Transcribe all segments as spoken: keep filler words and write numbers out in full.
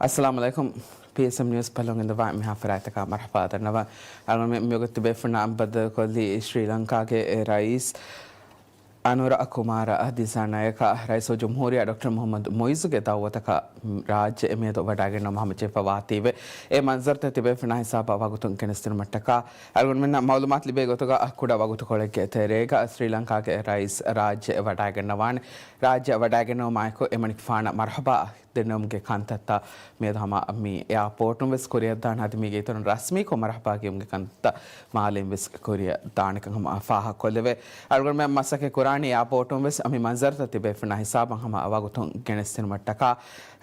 އައްސަލާމު ޢަލައިކުމް. ޕީއެސްއެމް ނިއުސް ބަލަން އިންދަވާ މިހާ ފަރާތަކާ މަރުޙަބާ ދަންނަވަން. އަޅުގަނޑުމެން މިވަގުތު ބޭފުޅުންނާ ބައްދަލުކޮށްލީ ޝްރީލަންކާގެ ރައީސް އަނުރަ ކުމާރަ ދިސާނާޔަކާ. ރައީސުލްޖުމްހޫރިއްޔާ ޑޮކްޓަރ މުޙައްމަދު މުޢިއްޒުގެ ދަޢުވަތަކަށް ރާއްޖެ މިއަދު ވަޑައިގަންނަވަމުން ހަމަޖެހިފަ ވާތީވެ، އެ މަންޒަރުތައް ތިބޭފުޅުންނާ ހިސާބަށް ވަގުތުން ގެނެސްދިނުމަށްޓަކާ އަޅުގަނޑުމެންނަށް މަޢުލޫމާތު ލިބޭ ގޮތުގަ ކުޑަ ވަގުތުކޮޅެއްގެ ތެރޭގަ ޝްރީލަންކާގެ ރައީސް ރާއްޖެ ވަޑައިގަންނަވާނެ. ރާއްޖެ ވަޑައިގެންނެވުމާއެކު އެމަނިކުފާނަށް މަރުޙަބާ ދެންނެވުމުގެ ކަންތައްތައް މިއަދު ހަމަ މި އެއާޕޯޓުން ވެސް ކުރިއަށްދާނެ. އަދި މީގެ އިތުރުން ރަސްމީކޮށް މަރުޙަބާ ކިޔުމުގެ ކަންތައް މާލެއިން ވެސް ކުރިއަށް ދާނެކަން ހަމަ ފާހަގަކޮށްލެވޭ. އަޅުގަނޑުމެން މަސައްކަތް ކުރާނީ އެއާޕޯޓުން ވެސް މި މަންޒަރުތައް ތިބޭފުޅުންނާ ހިސާބަށް ހަމަ ވަގުތުން ގެނެސްދިނުމަށްޓަކާ.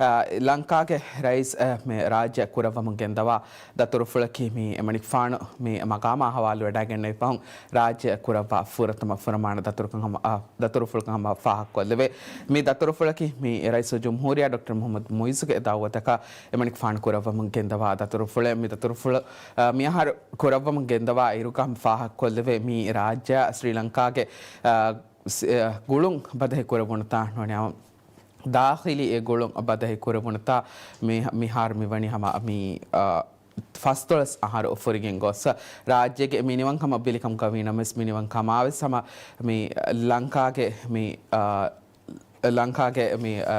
އަ، ލަންކާގެ ރައީސް، އަ، މި ރާއްޖެ ކުރައްވަމުން ގެންދަވާ ދަތުރުފުޅަކީ މި އެމަނިކުފާނު މި މަގާމާ ހަވާލުވެވަޑައިގެންނެވި ފަހުން ރާއްޖެ ކުރައްވާ ފުރަތަމަ ފުރަމާނަ ދަތުރުކަން ހަމަ، އަ، ދަތުރުފުޅުކަން ހަމަ ފާހަގަކޮށްލެވޭ. މި ދަތުރުފުޅަކީ މި ރައީސުލްޖުމްހޫރިއްޔާ ޑޮކްޓަރ މުޙައްމަދު މުޢިއްޒުގެ ދަޢުވަތަކަށް އެމަނިކުފާނު ކުރައްވަމުން ގެންދަވާ ދަތުރުފުޅެއް. މި ދަތުރުފުޅު، އަ، މިއަހަރު ކުރައްވަމުން ގެންދަވާ އިރުގަ ހަމަ ފާހަގަކޮށްލެވޭ މި ރާއްޖެއާ ޝްރީލަންކާގެ، އަ، ސް-، އަ، ގުޅުން ބަދަހި ކުރެވުނުތާ ނޫނީ ދާޚިލީ އެ ގުޅުން ބަދަހި ކުރެވުނުތާ މި-، މިހާރު މިވަނީ ހަމަ މި، އަ، ފަސްދޮޅަސް އަހަރު ފުރިގެން ގޮސް، ރާއްޖޭގެ މިނިވަންކަމަށް ބިލިކަމުގަ ވީނަމަވެސް، މިނިވަންކަމާވެސް ހަމަ މި ލަންކާގެ މި، އަ، ލަންކާގެ މި، އަ،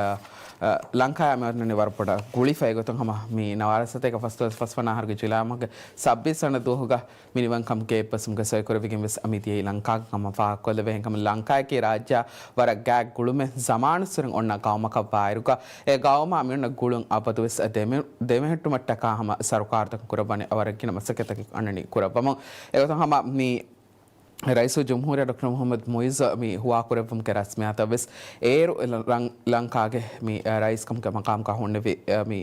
އަ، ލަންކާއާ މި އޮންނަނީ ވަރަށް ބޮޑަށް ގުޅިފައި ގޮތުން ހަމަ މި ނަވާރަސަތޭކަ ފަސްދޮޅަސް ފަސްވަނަ އަހަރުގެ ޖުލައި މަހުގެ ސައްބީސް ވަނަ ދުވަހުގަ މިނިވަންކަމުގެ އެއްބަސްވުމުގެ ސޮއިކުރެވިގެން ވެސް މިދިޔައީ ލަންކާގަ ހަމަ ފާހަގަކޮށްލެވޭ. އެހެންކަމުން ލަންކާއަކީ ރާއްޖެއާ ވަރަށް ގާތް ގުޅުމެއް ޒަމާނުއްސުރެން އޮންނަ ގައުމަކަށް ވާއިރުގަ، އެ ގައުމާ މިއޮންނަ ގުޅުން އަބަދުވެސް ދެމެ-، ދެމެހެއްޓުމަށްޓަކާ ހަމަ ސަރުކާރުތަކުން ކުރައްވަން ވަރަށް ގިނަ މަސައްކަތްތަކެއް އަންނަނީ ކުރައްވަމުން. އެގޮތުން ހަމަ މި ރައީސުލްޖުމްހޫރިއްޔާ ޑޮކްޓަރ މުޙައްމަދު މުޢިއްޒު މި ހުވާކުރެއްވުމުގެ ރަސްމިއްޔާތަށް ވެސް އޭރު ލަ-، ލަން-، ލަންކާގެ މި، އަ، ރައީސްކަމުގެ މަޤާމުގަ ހުންނެވި، އަ، މި،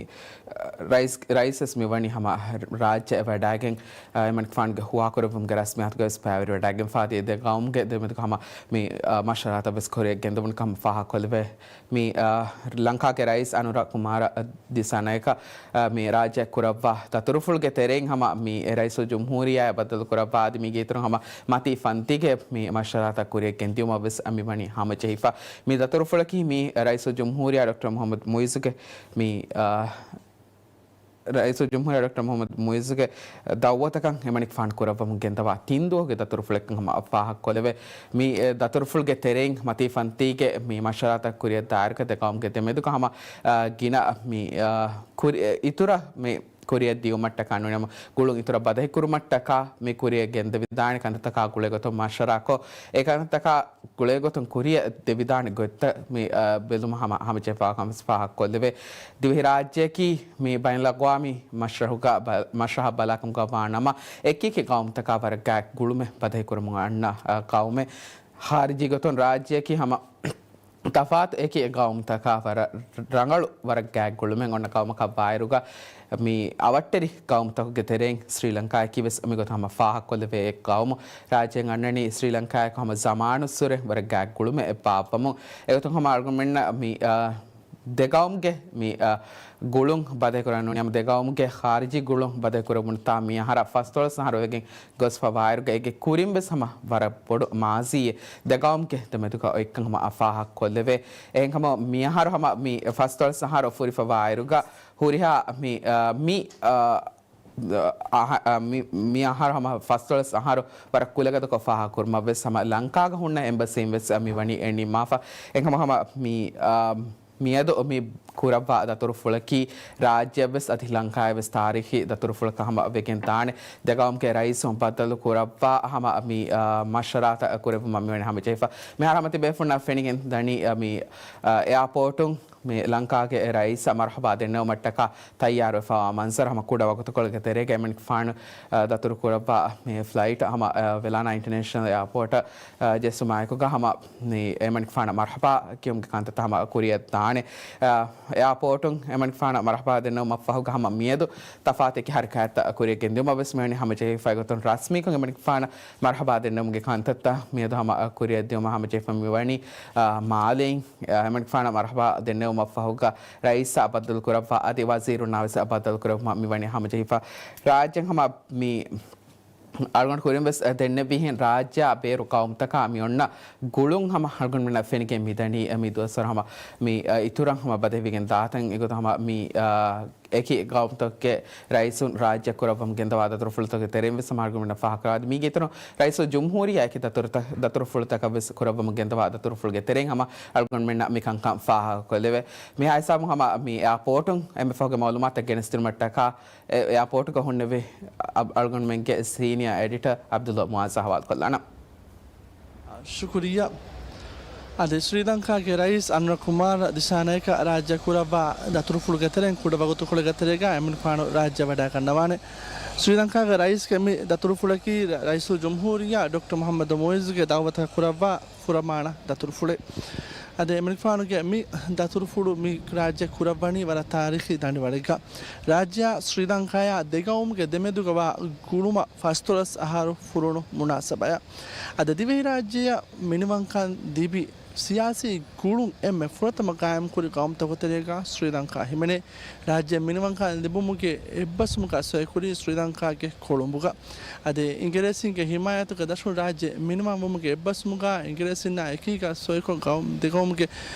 އަ، ރައީސް، ރައީސް ވެސް މި ވަނީ ހަމަ ރާއްޖެ ވަޑައިގެން، އަ، އެމަނިކުފާނުގެ ހުވާކުރެއްވުމުގެ ރަސްމިއްޔާތުގަ ވެސް ބައިވެރިވެވަޑައިގެންފާ ދިޔަ ދެ ގައުމުގެ ދެމެދުގަ ހަމަ މި، އަ، މަޝްވަރާތައް ވެސް ކުރިއަށް ގެންދެވުނު ކަމަށް ފާހަގަކޮށްލެވޭ. މި، އަ، ލަންކާގެ ރައީސް އަނުރަ ކުމާރަ ދިސާނަޔަކަ، އަ، މި ރާއްޖެ ކުރައްވާ ދަތުރުފުޅުގެ ތެރެއިން ހަމަ މި ރައީސުލްޖުމްހޫރިއްޔާ ބައްދަލު ކުރައްވާ އަދި މީގެ އިތުރުން ހަމަ މަތީ ފަންތީގެ މި މަޝްވަރާތައް ކުރިއަށް ގެންދިޔުމަށް ވެސް މި ވަނީ ހަމަޖެހިފަ. މި ދަތުރުފުޅަކީ މި ރައީސުލްޖުމްހޫރިއްޔާ ޑޮކްޓަރ މުޙައްމަދު މުޢިއްޒުގެ މި، އަ، ރައީސުލްޖުމްހޫރިއްޔާ ޑޮކްޓަރ މުޙައްމަދު މުޢިއްޒުގެ ދަޢުވަތަކަށް އެމަނިކުފާނު ކުރައްވަމުން ގެންދަވާ ތިން ދުވަހުގެ ދަތުރުފުޅެއްކަން ހަމަ ފާހަގަކޮށްލެވޭ. މި، އެ، ދަތުރުފުޅުގެ ތެރެއިން މަތީ ފަންތީގެ މި މަޝްވަރާތައް ކުރިއަށް ދާއިރުގަ ދެ ގައުމުގެ ދެމެދުގަ ހަމަ، އަ، ގިނަ މި، އަ، ކުރި-، އިތުރަށް މި ކުރިއަށް ދިޔުމަށްޓަކާ ނޫނީ ހަމަ ގުޅުން އިތުރަށް ބަދަހިކުރުމަށްޓަކާ މި ކުރިއަށް ގެންދެވިދާނެ ކަންތައްތަކާ ގުޅޭގޮތުން މަޝްވަރާކޮށް، އެ ކަންތައްތަކާ ގުޅޭގޮތުން ކުރިއަށް ދެވިދާނެ ގޮތްތައް މި، އަ، ބެލުމަށް ހަމަ ހަމަޖެހިފާ ކަމަށް ފާހަގަކޮށްލެވޭ. ދިވެހިރާއްޖެއަކީ މި ބައިނަލްއަގްވާމީ މަޝްރަހުގަ ބަ-، މަޝްރަހަށް ބަލާކަމުގަ ވާނަމަ، އެކިއެކި ގައުމުތަކާ ވަރަށް ގާތް ގުޅުމެއް ބަދަހިކުރަމުން އަންނަ، އަ، ގައުމެއް. ޚާރިޖީ ގޮތުން ރާއްޖެއަކީ ހަމަ ތަފާތު އެކި ގައުމުތަކާ ވަރަށް ރަނގަޅު، ވަރަށް ގާތް ގުޅުމެއް އޮންނަ ގައުމަކަށް ވާއިރުގަ، މި އަވަށްޓެރި ގައުމުތަކުގެ ތެރެއިން ސްރީލަންކާއަކީ ވެސް މިގޮތަށް ހަމަ ފާހަގަކޮށްލެވޭ އެއް ގައުމު. ރާއްޖޭން އަންނަނީ ސްރީލަންކާއަކު ހަމަ ޒަމާނުއްސުރެ ވަރަށް ގާތް ގުޅުމެއް އެއްބާއްވަމުން. އެގޮތުން ހަމަ އަޅުގަނޑުމެންނަށް މި، އަ، ދެ ގައުމުގެ މި، އަ، ގުޅުން ބަދަހިކުރަން ނޫނީ ހަމަ ދެ ގައުމުގެ ޚާރިޖީ ގުޅުން ބަދަހިކުރެވުނުތާ މި އަހަރަށް ފަސްދޮޅަސް އަހަރު ވެގެން ގޮސްފަ ވާއިރުގަ އޭގެ ކުރިން ވެސް ހަމަ ވަރަށް ބޮޑު މާޒީއެއް ދެ ގައުމުގެ ދެމެދުގަ އޮތްކަން ހަމަ ފާހަގަކޮށްލެވޭ. އެހެންކަމުން މި އަހަރު ހަމަ މި ފަސްދޮޅަސް އަހަރު ފުރިފަ ވާއިރުގަ ހުރިހާ މި، އަ، މި، އަ، އަހަ-، އަ، މި، މި އަހަރު ހަމަ ފަސްދޮޅަސް އަހަރު ވަރަށް ކުލަގަދަކޮށް ފާހަގަކުރުމަށް ވެސް ހަމަ ލަންކާގަ ހުންނަ އެމްބަސީން ވެސް މި ވަނީ ނިންމާފަ. އެހެންކަމުން ހަމަ މި، އަ، މިއަދު މި ކުރައްވާ ދަތުރުފުޅަކީ ރާއްޖެއަށްވެސް އަދި ލަންކާއަށްވެސް ތާރީޚީ ދަތުރުފުޅަކަށް ހަމަ ވެގެން ދާނެ. ދެ ގައުމުގެ ރައީސުން ބައްދަލު ކުރައްވާ ހަމަ މި، އާ، މަޝްވަރާތައް ކުރެއްވުމަށް މިވަނީ ހަމަޖެހިފަ. މިހާރު ހަމަ ތިބޭފުޅުންނަށް ފެނިގެން ދަނީ، އަ، މި، އާ، އެއާޕޯޓުން މި ލަންކާގެ ރައީސަށް މަރުޙަބާ ދެންނެވުމަށްޓަކާ ތައްޔާރުވެފަވާ މަންޒަރު ހަމަ ކުޑަ ވަގުތުކޮޅެއްގެ ތެރޭގަ އެމަނިކުފާނު، އާ، ދަތުރު ކުރައްވާ މި ފްލައިޓް ހަމަ، އާ، ވެލާނާ އިންޓަރނޭޝަނަލް އެއާޕޯޓަށް، އާ، ޖެއްސުމާއެކުގަ ހަމަ މި އެމަނިކުފާނަށް މަރުޙަބާ ކިޔުމުގެ ކަންތައްތައް ހަމަ ކުރިއަށް ދާނެ. އާ، އެއާޕޯޓުން އެމަނިކުފާނަށް މަރުޙަބާ ދެންނެވުމަށްފަހުގަ ހަމަ މިއަދު ތަފާތު އެކި ހަރަކާތްތައް ކުރިއަށް ގެންދިއުމަށް ވެސް މިވަނީ ހަމަޖެހިފައި ގޮތުން ރަސްމީކޮށް އެމަނިކުފާނަށް މަރުޙަބާ ދެންނެވުމުގެ ކަންތައްތައް މިއަދު ހަމަ ކުރިއަށް ދިއުމަށް ހަމަޖެހިފަ މިވަނީ، އާ، މާލެއިން، އާ، އެމަނިކުފާނަށް މަރުޙަބާ ދެންނެވުމަށްފަހުގަ ރައީސާ ބައްދަލު ކުރައްވާ އަދި ވަޒީރުންނާ ވެސް ބައްދަލު ކުރެއްވުމަށް މިވަނީ ހަމަޖެހިފަ. ރާއްޖެން ހަމަ މި އަޅުގަނޑު ކުރިން ވެސް ދެންނެވިހެން ރާއްޖެއާ ބޭރު ގައުމުތަކާ މި އޮންނަ ގުޅުން ހަމަ އަޅުގަނޑުމެންނަށް ފެނިގެން މިދަނީ މި ދުވަސްވަރު ހަމަ މި، އަ، އިތުރަށް ހަމަ ބަދަހިވެގެން ދާތަން. އެގޮތަށް ހަމަ މި، އަ، އެކި ގައުމުތަކުގެ ރައީސުން ރާއްޖެ ކުރައްވަމުން ގެންދަވާ ދަތުރުފުޅުތަކުގެ ތެރެއިން ވެސް ހަމަ އަޅުގަނޑުމެންނަށް ފާހަގަކުރައްވާ. މީގެ އިތުރުން ރައީސުލް ޖުމްހޫރިއްޔާ އެކި ދަތުރުތަ-، ދަތުރުފުޅުތަކަށް ވެސް ކުރައްވަމުން ގެންދަވާ ދަތުރުފުޅުގެ ތެރެއިން ހަމަ އަޅުގަނޑުމެންނަށް މި ކަންކަން ފާހަގަކޮށްލެވޭ. މިހާ ހިސާބުން ހަމަ މި އެއާޕޯޓުން އެންމެ ފަހުގެ މައުލޫމާތަށް ގެނެސްދިނުމަށްޓަކާ، އެ އެއާޕޯޓުގަ ހުންނެވި އަ-، އަޅުގަނޑުމެންގެ ސީނިއާ އެޑިޓަރ ޢަބްދުﷲ މުޢާޒަށް ހަވާލުކޮށްލާނަން. ޝުކުރިއްޔާ. އަދި ސްރީލަންކާގެ ރައީސް އަނުރަ ކުމާރަ ދިސާނަޔަކަށް ރާއްޖެ ކުރައްވާ ދަތުރުފުޅުގެ ތެރެއިން ކުޑަ ވަގުތުކޮޅެއްގެ ތެރޭގަ އެމަނިކުފާނު ރާއްޖެ ވަޑައިގަންނަވާނެ. ސްރީލަންކާގެ ރައީސްގެ މި ދަތުރުފުޅަކީ ރަ-، ރައީސުލް ޖުމްހޫރިއްޔާ ޑޮކްޓަރ މުޙައްމަދު މުޢިއްޒުގެ ދަޢުވަތަކަށް ކުރައްވާ ފުރަމާނަ ދަތުރުފުޅެއް. އަދި އެމަނިކުފާނުގެ މި ދަތުރުފުޅު މި ރާއްޖެ ކުރައްވަނީ ވަރަށް ތާރީޚީ ދަނޑިވަޅެއްގަ. ރާއްޖެއާ ސްރީލަންކާޔާ ދެގައުމުގެ ދެމެދުގަ ވާ ގުޅުމަށް ފަސްދޮޅަސް އަހަރު ފުރުނު މުނާސަބަޔަށް. އަދި ދިވެހިރާއްޖެއަށް މިނިވަންކަން ލިބި ސިޔާސީ ގުޅުން އެންމެ ފުރަތަމަ ގާއިމްކުރި ގައުމުތަކުގެ ތެރޭގަ ސްރީލަންކާ ހިމެނޭ. ރާއްޖެ މިނިވަންކަން ލިބުމުގެ އެއްބަސްވުމުގަ ސޮއިކުރީ ސްރީލަންކާގެ ކޮޅުނބުގަ. އަދި އިނގިރޭސިންގެ ހިމާޔަތުގެ ދަށުން ރާއްޖެ މިނިވަންވުމުގެ އެއްބަސްވުމުގަ އިނގިރޭސިންނާ އެކީގަ ސޮއިކޮށް ގައުމު، ދެގައުމުގެ،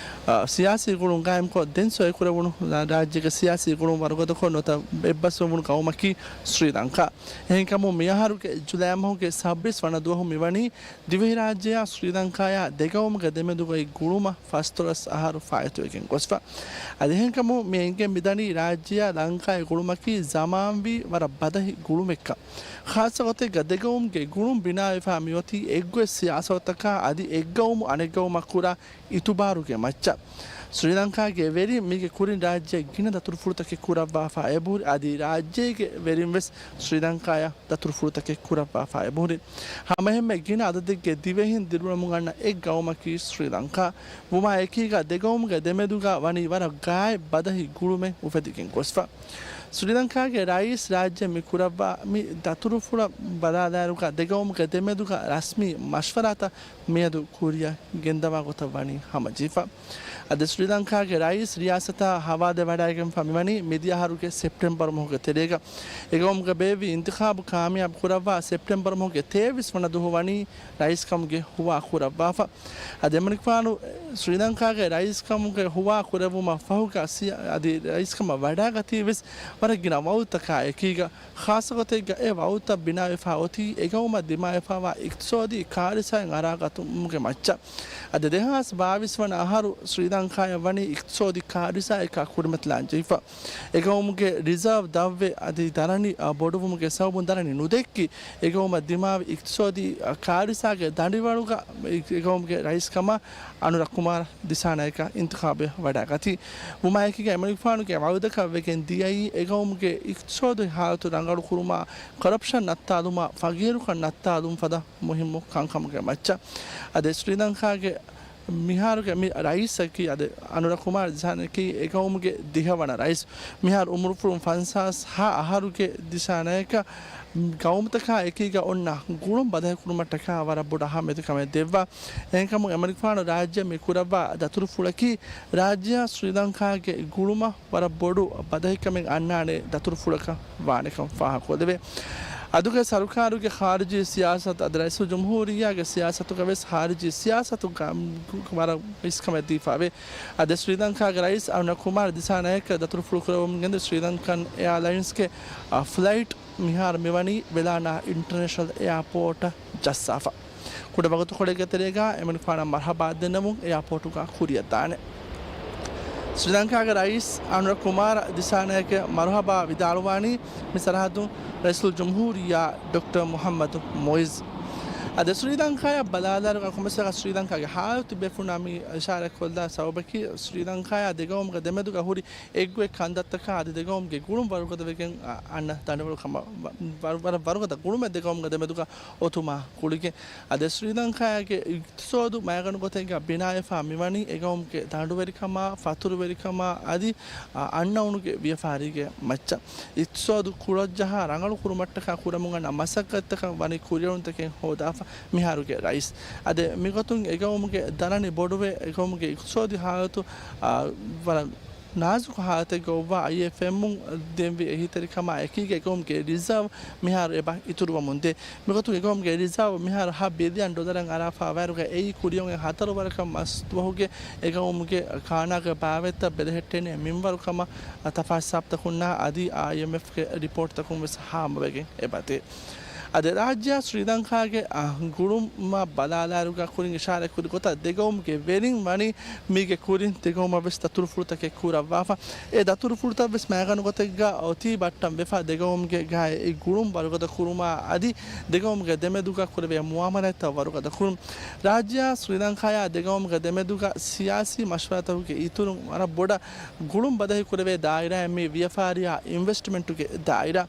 އަ، ސިޔާސީ ގުޅުން ގާއިމްކޮށް ދެން ސޮއިކުރެވުނު ރާ-، ރާއްޖޭގެ ސިޔާސީ ގުޅުން ވަރުގަދަކޮށް ނުވަތަ އެއްބަސްވެވުނު ގައުމަކީ ސްރީލަންކާ. އެހެންކަމުން މިއަހަރުގެ ޖުލައި މަހުގެ ސައްބީސް ވަނަ ދުވަހު މިވަނީ ދިވެހިރާއްޖެއާ ސްރީލަންކާޔާ ދެގައުމުގެ ދެމެދުގައި ގުޅުމަށް ފަސްދޮޅަސް އަހަރު ފާއިތުވެގެން ގޮސްފަ. އަދި އެހެންކަމުން މި އެނގެން މިދަނީ ރާއްޖެއާ ލަންކާގެ ގުޅުމަކީ ޒަމާންވީ ވަރަށް ބަދަހި ގުޅުމެއްކަން. ޚާއްޞަގޮތެއްގަ ދެގައުމުގެ ގުޅުން ބިނާވެފަ މިއޮތީ އެއްގޮތް ސިޔާސަތަކާ އަދި އެއްގައުމު އަނެއްގައުމަށް ކުރާ އިތުބާރުގެ މައްޗަށް. ސްރީލަންކާގެ ވެރިން މީގެ ކުރިން ރާއްޖެ ގިނަ ދަތުރުފުޅުތަކެއް ކުރައްވާފަ އެބަހުރި، އަދި ރާއްޖޭގެ ވެރިން ވެސް ސްރީލަންކާޔަށް ދަތުރުފުޅުތަކެއް ކުރައްވާފަ އެބަހުރި. ހަމައެހެންމެ ގިނަ އަދަދެއްގެ ދިވެހިން ދިރިއުޅެމުން އަންނަ އެއް ގައުމަކީ ސްރީލަންކާ. ވުމާ އެކީގަ ދެގައުމުގެ ދެމެދުގަ ވަނީ ވަރަށް ގާތް ބަދަހި ގުޅުމެއް އުފެދިގެން ގޮސްފަ. ސްރީލަންކާގެ ރައީސް ރާއްޖެ މި ކުރައްވާ މި ދަތުރުފުޅަށް ބަލާލާއިރުގަ ދެގައުމުގެ ދެމެދުގަ ރަސްމީ މަޝްވަރާތައް މިއަދު ކުރިއަށް ގެންދަވާ ގޮތަށް ވަނީ ހަމަޖެހިފަ. އަދި ސްރީލަންކާގެ ރައީސް ރިޔާސަތާ ހަވާލުވެވަޑައިގެންފަ މިވަނީ މިދިޔަ އަހަރުގެ ސެޕްޓެމްބަރު މަހުގެ ތެރޭގަ. އެގައުމުގަ ބޭއްވި އިންތިޚާބު ކާމިޔާބު ކުރައްވާ ސެޕްޓެމްބަރު މަހުގެ ތޭވީސް ވަނަ ދުވަހު ވަނީ ރައީސްކަމުގެ ހުވާ ކުރައްވާފަ. އަދި އެމަނިކުފާނު ސްރީލަންކާގެ ރައީސްކަމުގެ ހުވާ ކުރެއްވުމަށް ފަހުގަ ސިޔަ-، އަދި ރައީސްކަމަށް ވަޑައިގަތީވެސް ވަރަށް ގިނަ ވައުދުތަކާ އެކީގަ. ޚާއްޞަގޮތެއްގަ އެ ވައުދުތައް ބިނާވެފަ އޮތީ އެގައުމަށް ދިމާވެފަވާ އިޤްތިޞާދީ ކާރިސާއިން އަރާގަތުމުގެ މައްޗަށް. އަދި ދެހާސް ބާވީސް ވަނަ އަހަރު ސްރީލަންކާޔަށް ވަނީ އިޤްތިޞާދީ ކާރިސާއެއްކާ ކުރިމަތިލާން ޖެހިފަ. އެގައުމުގެ ރިޒާވް ދަށްވެ އަދި ދަރަނި، އަ، ބޮޑުވުމުގެ ސަބަބުން ދަރަނި ނުދެއްކި، އެގައުމަށް ދިމާވި އިޤްތިޞާދީ، އަ، ކާރިސާގެ ދަނޑިވަޅުގަ އެ-، އެގައުމުގެ ރައީސްކަމަށް އަނުރަ ކުމާރ ދިސާނަޔަކަށް އިންތިޚާބެއް ވަޑައިގަތީ. ވުމާއެކީގަ އެމަނިކުފާނުގެ ވައުދަކަށް ވެގެން ދިޔައީ އެގައުމުގެ އިޤްތިޞާދީ ހާލަތު ރަނގަޅުކުރުމާ، ކޮރަޕްޝަން ނައްތާލުމާ، ފަގީރުކަން ނައްތާލުން ފަދަ މުހިއްމު ކަންކަމުގެ މައްޗަށް. އަދި ސްރީލަންކާގެ މިހާރުގެ މި ރައީސަކީ އަދި އަނުރަ ކުމާރ ދިސާނަޔަކީ އެގައުމުގެ ދިހަވަނަ ރައީސް. މިހާރު އުމުރުފުޅުން ފަންސާސް ހަ އަހަރުގެ ދިސާނަޔަކަށް ގައުމުތަކާ އެކީގަ އޮންނަ ގުޅުން ބަދަހިކުރުމަށްޓަކާ ވަރަށް ބޮޑު އަހައްމިއްޔަތުކަމެއް ދެއްވާ. އެހެންކަމުން އެމަނިކުފާނު ރާއްޖެ މި ކުރައްވާ ދަތުރުފުޅަކީ ރާއްޖެއާ ސްރީލަންކާގެ ގުޅުމަށް ވަރަށް ބޮޑު ބަދަހިކަމެއް އަންނާނެ ދަތުރުފުޅަކަށް ވާނެކަން ފާހަގަކޮށްލެވޭ. އަދުގެ ސަރުކާރުގެ ޚާރިޖީ ސިޔާސަތު އަދި ރައީސުލްޖުމްހޫރިއްޔާގެ ސިޔާސަތުގަ ވެސް ޚާރިޖީ ސިޔާސަތުގަ ވަރަށް ރިސްކަމެއް ދީފަވޭ. އަދި ސްރީލަންކާގެ ރައީސް އަރުނަ ކުމާރ ދިސާނަޔަކަށް ދަތުރުފުޅު ކުރެވުމުން ގެންދަވާ ސްރީލަންކަން އެއާލައިންސްގެ، އަ، ފްލައިޓް މިހާރު މިވަނީ ވެލާނާ އިންޓަރނޭޝަނަލް އެއާޕޯޓަށް ޖައްސާފަ. ކުޑަ ވަގުތުކޮޅެއްގެ ތެރޭގަ އެމަނިކުފާނަށް މަރުޙަބާ ދެންނެވުން އެއާޕޯޓުގަ ކުރިއަށްދާނެ. ސްރީލަންކާގެ ރައީސް އަނުރަ ކުމާރ ދިސާނަޔަކަށް މަރުޙަބާ ވިދާޅުވާނީ މި ސަރަހައްދުން ރައީސުލްޖުމްހޫރިއްޔާ ޑޮކްޓަރ މުޙައްމަދު މުޢިއްޒު. އަދި ސްރީލަންކާޔަށް ބަލާލާއިރުގަ ކޮންމެސް ވަރަކަށް ސްރީލަންކާގެ ހާލަތު ބޭފުޅުންނާ މި އިޝާރާތްކޮށްލާ ސަބަބަކީ ސްރީލަންކާޔާ ދެގައުމުގެ ދެމެދުގަ ހުރި އެއްގޮތް ކަންތައްތަކާ އަދި ދެގައުމުގެ ގުޅުން ވަރުގަދަވެގެން އަ-، އަންނަ ދަނޑިވަޅު ކަމަށް ވަ-، ވަރު-، ވަރަށް ވަރުގަދަ ގުޅުމެއް ދެގައުމުގެ ދެމެދުގަ އޮތުމާ ގުޅިގެން. އަދި ސްރީލަންކާގެ އިޤްތިޞާދު މައިގަނޑު ގޮތެއްގަ ބިނާވެފާ މިވަނީ އެގައުމުގެ ދަނޑުވެރިކަމާ، ފަތުރުވެރިކަމާ އަދި، އަ، އަންނައުނުގެ ވިޔަފާރީގެ މައްޗަށް. އިޤްތިޞާދު ކުޅަޖަހާ ރަނގަޅު ކުރުމަށްޓަކާ ކުރަމުން އަންނަ މަސައްކަތްތަކަށް ވަނީ ކުރިއެރުންތަކެއް ހޯދާފަ މިހާރުގެ ރައީސް. އަދި މިގޮތުން އެގައުމުގެ ދަރަނި ބޮޑުވެ، އެގައުމުގެ އިޤްތިޞާދީ ހާލަތު، އާ، ވަރަށް ނާޒުކު ހާލަތެއްގަ އޮއްވާ އައިއެފްއެމުން ދެންވި އެހީތެރިކަމާ އެކީގަ އެގައުމުގެ ރިޒާވް މިހާރު އެބަ އިތުރުވަމުންދޭ. މިގޮތުން އެގައުމުގެ ރިޒާވް މިހާރު ހަ ބިލިއަން ޑޮލަރަށް އަރާފާ ވައިރުގަ އެއީ ކުރިއަށް އޮތް ހަތަރު ވަރަކަށް މަސް ދުވަހުގެ އެގައުމުގެ ކާނާގެ ބާވަތްތައް ބެލެހެއްޓޭނެ މިންވަރު ކަމަށް ތަފާސް ހިސާބުތަކުންނާ އަދި އައިއެމްއެފްގެ ރިޕޯޓްތަކުން ވެސް ހާމަވެގެން އެބަދޭ. އަދި ރާއްޖެއާ ސްރީލަންކާގެ، އަ، ގުޅުމަށް ބަލާލާއިރުގަ ކުރިން އިޝާރާތް ކުރި ގޮތަށް ދެގައުމުގެ ވެރިން ވަނީ މީގެ ކުރިން ދެގައުމަށް ވެސް ދަތުރުފުޅުތަކެއް ކުރައްވާފަ. އެ ދަތުރުފުޅުތައް ވެސް މައިގަނޑު ގޮތެއްގަ އޮތީ ބައްޓަން ވެފަ ދެގައުމުގެ ގާތް އެ ގުޅުން ވަރުގަދަ ކުރުމާ އަދި ދެގައުމުގެ ދެމެދުގަ ކުރެވޭ މުއާމަލާތްތައް ވަރުގަދަ ކުރުން. ރާއްޖެއާ ސްރީލަންކާޔާ ދެގައުމުގެ ދެމެދުގަ ސިޔާސީ މަޝްވަރާތަކުގެ އިތުރުން ވަރަށް ބޮޑަށް ގުޅުން ބަދަހި ކުރެވޭ ދާއިރާއެއް މީ ވިޔަފާރިއާ އިންވެސްޓްމަންޓުގެ ދާއިރާ.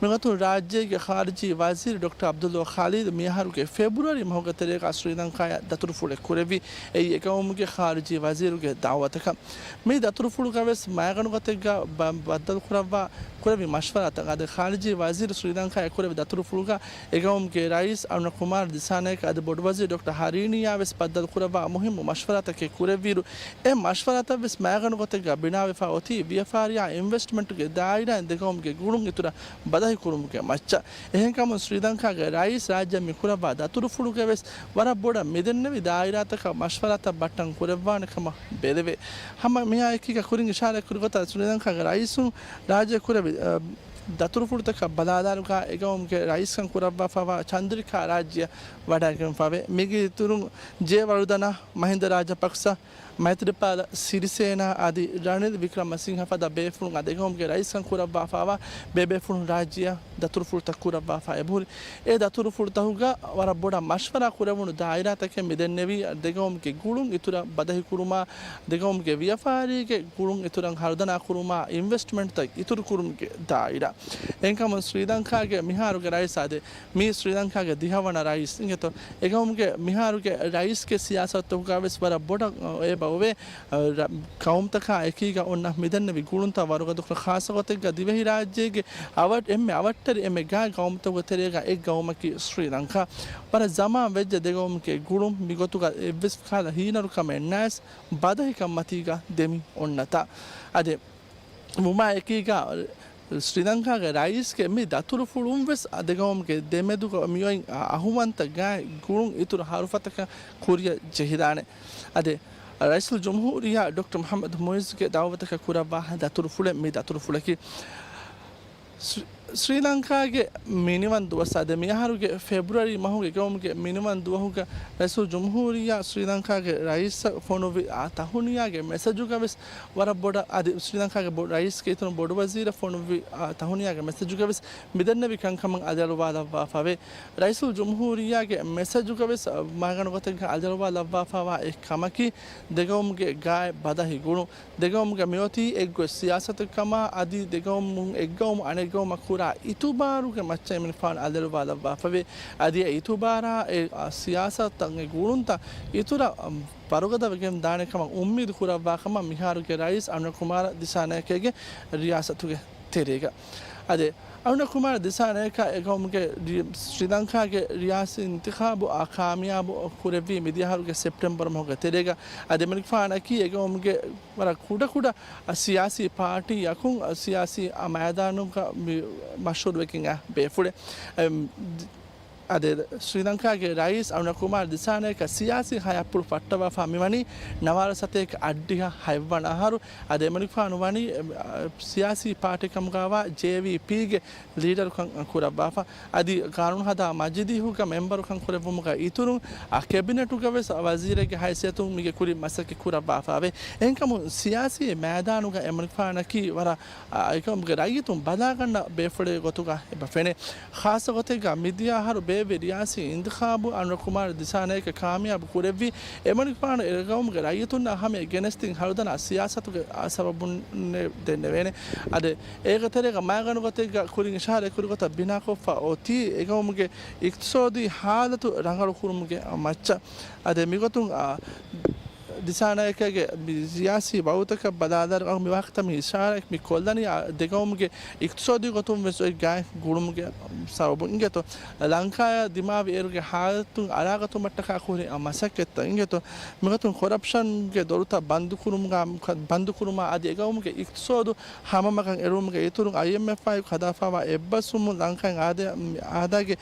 މިގޮތުން ރާއްޖޭގެ ޚާރިޖީ ވަޒީރު ޑޮކްޓަރ ޢަބްދުﷲ ޚާލިދު މިއަހަރުގެ ފެބްރުއަރީ މަހުގެ ތެރޭގަ ސްރީލަންކާޔަށް ދަތުރުފުޅެއް ކުރެއްވި. އެއީ އެގައުމުގެ ޚާރިޖީ ވަޒީރުގެ ދަޢުވަތަކަށް. މި ދަތުރުފުޅުގަ ވެސް މައިގަނޑު ގޮތެއްގަ ބަ-، ބައްދަލުކުރައްވާ ކުރެއްވި މަޝްވަރާތައް އަދި ޚާރިޖީ ވަޒީރު ސްރީލަންކާޔަށް ކުރެއްވި ދަތުރުފުޅުގަ އެގައުމުގެ ރައީސް އަރުނަ ކުމާރ ދިސާނަޔަކަ އަދި ބޮޑުވަޒީރު ޑޮކްޓަރ ހަރީނިއާ ވެސް ބައްދަލުކުރައްވާ މުހިއްމު މަޝްވަރާތަކެއް ކުރެއްވިއިރު، އެ މަޝްވަރާތައް ވެސް މައިގަނޑު ގޮތެއްގަ ބިނާވެފަ އޮތީ ވިޔަފާރިއާ އިންވެސްޓްމަންޓުގެ ދާއިރާއިން ދެގައުމުގެ ގުޅުން އިތުރަށް ބަދަހިކުރުމުގެ މައްޗަށް. އެހެންކަމުން ސްރީލަންކާގެ ރައީސް ރާއްޖެ މި ކުރައްވާ ދަތުރުފުޅުގަ ވެސް ވަރަށް ބޮޑަށް މިދެންނެވި ދާއިރާތަކަށް މަޝްވަރާތައް ބައްޓަން ކުރައްވާނެ ކަމަށް ބެލެވޭ. ހަމަ މިހާ އެކީގަ ކުރިން އިޝާރާތް ކުރި ގޮތަށް ސްރީލަންކާގެ ރައީސުން ރާއްޖެ ކުރެވި، އަ، ދަތުރުފުޅުތަކަށް ބަލާލާރުގަ އެގައުމުގެ ރައީސްކަން ކުރައްވާފައިވާ ޗަންދްރިކާ ރާއްޖެއަށް ވަޑައިގެންފަވޭ. މީގެ އިތުރުން ޖޭ ވަރުދަނާ، މަހިންދަ ރާޖަޕަކްސަ، މައިތްރިޕާލަ ސިރިސޭނާ އަދި ރަނިލް ވިކްރަމަސިންހަ ފަދަ ބޭފުޅުން އަދި އެގައުމުގެ ރައީސްކަން ކުރައްވާފައިވާ ބޭބޭފުޅުން ރާއްޖެއަށް ދަތުރުފުޅުތައް ކުރައްވާފަ އެބަހުރި. އެ ދަތުރުފުޅުތަކުގަ ވަރަށް ބޮޑަށް މަޝްވަރާ ކުރެވުނު ދާއިރާތަކެއް މިދެންނެވީ، ދެގައުމުގެ ގުޅުން އިތުރަށް ބަދަހިކުރުމާ، ދެގައުމުގެ ވިޔަފާރީގެ ގުޅުން އިތުރަށް ހަރުދަނާ ކުރުމާ، އިންވެސްޓްމަންޓްތައް އިތުރު ކުރުމުގެ ދާއިރާ. އެހެންކަމުން ސްރީލަންކާގެ މިހާރުގެ ރައީސް އާދެ، މީ ސްރީލަންކާގެ ދިހަވަނަ ރައީސް އިނގޭތޯ. އެގައުމުގެ މިހާރުގެ ރައީސްގެ ސިޔާސަތުތަކުގަ ވެސް ވަރަށް ބޮޑަށް އެބަ އޮވޭ. ރަ-، ގައުމުތަކާ އެކީގަ އޮންނަ މިދެންނެވި ގުޅުންތައް ވަރުގަދަކުރަން، ޚާއްޞަ ގޮތެއްގަ ދިވެހިރާއްޖޭގެ އަވަށް-، އެންމެ އަވަށްޓެރި އެންމެ ގާތް ގައުމުތަކުގެ ތެރޭގަ އެއް ގައުމަކީ ސްރީލަންކާ. ވަރަށް ޒަމާން ވެއްޖެ ދެގައުމުގެ ގުޅުން މިގޮތުގަ އެއްވެސް ކަހަލަ ހީނަރުކަމެއް ނައިސް ބަދަހިކަން މަތީގަ ދެމި އޮންނަތާ. އަދި ވުމާ އެކީގަ ސްރީލަންކާގެ ރައީސްގެ މި ދަތުރުފުޅުން ވެސް ދެގައުމުގެ ދެމެދުގަ މިއޮތް އަ-، އަހުވަންތަ ގާތް ގުޅުން އިތުރު ހަރުފަތަކަށް ކުރިއަށް ޖެހިދާނެ. އަދި ރައީސުލްޖުމްހޫރިއްޔާ ޑޮކްޓަރ މުޙައްމަދު މުޢިއްޒުގެ ދަޢުވަތަކަށް ކުރައްވާ ދަތުރުފުޅެއް މި ދަތުރުފުޅަކީ. ސް-، ސްރީލަންކާގެ މިނިވަން ދުވަސް އާދެ، މިއަހަރުގެ ފެބްރުއަރީ މަހުގެ ގައުމުގެ މިނިވަން ދުވަހުގަ ރައީސުލްޖުމްހޫރިއްޔާ ސްރީލަންކާގެ ރައީސަށް ފޮނުއްވި އާ ތަހުނިޔާގެ މެސެޖުގަ ވެސް ވަރަށް ބޮޑަށް އަދި ސްރީލަންކާގެ ބޮ-، ރައީސްގެ އިތުރުން ބޮޑުވަޒީރަށް ފޮނުއްވި އާ ތަހުނިޔާގެ މެސެޖުގަ ވެސް މިދެންނެވި ކަންކަމަށް އަލިއަޅުވާލައްވާފަވޭ. ރައީސުލްޖުމްހޫރިއްޔާގެ މެސެޖުގަ ވެސް، އަ، މާގަނޑު ގޮތެއްގަ އަލިއަޅުވާލައްވާފައިވާ އެއް ކަމަކީ، ދެގައުމުގެ ގާތް ބަދަހި ގުޅުން، ދެގައުމުގެ މިއޮތީ އެއްގޮތް ސިޔާސަތެއް ކަމާ، އަދި ދެގައުމުން އެއްގައުމު އަނެއްގައުމަށް ކުރާ އިތުބާރުގެ މައްޗަށް އެމަނިކުފާނު އަލިއަޅުވާލައްވާފަވޭ. އަދި އެ އިތުބާރާ އެ، އަ، ސިޔާސަތުތައް އެ ގުޅުންތައް އިތުރަށް، އަ، ވަރުގަދަވެގެން ދާނެ ކަމަށް އުއްމީދު ކުރައްވާ ކަމަށް މިހާރުގެ ރައީސް އަންވަރު ކުމާރަ ދިސާނަޔަކޭގެ ރިޔާސަތުގެ ތެރޭގަ. އަދި އަންވަރު ކުމާރަ ދިސާނަޔަކާ އެގައުމުގެ ރި-، ސްރީލަންކާގެ ރިޔާސީ އިންތިޚާބު އާ ކާމިޔާބު ކުރެއްވީ މިދިޔަ އަހަރުގެ ސެޕްޓެމްބަރު މަހުގެ ތެރޭގަ. އަދި އެމަނިކުފާނަކީ އެގައުމުގެ ވަރަށް ކުޑަކުޑަ ސިޔާސީ ޕާޓީއަކުން ސިޔާސީ މައިދާނުގަ މި މަޝްހޫރުވެގެން އާ ބޭފުޅެއް. އަދި ސްރީލަންކާގެ ރައީސް އަންވަރު ކުމާރަ ދިސާނަޔަކަށް ސިޔާސީ ހަޔާތްޕުޅު ފައްޓަވާފަ މިވަނީ ނަވާރަ ސަތޭކަ އަށްޑިހަ ހަތްވަނަ އަހަރު. އަދި އެމަނިކުފާނު ވަނީ، އެ، ސިޔާސީ ޕާޓީ ކަމުގައިވާ ޖޭވީޕީގެ ލީޑަރުކަން ކުރައްވާފަ. އަދި ގާނޫނުހަދާ މަޖިލީހުގަ މެމްބަރުކަން ކުރެއްވުމުގަ އިތުރުން، އަ، ކެބިނެޓުގަ ވެސް ވަޒީރެއްގެ ހައިސިއްޔަތުން މީގެ ކުރިން މަސައްކަތް ކުރައްވާފައެވެ. އެހެންކަމުން ސިޔާސީ މައިދާނުގަ އެމަނިކުފާނަކީ ވަރަށް، އަ، އެކަމުގެ ރައްޔިތުން ބަލާގަންނަ ބޭފުޅެއް ގޮތުގަ އެބަ ފެނޭ. ޚާއްޞަ ގޮތެއްގަ މިދިޔަ އަހަރު ބޭއްވި ރިޔާސީ އިންތިޚާބު އަންވަރު ކުމާރަ ދިސާނަޔަކަށް ކާމިޔާބު ކުރެއްވީ، އެމަނިކުފާނު އެގައުމުގެ ރައްޔިތުންނާ ހަމަޔަށް ގެނެސްދިން ހަރުދަނާ ސިޔާސަތުގެ ސަބަބުން ދެންނެވޭނެ. އަދި އޭގެ ތެރޭގަ މާގަނޑު ގޮތެއްގަ ކުރިން އިޝާރާތް ކުރި ގޮތަށް ބިނާކޮށްފަ އޮތީ އެގައުމުގެ އިޤްތިޞާދީ ހާލަތު ރަނގަޅު ކުރުމުގެ މައްޗަށް. އަދި މިގޮތުން، އާ، ދިސާނާޔަކާގެ ސިޔާސީ ވައުދުތަކަށް ބަލާލާއިރު މި ވާހަކަތައް މި އިޝާރާތް މި ކޮށްލަނީ އާ، ދެގައުމުގެ އިޤްތިޞާދީ ގޮތުން ވެސް އޮތް ގާތް ގުޅުމުގެ ސަބަބުން އިނގޭތޯ. ލަންކާއާ ދިމާވި އޭރުގެ ޙާލަތުން އަރާގަތުމަށްޓަކާ ކުރި މަސައްކަތްތައް އިނގޭތޯ. މިގޮތުން ކޮރަޕްޝަންގެ ދޮރުތައް ބަންދުކުރުމުގަ، ބަންދުކުރުމާ އަދި އެގައުމުގެ އިޤްތިޞާދު ހަމަމަގަށް އެޅުމުގެ އިތުރުން އައިއެމްއެފް އާއެކު ހަދާފައިވާ އެއްބަސްވުމުން ލަންކާއިން އާދަ-، އާދައިގެ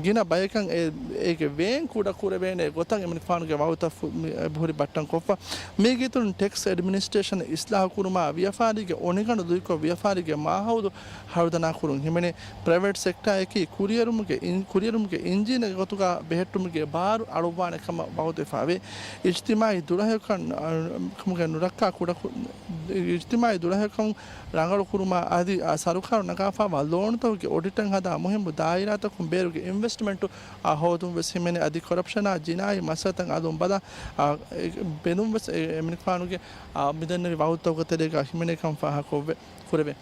ގިނަ ބަޔަކަށް އެ-، އޭގެ ވޭން ކުޑަކުރެވޭނެ ގޮތަށް އެމަނިކުފާނުގެ ވައުދުތައް ފު-، މި-، އެ ހުރި ބައްޓަން ކޮށްފަ. މީގެ އިތުރުން ޓެކްސް އެޑްމިނިސްޓްރޭޝަން އިސްލާހު ކުރުމާ، ވިޔަފާރީގެ އޮނިގަނޑު ލުއިކޮށް، ވިޔަފާރީގެ މާހައުލު ހަރުދަނާ ކުރުން ހިމެނޭ. ޕްރައިވެޓް ސެކްޓާއަކީ ކުރިއެރުމުގެ އިން-، ކުރިއެރުމުގެ އިންޖީނެއްގެ ގޮތުގަ ބެހެއްޓުމުގެ ބާރު އަޅުއްވާނެ ކަމަށް ވައުދުވެފައިވޭ. އިޖްތިމާއީ ދުރަހެޔޮކަން، އަ، ކަމުގެ ނުރައްކާ ކުޑަކު-، އިޖްތިމާއީ ދުރަހެޔޮކަން ރަނގަޅު ކުރުމާ އަދި، އާ، ސަރުކާރު ނަގާފައިވާ ލޯނުތަކުގެ އޮޑިޓަށް ހަދާ މުހިއްމު ދާއިރާތަކުން ބޭރުގެ އިންވެސްޓްމަންޓު، އާ، ހޯދުން ވެސް ހިމެނޭ. އަދި ކޮރަޕްޝަނާ ޖިނާއީ މައްސަލަތައް އަލުން ބަލާ، އާ، އެ، ބެލުން ވެސް އެ، އެމަނިކުފާނުގެ، އާ، މިދެންނެވި ވައުދުތަކުގެ ތެރޭގަ ހިމެނޭ ކަމަށް ފާހަގަކޮށްވޭ. ކުރެވޭ.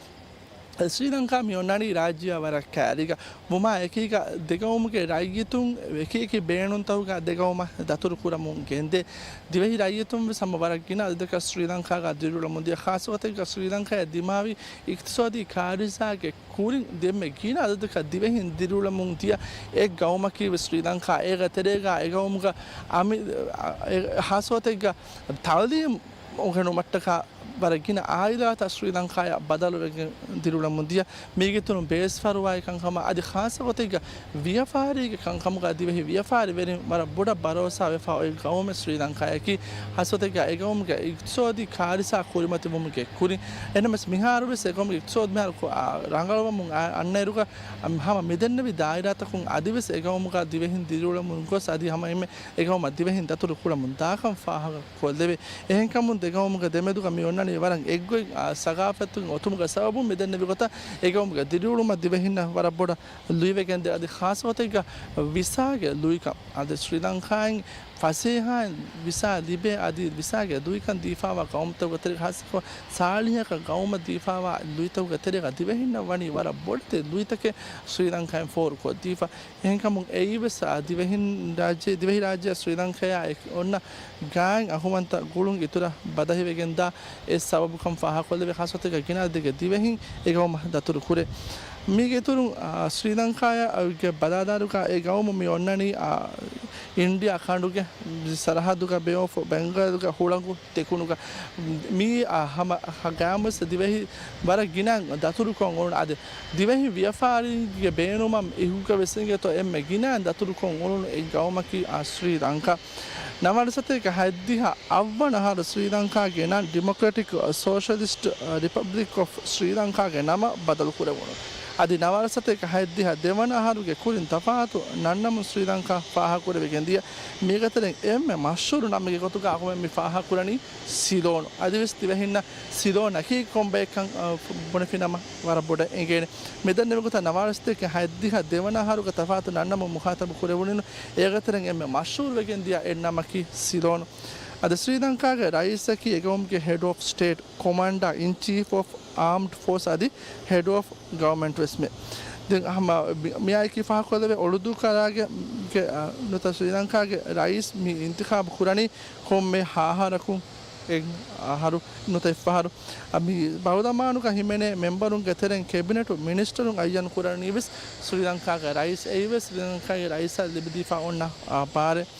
ސްރީލަންކާ މި އޮންނަނީ ރާއްޖެއާ ވަރަށް ކައިރީގަ ވުމާ އެކީގަ ދެގައުމުގެ ރައްޔިތުން އެކި އެކި ބޭނުންތަކުގަ ދެގައުމަށް ދަތުރު ކުރަމުން ގެންދޭ. ދިވެހި ރައްޔިތުން ވެސް ހަމަ ވަރަށް ގިނަ އަދަދަކަށް ސްރީލަންކާގަ ދިރިއުޅެމުން ދިޔަ. ޚާއްޞަ ގޮތެއްގަ ސްރީލަންކާއަށް ދިމާވި އިޤްތިޞާދީ ކާރިސާގެ ކުރިން ދެންމެ ގިނަ އަދަދަކަށް ދިވެހިން ދިރިއުޅެމުން ދިޔަ އެއް ގައުމަކީ ވެސް ސްރީލަންކާ. އޭގެ ތެރޭގަ އެ ގައުމުގަ އަމި-، އެ، ޚާއްޞަ ގޮތެއްގަ ތަޢުލީމް އުނގެނުމަށްޓަކާ ވަރަށް ގިނަ އާއިލާތައް ސްރީލަންކާއަށް ބަދަލުވެގެން ދިރިއުޅެމުން ދިޔަ. މީގެ އިތުރުން ބޭސްފަރުވާއި ކަންކަމާ އަދި ޚާއްޞަ ގޮތެއްގަ ވިޔަފާރީގެ ކަންކަމުގަ ދިވެހި ވިޔަފާރިވެރިން ވަރަށް ބޮޑަށް ބަރޯސާ ވެފަ އޮތް ގައުމެއް ސްރީލަންކާއަކީ. ޚާއްޞަ ގޮތެއްގަ އެ ގައުމުގެ އިޤްތިޞާދީ ކާރިސާ ކުރިމަތިވުމުގެ ކުރިން. އެހެންނަމަވެސް މިހާރުވެސް އެ ގައުމުގެ އިޤްތިޞާދު މިހާރު ކޮ-، އާ، ރަނގަޅުވަމުން އަ-، އަންނައިރުގަ ހަމަ މިދެންނެވި ދާއިރާތަކުން އަދިވެސް އެ ގައުމުގަ ދިވެހިން ދިރިއުޅެމުން ގޮސް އަދި ހަމަ އެންމެ އެ ގައުމަށް ދިވެހިން ދަތުރު ކުރަމުން ދާކަން ފާހަގަ ކޮށްލެވޭ. އެހެންކަމުން ދެގައުމުގެ ދެމެދުގަ މި އޮންނަނީ ވަރަށް އެއްގޮތް، އާ، ސަގާފަތުން އޮތުމުގެ ސަބަބުން މިދެންނެވި ގޮތަށް އެ ގައުމުގެ ދިރިއުޅުމަށް ދިވެހިންނަށް ވަރަށް ބޮޑަށް ލުއިވެގެންދޭ. އަދި ޚާއްޞަ ގޮތެއްގަ ވިސާގެ ލުއިކަން އަދި ސްރީލަންކާއިން ފަސޭހައިން ވިސާ ލިބޭ އަދި ވިސާގެ ލުއިކަން ދީފާވާ ގައުމުތަކުގެ ތެރޭގަ ޚާއްޞަކޮށް ސާޅީހަކަށް ގައުމަށް ދީފާވާ ލުއިތަކުގެ ތެރޭގަ ދިވެހިންނަށް ވަނީ ވަރަށް ބޮޑެތި ލުއިތަކެއް ސްރީލަންކާއިން ފޯރުކޮށްދީފަ. އެހެންކަމުން އެއީވެސް އާ ދިވެހިން ރާއްޖެ، ދިވެހިރާއްޖެއާ ސްރީލަންކާއާ އެކި އޮންނަ ގާތް އަހުމަންތައް ގުޅުން އިތުރަށް ބަދަހިވެގެންދާ އެއް ސަބަބުކަން ފާހަގަކޮށްލެވޭ. ޚާއްޞަ ގޮތެއްގަ ގިނަ އަދަދެއްގެ ދިވެހިން އެ ގައުމަށް ދަތުރު ކުރޭ. މީގެ އިތުރުން، އާ، ސްރީލަންކާއާ އައިގެ ބަލާލާއިރުގަ އެ ގައުމު މި އޮންނަނީ، އާ، އިންޑިއާ ކަނޑުގެ ސަރަހައްދުގަ ބޭއޮފް ބެންގާލުގެ ހުޅަނގު ދެކުނުގަ. މީ، އާ، ހަމަ ގާމުސް ދިވެހި ވަރަށް ގިނަ ދަތުރުކޮށް އުޅުނު އަދި ދިވެހި ވިޔަފާރީގެ ބޭނުމަށް އިހުގަ ވެސް އިނގޭތޯ އެންމެ ގިނަ ދަތުރުކޮށް އުޅުނު އެއް ގައުމަކީ އާ ސްރީލަންކާ. ނަވާރަސަތޭކަ ހަތްދިހަ އަށްވަނަ އަހަރު ސްރީލަންކާގެ ނަން ޑިމޮކްރެޓިކް ސޯޝަލިސްޓް ރިޕަބްލިކް އޮފް ސްރީލަންކާގެ ނަމަށް ބަދަލު ކުރެވުނު. އަދި ނަވާރަސަތޭކަ ހަތްދިހަ ދެވަނަ އަހަރުގެ ކުރިން ތަފާތު ނަންނަމުން ސްރީލަންކާ ފާހަގަކުރެވިގެން ދިޔަ. މީގެ ތެރެއިން އެންމެ މަޝްހޫރު ނަމެއްގެ ގޮތުގަ އަހުމެން މި ފާހަގަކުރަނީ ސިލޯނު. އަދިވެސް ދިވެހިންނަށް ސިލޯނަކީ ކޮން ބައެއްކަން، އަ، ބުނެފިނަމަ ވަރަށް ބޮޑަށް އެނގޭނެ. މިދެންނެވި ގޮތަށް ނަވާރަސަތޭކަ ހަތްދިހަ ދެވަނަ އަހަރުގެ ތަފާތު ނަންނަމުން މުޚާތަބު ކުރެވުނީނު. އޭގެ ތެރެއިން އެންމެ މަޝްހޫރުވެގެން ދިޔަ އެއް ނަމަކީ ސިލޯނު. އަދި ސްރީލަންކާގެ ރައީސަކީ އެގައުމުގެ ހެޑް އޮފް ސްޓޭޓް، ކޮމާންޑާ އިން ޗީފް އޮފް އާމްޑް ފޯސް އަދި ހެޑް އޮފް ގަވަމެންޓް ވެސްމެ. ދެން ހަމަ މި-، މިއާއެކީ ފާހަގަކޮށްލެވޭ އޮޅުދޫކަރާގެ، ގެ، އަ، ނުތަ ސްރީލަންކާގެ ރައީސް މި އިންތިޚާބު ކުރަނީ ކޮންމެ ހަ އަހަރަކުން އެއް އަހަރު ނުތަ އެއްފަހަރު. އަ، މި ބައުދަމާނުގަ ހިމެނޭ މެމްބަރުންގެ ތެރެއިން ކެބިނެޓު މިނިސްޓަރުން އައްޔަން ކުރަނީ ވެސް ސްރީލަންކާގެ ރައީސް. އެއީ ވެސް ސްރީލަންކާގެ ރައީސާ ލިބިދީފާ އޮންނަ، އާ، ބާރެއް.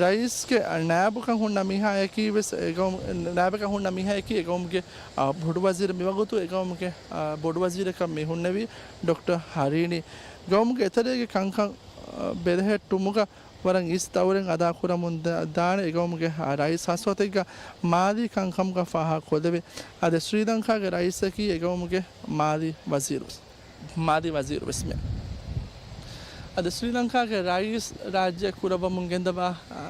ރައީސްގެ ނާއިބުކަން ހުންނަ މީހާއަކީ ވެސް އެގައުމު-، ނާއިބަކަން ހުންނަ މީހާއަކީ އެގައުމުގެ، އާ، ބޮޑުވަޒީރު. މިވަގުތު އެގައުމުގެ، އާ، ބޮޑުވަޒީރަކަށް މި ހުންނެވީ ޑޮކްޓަރ ހަރީނީ. ގައުމުގެ އެތެރޭގެ ކަންކަން، އާ، ބެލެހެއްޓުމުގަ ވަރަށް އިސް ދައުރެއް އަދާކުރަމުން ދާ-، ދާނެ އެގައުމުގެ، އާ، ރައީސް. ޚާއްޞަ ގޮތެއްގަ މާލީ ކަންކަމުގަ ފާހަގަކޮށްލެވޭ. އަދި ސްރީލަންކާގެ ރައީސަކީ އެގައުމުގެ މާލީ ވަޒީރު. މާލީ ވަޒީރު ވެސްމެ. އަދި ސްރީލަންކާގެ ރައީސް ރާއްޖެ ކުރައްވަމުން ގެންދަވާ، އަ،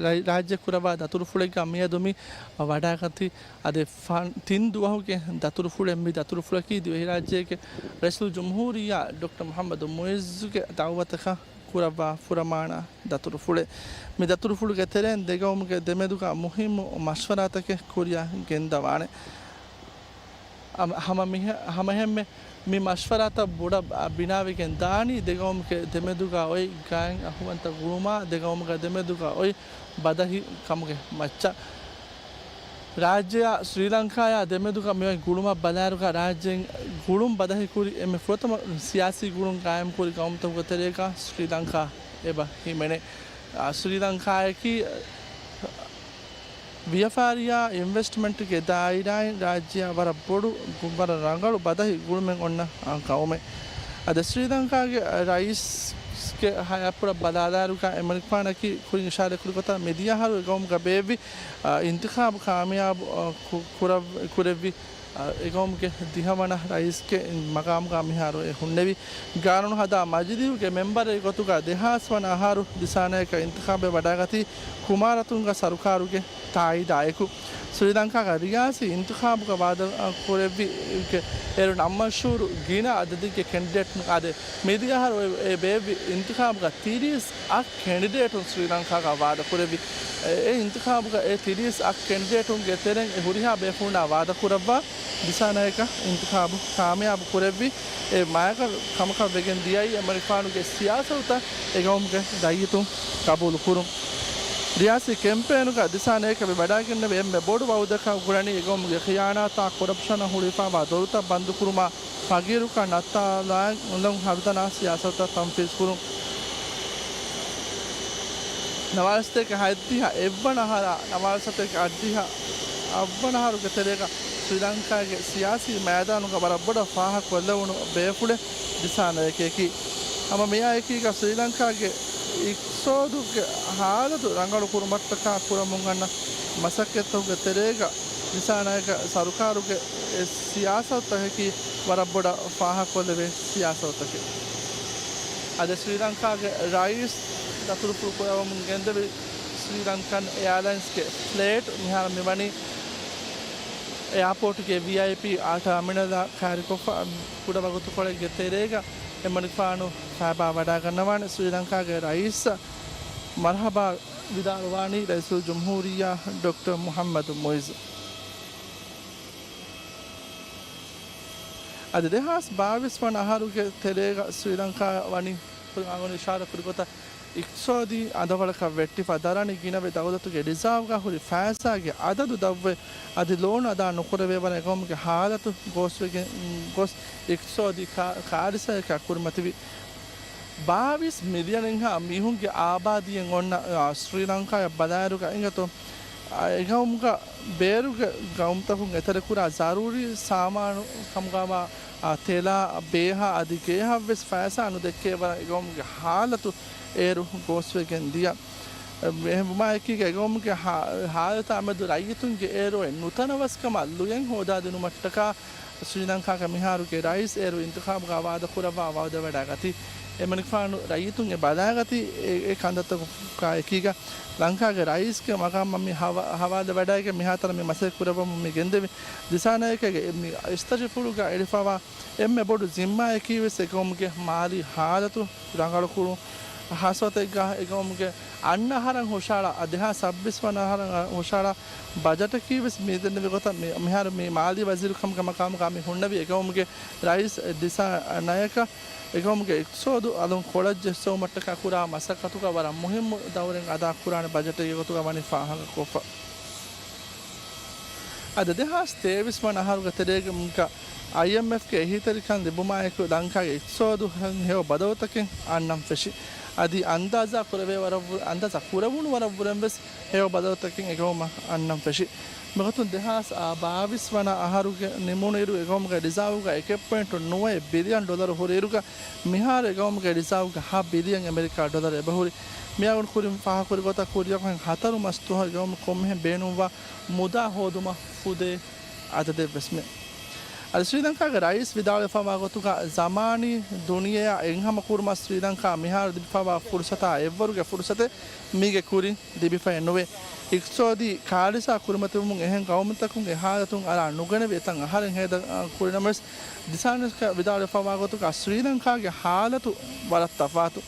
ރައި-، ރާއްޖެ ކުރައްވާ ދަތުރުފުޅެއްގަ މިއަދު މި ވަޑައިގަތީ. އަދި ފަ-، ތިން ދުވަހުގެ ދަތުރުފުޅެއް. މި ދަތުރުފުޅަކީ ދިވެހިރާއްޖޭގެ ރައީސުލްޖުމްހޫރިއްޔާ ޑޮކްޓަރ މުޙައްމަދު މުޢިއްޒުގެ ދަޢުވަތަކަށް ކުރައްވާ ފުރަމާނާ ދަތުރުފުޅެއް. މި ދަތުރުފުޅުގެ ތެރެއިން ދެގައުމުގެ ދެމެދުގަ މުހިއްމު މަޝްވަރާތަކެއް ކުރިއަށް ގެންދަވާނެ. ހަމަ މިހެ-، ހަމައެހެންމެ މި މަޝްވަރާތައް ބޮޑަށް ބިނާވެގެން ދާނީ ދެގައުމުގެ ދެމެދުގަ އޮތް ގާތް އަހުވަންތަ ގުޅުމާ ދެގައުމުގެ ދެމެދުގަ އޮތް ބަދަހި ކަމުގެ މައްޗަށް. ރާއްޖެއާ ސްރީލަންކާޔާ ދެމެދުގަ މިއޮތް ގުޅުމަށް ބަލާއިރުގަ ރާއްޖޭން ގުޅުން ބަދަހިކުރި އެންމެ ފުރަތަމަ ސިޔާސީ ގުޅުން ގާއިމްކުރި ގައުމުތަކުގެ ތެރޭގަ ސްރީލަންކާ އެބަ ހިމެނޭ. އާ، ސްރީލަންކާޔަކީ ވިޔަފާރިއާ އިންވެސްޓްމަންޓްގެ ދާއިރާއިން ރާއްޖެއާ ވަރަށް ބޮޑު، ވަރަށް ރަނގަޅު ބަދަހި ގުޅުމެއް އޮންނަ ގައުމެއް. އަދި ސްރީލަންކާގެ ރައީސްގެ ހަޔާތްޕުޅަށް ބަލާލާއިރުގަ އެމަނިކުފާނަކީ ކުރިން އިޝާރަތްކުރި ގޮތަށް މިދިޔަހަރު އެގައުމުގަ ބޭއްވި، އާ، އިންތިޚާބު ކާމިޔާބު، އާ، ކު-، ކުރައް-، ކުރެއްވި، އާ، އެގައުމުގެ ދިހަވަނަ ރައީސްގެ މަގާމުގަ މިހާރު އެ ހުންނެވި. ގާނޫނު ހަދާ މަޖިލީހުގެ މެމްބަރެއް ގޮތުގަ ދެހާސް ވަނަ އަހަރު ދިސާނަޔަކަށް އިންތިޚާބެއް ވަޑައިގަތީ ކުމާރަތުންގ ސަރުކާރުގެ ތާއީދާއެކު. ސްރީލަންކާގަ ރިޔާސީ އިންތިޚާބުގަ ވާދަ، އަ، ކުރެއްވި އޭރު ނަންމަންޝޫރު ގިނަ އަދަދެއްގެ ކެންޑިޑޭޓުން އާދެ، މިދިޔަހަރު އެ، އެ ބޭއްވި އިންތިޚާބުގަ ތިރީސް އަށް ކެންޑިޑޭޓުން ސްރީލަންކާގަ ވާދަ ކުރެއްވި. އެ، އެ އިންތިޚާބުގަ އެ ތިރީސް އަށް ކެންޑިޑޭޓުންގެ ތެރެއިން އެ ހުރިހާ ބޭފުޅުންނާ ވާދަ ކުރައްވާ ދިސާނަޔަކަށް އިންތިޚާބު ކާމިޔާބު ކުރެއްވި. އެ މާތް ކަމަކަށް ވެގެން ދިޔައީ އެމަނިކުފާނުގެ ސިޔާސަތުތައް އެގައުމުގެ ރައްޔިތުން ގަބޫލު ކުރުން. ރިޔާސީ ކެމްޕޭނުގަ ދިސާނަޔަކަށް ވެވަޑައިގެންނެވި އެންމެ ބޮޑު ވައުދަކަށް އުކުރަނީ އެގައުމުގެ ޚިޔާނާތާ ކޮރަޕްޝަނަށް ހުޅުވިފައިވާ ދޮރުތައް ބަންދުކުރުމާ، ފަގީރުކަން ނައްތާލަން ހަރުދަނާ ސިޔާސަތުތައް ތަންފީޒުކުރުން. ނަވާރަސަތޭކަ ހަތްދިހަ އެއްވަނަ އަހަރާ ނަވާރަސަތޭކަ އަށްޑިހަ އަށްވަނަ އަހަރުގެ ތެރޭގަ ސްރީލަންކާގެ ސިޔާސީ މައިދާނުގަ ވަރަށް ބޮޑަށް ފާހަގަކޮށްލެވުނު ބޭފުޅެއް ދިސާނަޔަކަކީ. ހަމަ މިއާއެކީގަ ސްރީލަންކާގެ އިޤްތިޞާދުގެ ހާލަތު ރަނގަޅު ކުރުމަށްޓަކާ ކުރަމުން އަންނަ މަސައްކަތްތަކުގެ ތެރޭގަ ދިސާނަޔަކަށް ސަރުކާރުގެ އެ ސިޔާސަތުތަކަކީ ވަރަށް ބޮޑަށް ފާހަގަކޮށްލެވޭ ސިޔާސަތުތަކެއް. އަދި ސްރީލަންކާގެ ރައީސް ދަތުރުފުޅު ކުރައްވަމުން ގެންދެވި ސްރީލަންކަން އެއާލައިންސްގެ ފްލައިޓް މިހާރު މިވަނީ އެއާޕޯޓުގެ ވީއައިޕީ ޓާމިނަލާ ކައިރިކޮށްފަ ކުޑަ ވަގުތުކޮޅެއްގެ ތެރޭގަ އެމަނިކުފާނު ފައިބާ ވަޑައިގަންނަވާނެ. ސްރީލަންކާގެ ރައީސަށް މަރުޙަބާ ވިދާޅުވާނީ ރައީސުލްޖުމްހޫރިއްޔާ ޑޮކްޓަރ މުޙައްމަދު މުޢިއްޒު. އަދި ދެހާސް ބާވީސް ވަނަ އަހަރުގެ ތެރޭގަ ސްރީލަންކާ ވަނީ ކުރިން އަޅުގަނޑު އިޝާރާތް ކުރި ގޮތަށް އިޤްތިޞާދީ އަނދަވަޅަކަށް ވެއްޓިފަ ދަރަނި ގިނަވެ ދައުލަތުގެ ރިޒާވްގަ ހުރި ފައިސާގެ އަދަދު ދަށްވެ އަދި ލޯނު އަދާ ނުކުރެވޭ ވަރަށް އެގައުމުގެ ހާލަތު ގޯސްވެގެން ގޮސް އިޤްތިޞާދީ ކާ-، ކާރިސާއަކަށް ކުރިމަތިވި. ބާވީސް މިލިއަނެއްހާ މީހުންގެ އާބާދީއެއް އޮންނަ، އާ، ސްރީލަންކާއަށް ބަލާއިރުގަ އިނގޭތޯ، އާ، އެގައުމުގަ ބޭރުގެ ގައުމުތަކުން އެތެރެކުރާ ޒަރޫރީ ސާމާނު ކަމުގަވާ، އާ، ތެލާ، ބޭހާ އަދި ގޭހަށްވެސް ފައިސާ ނުދެއްކޭ ވަރަށް އެގައުމުގެ ހާލަތު އޭރު ގޯސްވެގެން ދިޔަ. އެހެންވުމާއެކީގަ އެގައުމުގެ ހާ-، ހާލަތާމެދު ރައްޔިތުންގެ އޭރު އޮތް ނުތަނަވަސްކަމާ ލުޔެއް ހޯދާދިނުމަށްޓަކާ ސްރީލަންކާގެ މިހާރުގެ ރައީސް އޭރު އިންތިޚާބުގަ ވާދަކުރައްވާ ވައުދެއް ވަޑައިގަތީ. އެމަނިކުފާނު ރައްޔިތުން އެ ބަލާގަތީ އެ، އެ ކަންތައްތަކާ އެކީގަ ލަންކާގެ ރައީސްގެ މަގާމަށް މި ހަވާ-، ހަވާލުވެވަޑައިގެން މިހާތަނަށް މި މަސައްކަތް ކުރައްވަމުން މި ގެންދެވި ދިސާނަޔަކަށް މި އިސްތަށިފުޅުގަ އެޅިފައިވާ އެންމެ ބޮޑު ޒިންމާއަކީވެސް އެގައުމުގެ މާލީ ހާލަތު ރަނގަޅުކުރުން. ހާއްސަވަތެއްގަ އެގައުމުގެ އަންނަ އަހަރަށް ހުށަހަޅާ، ދެހާސް ސައްބީސް ވަނަ އަހަރަށް ހުށަހަޅާ ބަޖެޓަކީވެސް މި ދެންނެވި ގޮތަށް މި-، މިހާރު މި މާލީ ވަޒީރު ކަމުގެ މަގާމުގަ މި ހުންނެވި އެގައުމުގެ ރައީސް ދިސާނަޔަކަށް އެގައުމުގެ އިޤްތިޞާދު އަލުން ކޮޅަށް ޖެއްސެވުމަށްޓަކާ ކުރާ މަސައްކަތުގަ ވަރަށް މުހިއްމު ދައުރެއް އަދާކުރާނެ ބަޖެޓެއްގެ ގޮތުގަ ވަނީ ފާހަގަކޮށްފަ. އަދި ދެހާސް ތޭވީސް ވަނަ އަހަރުގެ ތެރޭގަ އައިއެމްއެފްގެ އެހީތެރިކަން ލިބުމާއެކު ލަންކާގެ އިޤްތިޞާދު ހެޔޮ ބަދަލުތަކެއް އަންނަން ފެށި. އަދި އަންދާޒާ ކުރެވޭ ވަރަށް ވު-، އަންދާޒާ ކުރެވުނު ވަރަށް ވުރެން ވެސް ހެޔޮ ބަދަލުތަކެއް އެގައުމަށް އަންނަން ފެށި. މިގޮތުން ދެހާސް ބާވީސް ވަނަ އަހަރުގެ ނިމުނުއިރު އެގައުމުގެ ރިޒާވުގަ އެކެއް ޕޮއިންޓު ނުވައެއް ބިލިއަން ޑޮލަރު ހުރިއިރުގަ މިހާރު އެގައުމުގެ ރިޒާވުގަ ހަ ބިލިއަން އެމެރިކާ ޑޮލަރު އެބަހުރި. މިއަޅުގަނޑު ކުރިން ފާހަގަކުރި ގޮތަށް ކުރިއަށް ހަތަރު މަސް ދުވަހަށް އެގައުމު ކޮންމެހެން ބޭނުންވާ މުދާ ހޯދުމަށް ފުދޭ އަދަދެއްވެސްމެ. އަދި ސްރީލަންކާގެ ރައީސް ވިދާޅުވެފައިވާ ގޮތުގަ ޒަމާނީ ދުނިޔެއާ އެއްހަމަ ކުރުމަށް ސްރީލަންކާ މިހާރު ލިބިފައިވާ ފުރުސަތާ އެއްވަރުގެ ފުރުސަތެއް މީގެ ކުރިން ލިބިފައެއް ނުވޭ. އިޤްތިޞާދީ ކާރިސާ ކުރިމަތިވުމުން އެހެން ޤައުމުތަކުންގެ ހާލަތުން އަރާ ނުގަނެވި އެތައް އަހަރެއް ހޭދަ ކުރިނަމަވެސް، ދިސާނަޔަކަށް ވިދާޅުވެފައިވާ ގޮތުގަ ސްރީލަންކާގެ ހާލަތު ވަރަށް ތަފާތު.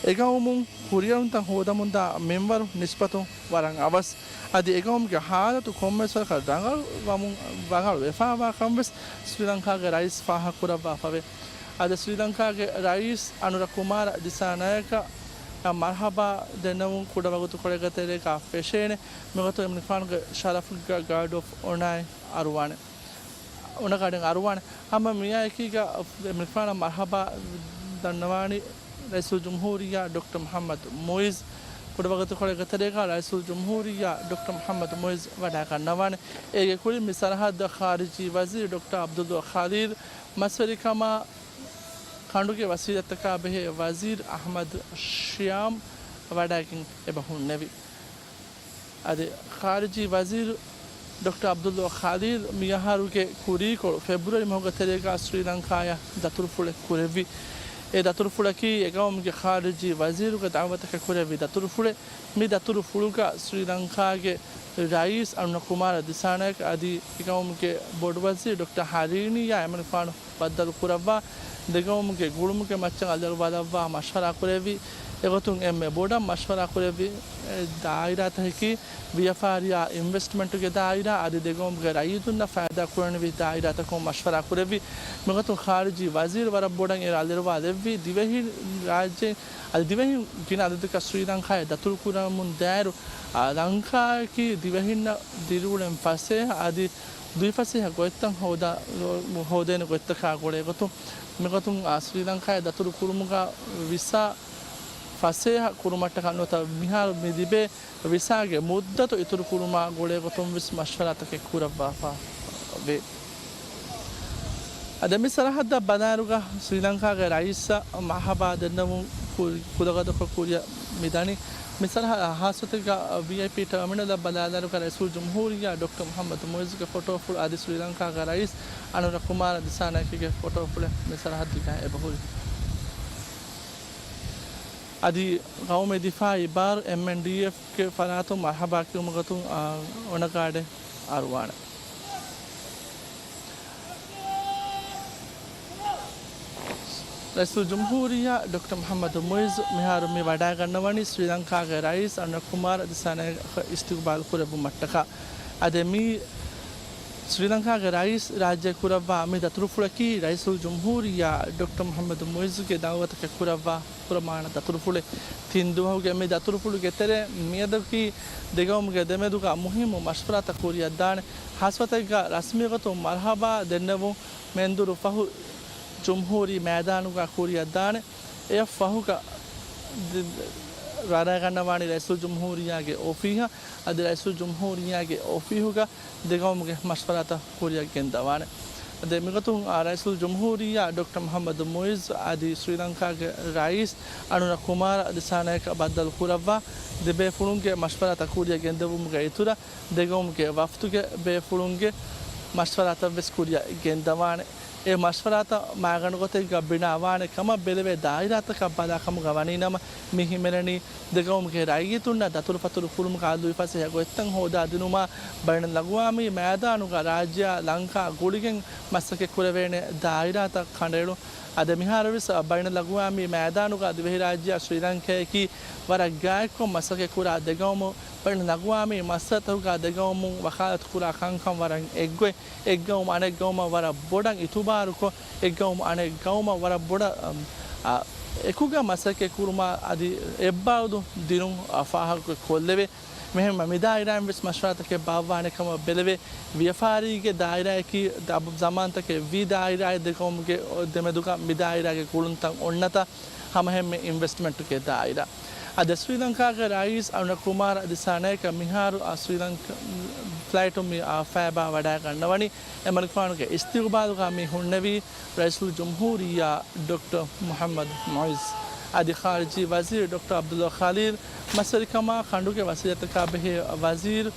އެގައުމުން ކުރިއެރުންތައް ހޯދަމުންދާ މިންވަރު ނިސްބަތުން ވަރަށް އަވަސް. އަދި އެގައުމުގެ ހާލަތު ކޮންމެސް ވަރަކަށް ރަނގަޅު ވަމުން، ރަނގަޅު ވެފައިވާކަން ވެސް ސްރީލަންކާގެ ރައީސް ފާހަގަކުރައްވާފަވޭ. އަދި ސްރީލަންކާގެ ރައީސް އަނުރަ ކުމާރަ ދިސާނަޔަކަށް މަރްޙަބާ ދެންނެވުން ކުޑަވަގުތުކޮޅެއްގެ ތެރޭގަ ފެށޭނެ. މިގޮތުން އެމަނިކުފާނުގެ ޝަރަފުގަ ގާޑް އޮފް އޮނާއެއް އަރުވާނެ. އޮނަރ ގާޑެއް އަރުވާނެ. ހަމަ މިއާއެކީގަ އެމަނިކުފާނަށް މަރްޙަބާ ދަންނަވާނީ ރައީސުލްޖުމްހޫރިއްޔާ ޑޮކްޓަރ މުޙައްމަދު މުޢިއްޒު. ކުޑަވަގުތުކޮޅެއްގެ ތެރޭގަ ރައީސުލްޖުމްހޫރިއްޔާ ޑޮކްޓަރ މުޙައްމަދު މުޢިއްޒު ވަޑައިގަންނަވާނެ. އޭގެ ކުރިން މި ސަރަހައްދަށް ޚާރިޖީ ވަޒީރު ޑޮކްޓަރ ޢަބްދުﷲ ޚަލީލް، މަސްވެރިކަމާ ކަނޑުގެ ވަސީލަތްތަކާ ބެހޭ ވަޒީރު އަޙްމަދު ޝިޔާމް ވަޑައިގެން އެބަ ހުންނެވި. އަދި ޚާރިޖީ ވަޒީރު ޑޮކްޓަރ ޢަބްދުﷲ ޚަލީލް މިއަހަރުގެ ކުރީކޮޅު ފެބްރުއަރީ މަހުގެ ތެރޭގަ ސްރީލަންކާޔަށް ދަތުރުފުޅެއް ކުރެއްވި. އެ ދަތުރުފުޅަކީ އެގައުމުގެ ޚާރިޖީ ވަޒީރުގެ ދަޢުވަތަކަށް ކުރެއްވި ދަތުރުފުޅެއް. މި ދަތުރުފުޅުގަ ސްރީލަންކާގެ ރައީސް އަނުރަ ކުމާރަ ދިސާނަޔަކަށް އަދި އެގައުމުގެ ބޮޑުވަޒީރު ޑޮކްޓަރ ހަރީނިއްޔާ އެމަނިކުފާނު ބައްދަލުކުރައްވާ، ދެގައުމުގެ ގުޅުމުގެ މައްޗަށް އަލިއަޅުވާލައްވާ މަޝްވަރާ ކުރެއްވި. އެގޮތުން އެންމެ ބޮޑަށް މަޝްވަރާ ކުރެއްވި، އެ، ދާއިރާތަކަކީ ވިޔަފާރިއާ އިންވެސްޓްމަންޓުގެ ދާއިރާ އަދި ދެގައުމުގެ ރައްޔިތުންނަށް ފައިދާ ކުރަނިވި ދާއިރާތަކުން މަޝްވަރާ ކުރެއްވި. މިގޮތުން ޚާރިޖީ ވަޒީރު ވަރަށް ބޮޑަށް އޭރު އަލިއަޅުވާލެއްވި. ދިވެހި ރާއްޖެ އަދި ދިވެހިން ގިނަ އަދަދަކަށް ސްރީލަންކާއަށް ދަތުރުކުރަމުން ދާއިރު، އާ، ލަންކާއަކީ ދިވެހިންނަށް ދިރިއުޅެން ފަސޭހަ އަދި ދުވިފަސޭހަ ގޮތްތައް ހޯދާ، ހޯދޭނެ ގޮތްތަކާ ގުޅޭ ގޮތުން، މިގޮތުން، އާ، ސްރީލަންކާއަށް ދަތުރު ކުރުމުގަ ވިސާ ފަސޭހަ ކުރުމަށްޓަކާ ނުވަތަ މިހާރު މި ލިބޭ ވިސާގެ މުއްދަތު އިތުރު ކުރުމާ ގުޅޭ ގޮތުން ވެސް މަޝްވަރާތަކެއް ކުރައްވާފަ ވޭ. އަދި މި ސަރަހައްދަށް ބަލާއިރުގަ ސްރީލަންކާގެ ރައީސަށް މަރްޙަބާ ދެންނެވުން ކުރި-، ކުޑަގަދަކޮށް ކުރިއަށް މިދަނީ. މި ސަރަހައްދަށް ހާއްސަތަކަށް ވީއައިޕީ ޓާމިނަލަށް ބަލާލާއިރުގަ ރައީސުލްޖުމްހޫރިއްޔާ ޑޮކްޓަރ މުޙައްމަދު މުޢިއްޒުގެ ފޮޓޯފުޅު އަދި ސްރީލަންކާގެ ރައީސް އަނުރަ ކުމާރަ ދިސާނަޔަކީގެ ފޮޓޯފުޅެއް މި ސަރަހައްދުގަ އެބަހުރި. އަދި ގައުމީ ދިފާއީ ބާރު އެމްއެންޑީއެފްގެ ފަރާތުން މަރްޙަބާ ކިޔުމުގެ ގޮތުން އޮނަރ ގާޑެއް އަރުވާނެ. ރައީސުލްޖުމްހޫރިއްޔާ ޑޮކްޓަރ މުޙައްމަދު މުޢިއްޒު މިހާރު މި ވަޑައިގަންނަވަނީ ސްރީލަންކާގެ ރައީސް އަނުރަ ކުމާރަ ދިސާނަޔަކަށް އިސްތިޤުބާލު ކުރެއްވުމަށްޓަކާ. އަދި މި ސްރީލަންކާގެ ރައީސް ރާއްޖެ ކުރައްވާ މި ދަތުރުފުޅަކީ ރައީސުލްޖުމްހޫރިއްޔާ ޑޮކްޓަރ މުޙައްމަދު މުޢިއްޒުގެ ދަޢުވަތަކަށް ކުރައްވާ ފުރަމާނަ ދަތުރުފުޅެއް. ތިން ދުވަހުގެ މި ދަތުރުފުޅުގެ ތެރޭ މިއަދަކީ ދެގައުމުގެ ދެމެދުގަ މުހިއްމު މަޝްވަރާތައް ކުރިއަށްދާނެ. ހާއްސަވަތެއްގަ ރަސްމީގޮތުން މަރްޙަބާ ދެންނެވުން މެންދުރު ފަހު ޖުމްހޫރީ މައިދާނުގަ ކުރިއަށްދާނެ. އެއަށް ފަހުގަ ދި-، ވަޑައިގަންނަވާނީ ރައީސުލްޖުމްހޫރިއްޔާގެ އޮފީހަށް. އަދި ރައީސުލްޖުމްހޫރިއްޔާގެ އޮފީހުގަ ދެގައުމުގެ މަޝްވަރާތައް ކުރިއަށް ގެންދަވާނެ. އަދި މިގޮތުން، އާ، ރައީސުލްޖުމްހޫރިއްޔާ ޑޮކްޓަރ މުޙައްމަދު މުޢިއްޒު އަދި ސްރީލަންކާގެ ރައީސް އަނުރަ ކުމާރަ ދިސާނަޔަކަށް ބައްދަލު ކުރައްވާ ދެބޭފުޅުންގެ މަޝްވަރާތައް ކުރިއަށް ގެންދެވުމުގެ އިތުރަށް ދެގައުމުގެ ވަފްދުގެ ބޭފުޅުންގެ މަޝްވަރާތައް ވެސް ކުރިއަށް ގެންދަވާނެ. އެ މަޝްވަރާތައް މައިގަނޑު ގޮތެއްގަ ބިނާވާނެ ކަމަށް ބެލެވޭ ދާއިރާތަކަށް ބަލާ ކަމުގަ ވަނީ ނަމަ، މި ހިމެނެނީ ދެގައުމުގެ ރައްޔިތުންނަށް ދަތުރުފަތުރު ކުރުމުގަ ލުއިފަސޭހަ ގޮތްތައް ހޯދާދިނުމާ، ބައިނަލްއަގްވާމީ މައިދާނުގަ ރާއްޖެއާ ލަންކާ ގުޅިގެން މަސައްކަތް ކުރެވޭނެ ދާއިރާތައް ކަނޑައެޅުން. އަދި މިހާރުވެސް ބައިނަލްއަގްވާމީ މައިދާނުގަ ދިވެހިރާއްޖެއާ ސްރީލަންކަޔަކީ ވަރަށް ގާތްކޮށް މަސައްކަތްކުރާ ދެގައުމު. ބައިނަލްއަގްވާމީ މައްސަލަތަކުގަ ދެގައުމުން ވަކާލަތުކުރާ ކަންކަން ވަރަށް އެއްގޮތް، އެއްގައުމު އަނެއްގައުމަށް ވަރަށް ބޮޑަށް އިތުބާރުކޮށް، އެއްގައުމު އަނެއްގައުމަށް ވަރަށް ބޮޑަށް، އަ، އަ، އެކުގަ މަސައްކަތް ކުރުމަށް އަދި އެއްބާރުލުން ދިނުން، އަ، ފާހަގަކޮށްލެވޭ. މިހެން މި ދާއިރާއިން ވެސް މަޝްވަރާތަކެއް ބާއްވާނެ ކަމަށް ބެލެވޭ. ވިޔަފާރީގެ ދާއިރާއަކީ ދަބު ޒަމާންތަކެއް ވީ ދާއިރާއެއް ދެގައުމުގެ ދެމެދުގަ މި ދާއިރާގެ ގުޅުންތައް އޮންނަތާ ހަމަހެންމެ އިންވެސްޓްމަންޓުގެ ދާއިރާ. އަދި ސްރީލަންކާގެ ރައީސް އަނުރަ ކުމާރަ ދިސާނަޔަކަށް މިހާރު އާ ސްރީލަންކާ ފްލައިޓުން މި އާ ފައިބާ ވަޑައިގަންނަވަނީ. އެމަނިކުފާނުގެ އިސްތިޤުބާލުގަ މި ހުންނެވީ ރައީސުލްޖުމްހޫރިއްޔާ ޑޮކްޓަރ މުޙައްމަދު މުޢިއްޒު އަދި ޚާރިޖީ ވަޒީރު ޑޮކްޓަރ ޢަބްދުﷲ ޚަލީލް، މަސްވެރިކަމާ ކަނޑުގެ ވަސީލަތަކާ ބެހޭ ވަޒީރު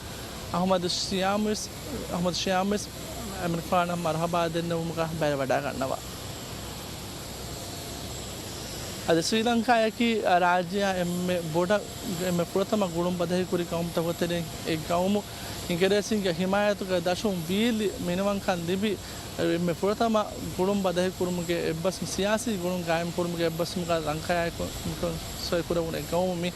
އަޙްމަދު ޝިޔާމް ވެސް، އަޙްމަދު ޝިޔާމް ވެސް އެމަނިކުފާނަށް މަރްޙަބާ ދެންނެވުމުގަ ބައިވެވަޑައިގަންނަވާ. އަދި ސްރީލަންކާއަކީ ރާއްޖެއާ އެންމެ ބޮޑަށް، އެންމެ ފުރަތަމަ ގުޅުން ބަދަހިކުރި ގައުމުތަކުގެ ތެރެއިން އެއް ގައުމު. އިނގިރޭސިންގެ ހިމާޔަތުގެ ދަށުން ވީއްލި މިނިވަންކަން ލިބި، އެންމެ ފުރަތަމަ ގުޅުން ބަދަހިކުރުމުގެ އެއްބަސް، ސިޔާސީ ގުޅުން ގާއިމްކުރުމުގެ އެއްބަސްވުމުގަ ލަންކާއާއެކު ސޮއިކުރެވުނު އެއް ގައުމު މި.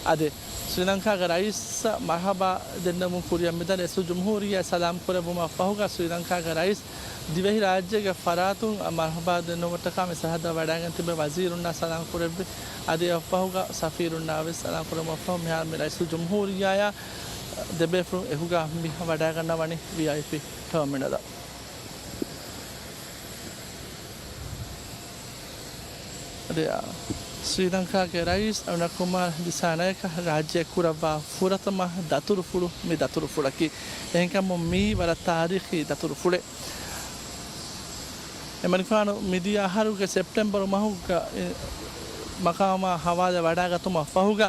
އަދި ސްރީލަންކާގެ ރައީސަށް މަރްހަބާ ދެންނެވުމުން ކުރިއަށް މިދަނީ ރައީސުލްޖުމްހޫރިއްޔާ ސަލާމް ކުރެއްވުމަށް ފަހުގަ ސްރީލަންކާގެ ރައީސް ދިވެހިރާއްޖޭގެ ފަރާތުން މަރްހަބާ ދެންނެވުމަށްޓަކާ މި ސަރަހައްދަށް ވަޑައިގެން ތިބެ ވަޒީރުންނާ ސަލާމް ކުރެއްވި. އަދި އެއަށްފަހުގަ ސަފީރުންނާ ވެސް ސަލާމް ކުރެއްވުމަށްފަހު މިހާރު މި ރައީސުލްޖުމްހޫރިއްޔާއާ ދެބޭފުޅުން އެކުގަ މި ވަޑައިގަންނަވަނީ ވީއައިޕީ ޓާމިނަލަށް. އަދި، އާ، ސްރީލަންކާގެ ރައީސް އަނުރަކުމާރ ދިސާނަޔަކަ ރާއްޖެ ކުރައްވާ ފުރަތަމަ ދަތުރުފުޅު މި ދަތުރުފުޅަކީ. އެހެންކަމުން މިއީ ވަރަށް ތާރީޚީ ދަތުރުފުޅެއް. އެމަނިކުފާނު މިދިޔަ އަހަރުގެ ސެޕްޓެމްބަރު މަހުގަ މަޤާމާ ހަވާލެ ވަޑައިގަތުމަށް ފަހުގަ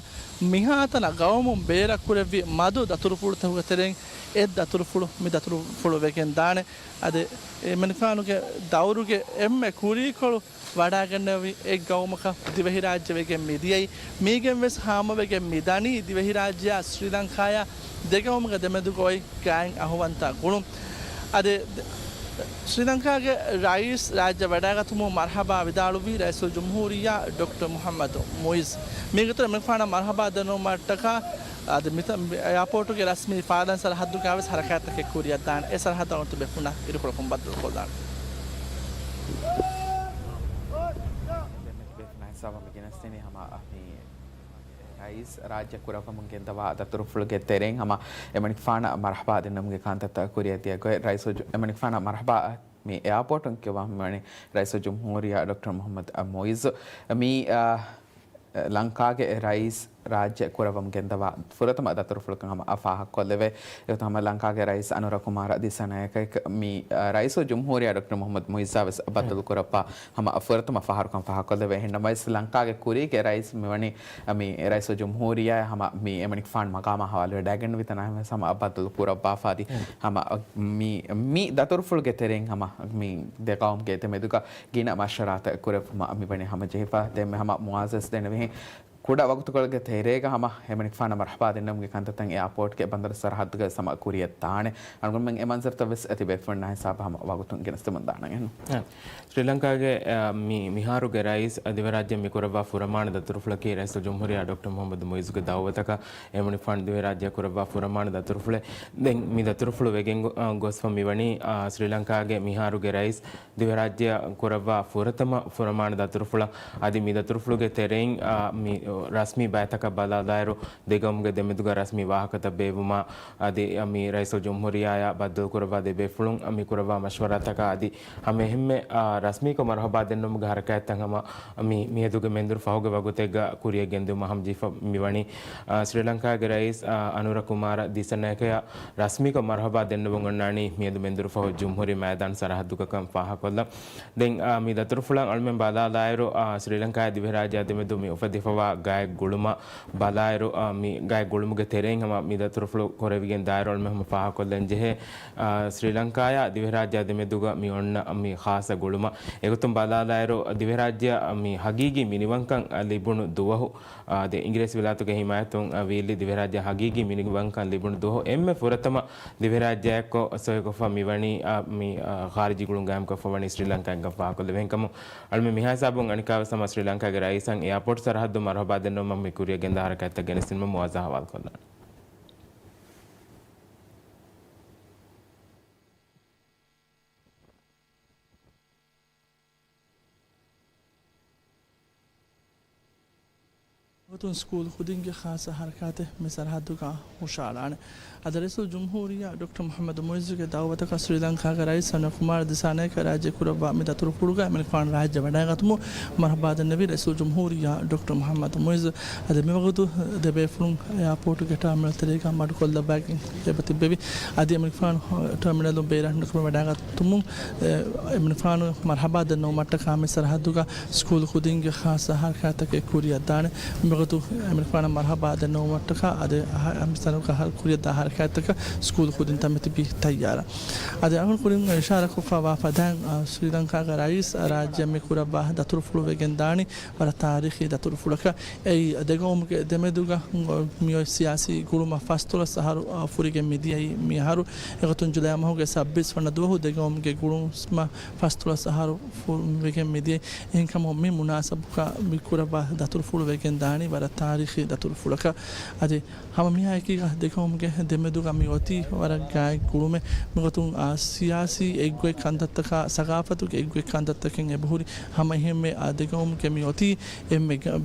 މިހާތަނަށް ގައުމުން ބޭރަށް ކުރެއްވި މަދު ދަތުރުފުޅުތަކުގެ ތެރެއިން އެއް ދަތުރުފުޅު މި ދަތުރުފުޅު ވެގެން ދާނެ. އަދި އެމަނިކުފާނުގެ ދައުރުގެ އެންމެ ކުރީކޮޅު ވަޑައިގެންނެވި އެއް ގައުމަކަށް ދިވެހިރާއްޖެ ވެގެން މިދިޔައީ. މީގެން ވެސް ހާމަވެގެން މިދަނީ ދިވެހިރާއްޖެއާ ސްރީލަންކާޔާ ދެގައުމުގެ ދެމެދުގައި ގާތް އަހުވަންތަ ގުޅުން. އަދި ސްރީލަންކާގެ ރައީސް ރާއްޖެ ވަޑައިގަތުމުން މަރްހަބާ ވިދާޅުވީ ރައީސުލްޖުމްހޫރިއްޔާ ޑޮކްޓަރ މުޙައްމަދު މުޢިއްޒު. މީގެ އިތުރަށް އެމަނިކުފާނަށް މަރްހަބާ ދެންނެވުމަށްޓަކާ އަދި މިތަ-، މި އެއާޕޯޓުގެ ރަސްމީ ފާދަން ސަރަހައްދުގައި ވެސް ހަރަކާތްތަކެއް ކުރިއަށް ދާނެ. އެ ސަރަހައްދު އަޅުގަނޑު ބޭފުޅުންނާ އިރުކޮޅަކުން ބައްދަލުކޮށްލާނެ. ބޭފުޅުންނާ ހިސާބަށް މި ގެނެސްދިނީ ހަމަ މި ރައީސް ރާއްޖެ ކުރައްވަމުން ގެންދަވާ ދަތުރުފުޅުގެ ތެރެއިން ހަމަ އެމަނިކުފާނަށް މަރްހަބާ ދެންނެވުމުގެ ކަންތައްތައް ކުރިއަށް ދިޔަ ގޮތް. ރައީސުލްޖު-، އެމަނިކުފާނަށް މަރްހަބާ މި އެއާޕޯޓުން ކިޔަވާ މިވަނީ ރައީސުލްޖުމްހޫރިއްޔާ ޑޮކްޓަރ މުޙައްމަދު މުޢިއްޒު. މި، އާ، ލަންކާގެ ރައީސް ރާއްޖެ ކުރައްވަމުން ގެންދަވާ ފުރަތަމަ ދަތުރުފުޅަކަށް ހަމަ ފާހަގަކޮށްލެވޭ. އެގޮތުން ހަމަ ލަންކާގެ ރައީސް އަނުރަ ކުމާރަ ދިސަނަޔަކަ މި، އާ، ރައީސުލްޖުމްހޫރިއްޔާ ޑޮކްޓަރ މުޙައްމަދު މުޢިއްޒާ ވެސް ބައްދަލު ކުރައްވާ ހަމަ ފުރަތަމަ ފަހަރުކަން ފާހަގަކޮށްލެވޭ. އެހެންނަމަވެސް، ލަންކާގެ ކުރީގެ ރައީސް މިވަނީ މި ރައީސުލްޖުމްހޫރިއްޔާ ހަމަ މި އެމަނިކުފާނު މަގާމާ ހަވާލުވެ ޑައިގެންވި ތަނާ ހަމަ ބައްދަލު ކުރައްވާފަ އަދި ހަމަ މި، މި ދަތުރުފުޅުގެ ތެރެއިން ހަމަ މި ދެ ގައުމުގެ ދެމެދުގަ ގިނަ މަޝްވަރާތައް ކުރެއްވުމަށް މިވަނީ ހަމަޖެހިފަ. ދެންމެ ހަމަ މުޢާޒް ދެނެވިހެން ކުޑަ ވަގުތުކޮޅެއްގެ ތެރޭގަ ހަމަ އެމަނިކުފާނަށް މަރްޙަބާ ދެންނެވުމުގެ ކަންތައްތައް އެއާޕޯޓްގެ ބަނދަރު ސަރަހައްދުގައި ހަމަ ކުރިއަށް ދާނެ. އަޅުގަނޑުމެން އެ މަންޒަރުތައް ވެސް އެތި ބޭފުޅުންނާ ހިސާބަށް ހަމަ ވަގުތުން ގެނެސްދެމުން ދާނަން. ސްރީލަންކާގެ، އަ، މި، މިހާރުގެ ރައީސް ދިވެހިރާއްޖެ މި ކުރައްވާ ފުރަމާނަ ދަތުރުފުޅަކީ ރައީސުލްޖުމްހޫރިއްޔާ ޑޮކްޓަރ މުޙައްމަދު މުޢިއްޒުގެ ދައުވަތަކަށް އެމަނިކުފާނު ދިވެހިރާއްޖެ ކުރައްވާ ފުރަމާނަ ދަތުރުފުޅެއް. ދެން މި ދަތުރުފުޅު ވެގެން ގޮ-، އަ، ގޮސްފަ މިވަނީ، އާ، ސްރީލަންކާގެ މިހާރުގެ ރައީސް ދިވެހިރާއްޖެއަށް ކުރައްވާ ފުރަތަމަ ފުރަމާނަ ދަތުރުފުޅަށް. އަދި މި ދަތުރުފުޅުގެ ތެރެއިން، އާ، މި ރަސްމީ ބައިތަކަށް ބަލާލާއިރު، ދެގައުމުގެ ދެމެދުގަ ރަސްމީ ވާހަކަތައް ބޭއްވުމާ، އަދި މި ރައީސުލްޖުމްހޫރިއްޔާއާ ބައްދަލުކުރައްވާ ދެބޭފުޅުން މި ކުރައްވާ މަޝްވަރާތަކާ އަދި ހަމައެހެންމެ، އާ، ރަސްމީކޮށް މަރްޙަބާ ދެންނެވުމުގެ ހަރަކާތްތައް ހަމަ މި، މިއަދުގެ މެންދުރު ފަހުގެ ވަގުތެއްގަ ކުރިއަށް ގެންދިއުމަށް ހަމަޖެހިފަ މިވަނީ. އާ، ސްރީލަންކާގެ ރައީސް، އާ، އަނުރަ ކުމާރަ ދިސަނަޔަކަޔަށް ރަސްމީކޮށް މަރްޙަބާ ދެންނެވުން އޮންނާނީ މިއަދު މެންދުރު ފަހު ޖުމްހޫރީ މައިދާން ސަރަހައްދުގަކަން ފާހަގަކޮށްލަން. ދެން، އާ، މި ދަތުރުފުޅަށް އަޅުމެން ބަލާލާއިރު، އާ، ސްރީލަންކާއާ ދިވެހިރާއްޖެ ދެމެދު މި އުފެދިފަވާ ގާތް ގުޅުމަށް ބަލާއިރު، އާ، މި ގާތް ގުޅުމުގެ ތެރެއިން ހަމަ މި ދަތުރުފުޅު ކުރެވިގެން ދާއިރު އަޅުމެން ހަމަ ފާހަގަކޮށްލަން ޖެހޭ، އާ، ސްރީލަންކާއާ ދިވެހިރާއްޖެ ދެމެދުގަ މި އޮންނަ މި ޚާއްޞަ ގުޅުމަށް. އެގޮތުން ބަލާލާއިރު، ދިވެހިރާއްޖެއަށް މި ހަގީގީ މިނިވަންކަން ލިބުނު ދުވަހު، އާ، ދެ އިނގިރޭސި ވިލާތުގެ ހިމާޔަތުން، އާ، ވީއްލި ދިވެހިރާއްޖެ ހަގީގީ މިނިވަންކަން ލިބުނު ދުވަހު އެންމެ ފުރަތަމަ ދިވެހިރާއްޖެއެއްކޮށް ސޮއިކޮށްފަ މިވަނީ، އާ، މި، އާ، ޚާރިޖީ ގުޅުން ގާއިމްކޮށްފަ ވަނީ ސްރީލަންކާއިން ފާހަގަކޮށްލެވޭ. އެހެންކަމުން އަޅުމެން މިހާ ހިސާބުން އަނެއްކާވެސް ހަމަ ސްރީލަންކާގެ ރައީސަށް އެއާޕޯޓް ސަރަހައްދު މަރްޙަބާ ދެންނެވުމަށް މި ކުރިއަށް ގެންދާ ހަރަކާތްތައް ގެނެސްދިނުމަށް މުޢާޒާ ހަވާލުކޮށްލާނެ. ގޮތުން ސްކޫލް ކުދިންގެ ޚާއްޞަ ހަރަކާތެއް މި ސަރަހައްދުގަ ހުށައަޅާނެ. އަދި ރައީސުލްޖުމްހޫރިއްޔާ ޑޮކްޓަރ މުޙައްމަދު މުޢިއްޒުގެ ދައުވަތަކަށް ސްރީލަންކާގެ ރައީސް އަނުރަ ކުމާރަ ދިސާނަޔަކަ ރާއްޖެ ކުރައްވާ މި ދަތުރުފުޅުގައި އެމަނިކުފާނު ރާއްޖެ ވަޑައިގަތުމުން މަރްޙަބާ ދެންނެވި ރައީސުލްޖުމްހޫރިއްޔާ ޑޮކްޓަރ މުޙައްމަދު މުޢިއްޒު. އަދި މިވަގުތު ދެބޭފުޅުން އެއާޕޯޓުގެ ޓާމިނަލް ތެރޭގަ މަޑުކޮށްލައްވައިގެން އެބަ ތިއްބެވި. އަދި އެމަނިކުފާނު ޓާމިނަލުން ބޭރަށް ނުކުމެ ވަޑައިގަތުމުން، އެ، އެމަނިކުފާނު މަރްޙަބާ ދެންނެވުމަށްޓަކާ މި ސަރަހައްދުގަ ސްކޫލް ކުދިންގެ ޚާއްޞަ ހަރަކާތްތަކެއް ކުރިއަށް ދާނެ. މިވަގު އެމެރިކާނަށް މަރުޙަބާ ދެންނެވުމަށްޓަކާ، އަދި އަހަ-، އެ މިސާލަކަށް ކުރިއަށް ދާ ހަރަކާތްތަކަށް ސްކޫލް ކުދިން ތަންމެތިބީ ތައްޔާރަށް. އަދި އަޅުގަނޑު ކުރިން އިޝާރާތްކޮށްފައިވާ ފަދައިން، އާ، ސްރީލަންކާގެ ރައީސް ރާއްޖެއަށް މި ކުރައްވާ ދަތުރުފުޅު ވެގެން ދާނީ ވަރަށް ތާރީޚީ ދަތުރުފުޅަކަށް. އެއީ ދެގައުމުގެ ދެމެދުގަ މިއޮތް ސިޔާސީ ގުޅުމަށް ފަސްދޮޅަސް އަހަރު، އާ، ފުރިގެން މިދިޔައީ މި އަހަރު. އެގޮތުން ޖުލައި މަހުގެ ސައްބީސް ވަނަ ދުވަހު ދެގައުމުގެ ގުޅުމަށް ފަސްދޮޅަސް އަހަރު ފު-، ވެގެން މިދިޔައީ. އެހެންކަމުން މި މުނާސަބަކާ މި ކުރައްވާ ދަތުރުފުޅު ވެގެން ދާނީ ވަރަށް ތާރީޚީ ދަތުރުފުޅަކަށް. އަދި ހަމަ މިހާ އެކީގަ ދެގައުމުގެ ދެމެދުގަ މި އޮތީ ވަރަށް ގާތް ގުޅުމެއް. މިގޮތުން، އާ، ސިޔާސީ އެއްގޮތް ކަންތައްތަކާ، ސަގާފަތުގެ އެއްގޮތް ކަންތައްތަކެއް އެބަހުރި. ހަމަ އެހެންމެ، އާ، ދެގައުމުގެ މި އޮތީ އެންމެ ގަ-،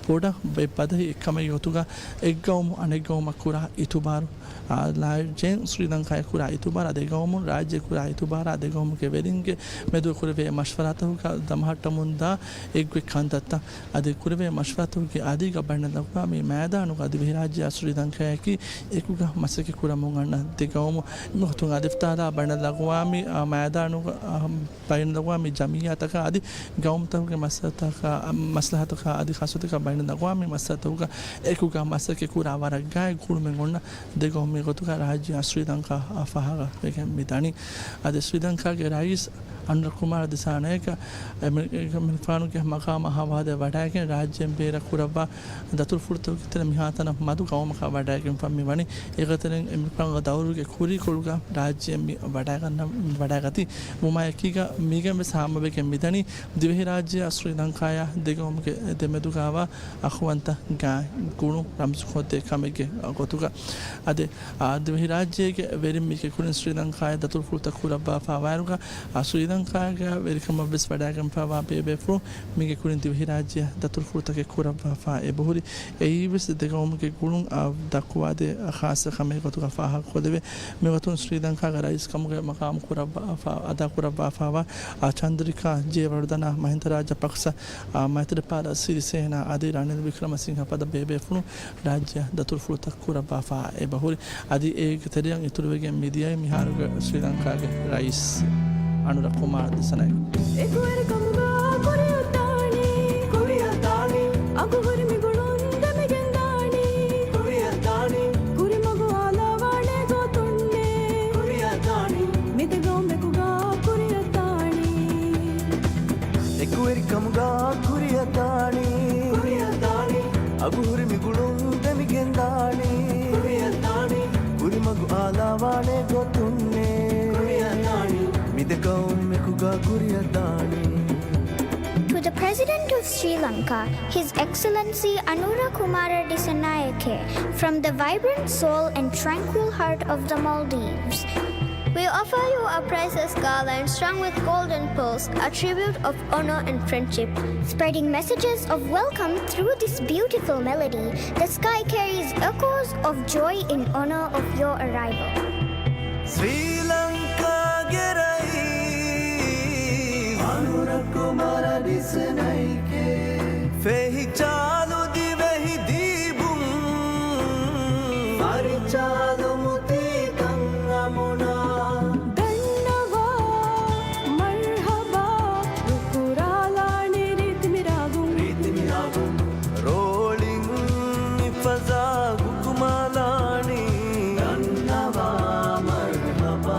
ބޮޑަށް ބަ-، ބަދަހި އެއްކަމެއް އޮތުގަ އެއްގައުމު އަނެއްގައުމަށް ކުރާ އިތުބާރު. އާ، ރާއްޖޭން ސްރީލަންކާއަށް ކުރާ އިތުބާރާ، ދެގައުމުން ރާއްޖެ ކުރާ އިތުބާރާ، ދެގައުމުގެ ވެރިންގެ މެދު ކުރެވޭ މަޝްވަރާތަކުގަ ދަމަހައްޓަމުންދާ އެއްގޮތް ކަންތައްތައް. އަދި ކުރެވޭ މަޝްވަރާތަކުގެ އަދީގަ ބައިނަލްއަގުވާމީ މައިދާނުގަ ދިވެހިރާއްޖެއާ ސްރީލަންކާއަކީ އެކުގަ މަސައްކަތް ކުރަމުން އަންނަ ދެގައުމު. މިގޮތުން އަދި އިފްތާލާ ބައިނަލްއަގުވާމީ، އާ، މައިދާނުގަ، އާ، ބައިނަލްއަގުވާމީ ޖަމިއްޔާތަކާ އަދި ގައުމުތަކުގެ މަސްލަހަތަކާ، މަސްލަހަތަކާ އަދި ޚާއްޞަތަކާ ބައިނަލްއަގުވާމީ މަސްލަހަތަކުގަ އެކުގަ މަސައްކަތް ކުރާ ވަރަށް ގާތް ގުޅުމެއް އޮންނަ ދެގައުމެއް ގޮތުގަ ރާއްޖެއާ ސްރީލަންކާ ފާހަގަ ވެގެން މި ދަނީ. އަދި ސްރީލަންކާގެ ރައީސް އަނުރަ ކުމާރަ ދިސާނަޔަކަ އެމެ-، އެމެރިކާނުގެ މަގާމަށް ހަވާލުވެ ވަޑައިގެން ރާއްޖޭން ބޭރަށް ކުރައްވާ ދަތުރުފުޅުތަކުގެ ތެރެއިން މިހާތަނަށް މަދު ގައުމަކަށް ވަޑައިގެންފަ މި ވަނީ. އެގޮތުން އެމެރިކާގެ ދައުރުގެ ކުރީކޮޅުގަ ރާއްޖެއަށް މި ވަޑައިގަންނަ-، ވަޑައިގަތީ. ވުމާއެކީގަ މީގެން ވެސް ހާމަވެގެން މިދަނީ ދިވެހިރާއްޖެއާ ސްރީލަންކާއާ ދެގައުމުގެ ދެމެދުގައިވާ އަޚުވަންތަ ގާތް ގުޅުން ރަމްޒުކޮށްދޭ ކަމެއްގެ ގޮތުގަ. އަދި، އާ، ދިވެހިރާއްޖޭގެ ވެރިން މީގެ ކުރިން ސްރީލަންކާއަށް ދަތުރުފުޅުތައް ކުރައްވާފަ ވާއިރުގަ، އާ، ސްރީލަންކާގެ ވެރިކަމަށް ވެސް ވަޑައިގެންފަވާ ބޭބޭފުޅުން މީގެ ކުރިން ދިވެހިރާއްޖެއަށް ދަތުރުފުޅުތަކެއް ކުރައްވާފަ އެބަހުރި. އެއީވެސް ދެގައުމުގެ ގުޅުން، އާ، ދައްކުވާދޭ ޚާއްޞަ ކަމެއް ގޮތުގަ ފާހަގަކޮށްލެވޭ. މިގޮތުން ސްރީލަންކާގެ ރައީސް ކަމުގެ މަގާމު ކުރައްވާފަ، އަދާކުރައްވާފަވާ، އާ، ޗަންދްރިކާ ޖޭ ވަރުދަނާ، މަހިންދަ ރާޖަޕަކްސަ، އާ، މައިތްރިޕާލަ ސިރިސޭނާ އަދި ރަނިލް ވިކްރަމަސިންހަ ފަދަ ބޭބޭފުޅުން ރާއްޖެއަށް ދަތުރުފުޅުތައް ކުރައްވާފަ އެބަހުރި. އަދި އޭގެ ތެރެއަށް އިތުރުވެގެން މިދިޔައީ މިހާރުގެ ސްރީލަންކާގެ ރައީސް އަނުރަ ކުމާރ ދިސަނައި. އެކުވެރިކަމުގަ ކުރިއަށްދާނީ، ކުރިއަށްދާނީ، އަގުހުރި މިގުޅުން ދެމިގެންދާނީ، ކުރިއަށްދާނީ، ކުރިމަގު އާލާވާނެ ގޮތުންނޭ، ކުރިއަށްދާނީ، މިދެގައުމެކުގަ ކުރިއަށްދާނީ. އެކުވެރިކަމުގަ ކުރިއަށްދާނީ، ކުރިއަށްދާނީ، އަގުހުރި މިގުޅުން ދެމިގެންދާނީ، ކުރިއަށްދާނީ، ކުރިމަގު އާލާވާނެ ގޮތުންނޭ، ކުރިއަށްދާނީ، މިދެގައުމެކުގަ ކުރިއަށްދާނީ. To the President of Sri Lanka, His Excellency Anura Kumara Dissanayake, from the vibrant soul and tranquil heart of the Maldives, we offer you a priceless garland strung with golden pearls, a tribute of honor and friendship. Spreading messages of welcome through this beautiful melody, the sky carries echoes of joy in honor of your arrival. ސްރީލަންކާގެ ރައީސް އަނުރަ ކުމާރަ ދިސަނައިކޭ، ފެހި ޗާލު ދިވެހި ދީބުން، ފަރި ޗާލު މުތީ ކަން އަމުނާ، ދަންނަވާ މަރްހަބާ ރުކުރާލާނެ ރީތި މިރާގުން، ރީތި މިރާގުން. ރޯޅިން މި ފަޒާ ހުކުމާލާނީ، ދަންނަވާ މަރްހަބާ.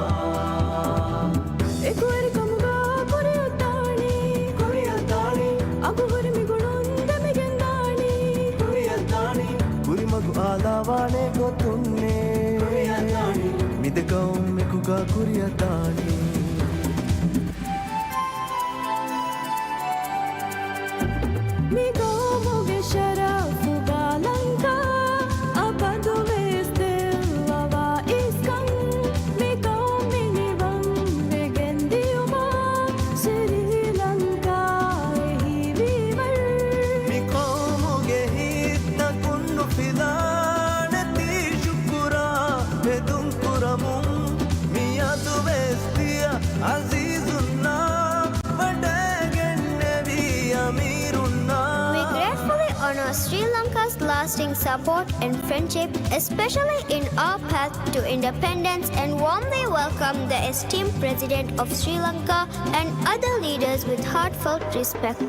އެކުވެރިކަމުގަ ކުރިއަށްދާނީ، ކުރިއަށްދާނީ، އަގުހުރި މިގުޅުން ދެމިގެންދާނީ، ކުރިއަށްދާނީ، ކުރިމަގު އާލާވާނެ ގޮތުންނޭ، ކުރިއަށްދާނީ، މިދެ ގައުމެކުގަ ކުރިއަށްދާނީ. މި ގައުމުގެ ޝަރަފުގަ ލަންކާ އަބަދުވެސް ދެއްވަވާ އިސްކަން. މި ގައުމު މިނިވަންވެގެން ދިޔުމަށް ސްރީލަންކާ އެހީވީވަރު. މި ގައުމުގެ ހިތްތަކުން ނުފިލާނެތީ ޝުކުރާ ހެދުން ކުރަމުން. މިއަދުވެސް ދިޔަ އަޒީޒުންނާ ވަޑައިގެންނެވި އަމީރުންނާ. We gratefully honor Sri Lanka's lasting support and friendship, especially in our path to independence, and warmly welcome the esteemed President of Sri Lanka and other leaders with heartfelt respect.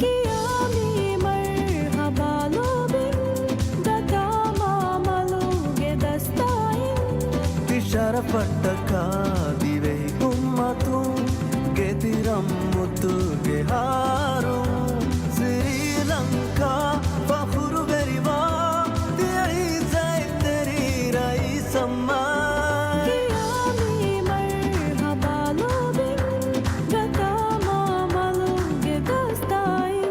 ކިޔާ މީ މަރްހަބާ ލޯބި ފައްޓަކާ ދިވެހި އުއްމަތުން ގެދިރަން މުތުގެ ހާރު ސްރީލަންކާ ފަޚުރުވެރިވާ ތިޔަ އިއްޒަތްތެރި ރައީސަށްމާ. ތިޔާ މި މަރްހަބާ ލޯބިން ގަތާ މާ މަލުގެ ދަސްތާއިން.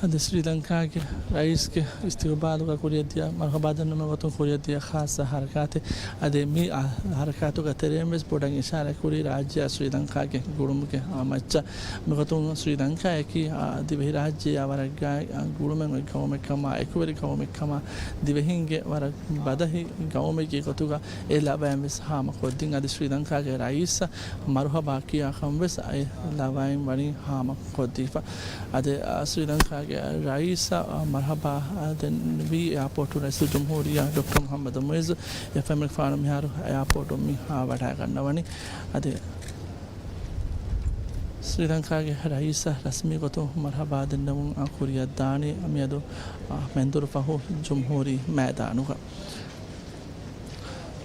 އަދި ސްރީލަންކާގެ ރައީސްގެ އިސްތިގުބާލުގަ ކުރިއަށްދިޔަ، މަރުހަބާ ދަންނަވުމުގެ ގޮތުން ކުރިއަށްދިޔަ ޚާއްޞަ ހަރަކާތެއް. އަދި މި، އާ، ހަރަކާތުގެ ތެރެއިން ވެސް ބޮޑަށް އިޝާރާތް ކުރީ ރާއްޖެއާ ސްރީލަންކާގެ ގުޅުމުގެ، އާ، މައްޗަށް. މިގޮތުން ސްރީލަންކާއަކީ، އާ، ދިވެހިރާއްޖެއާ ވަރަށް ގާތް، އާ، ގުޅުމެއް އޮތް ގައުމެއްކަމާ، އެކުވެރި ގައުމެއްކަމާ، ދިވެހިންގެ ވަރަށް ބަދަހި ގައުމެއްގެ ގޮތުގަ އެ ލަވައިން ވެސް ހާމަކޮށްދިން. އަދި ސްރީލަންކާގެ ރައީސަށް މަރުހަބާ ކިޔާކަން ވެސް އެ ލަވައިން ވަނީ ހާމަކޮށްދީފަ. އަދި، އާ، ސްރީލަންކާގެ ރައީސަށް، އާ، މަރުހަބާ، އާ، ދެންވީ އެއާޕޯޓު ރައީސުލްޖުމްހޫރިއްޔާ ޑޮކްޓަރ މުޙައްމަދު މުޢިއްޒު. އެފްއެމް ފާނު މިހާރު އެއާޕޯޓު މި، އާ، ވަޑައިގަންނަވަނީ. އަދި ސްރީލަންކާގެ ރައީސަށް ރަސްމީ ގޮތުން މަރުހަބާ ދެންނެވުން، އާ، ކުރިއަށްދާނީ މިއަދު، އާ، މެންދުރު ފަހު ޖުމްހޫރީ މައިދާނުގަ.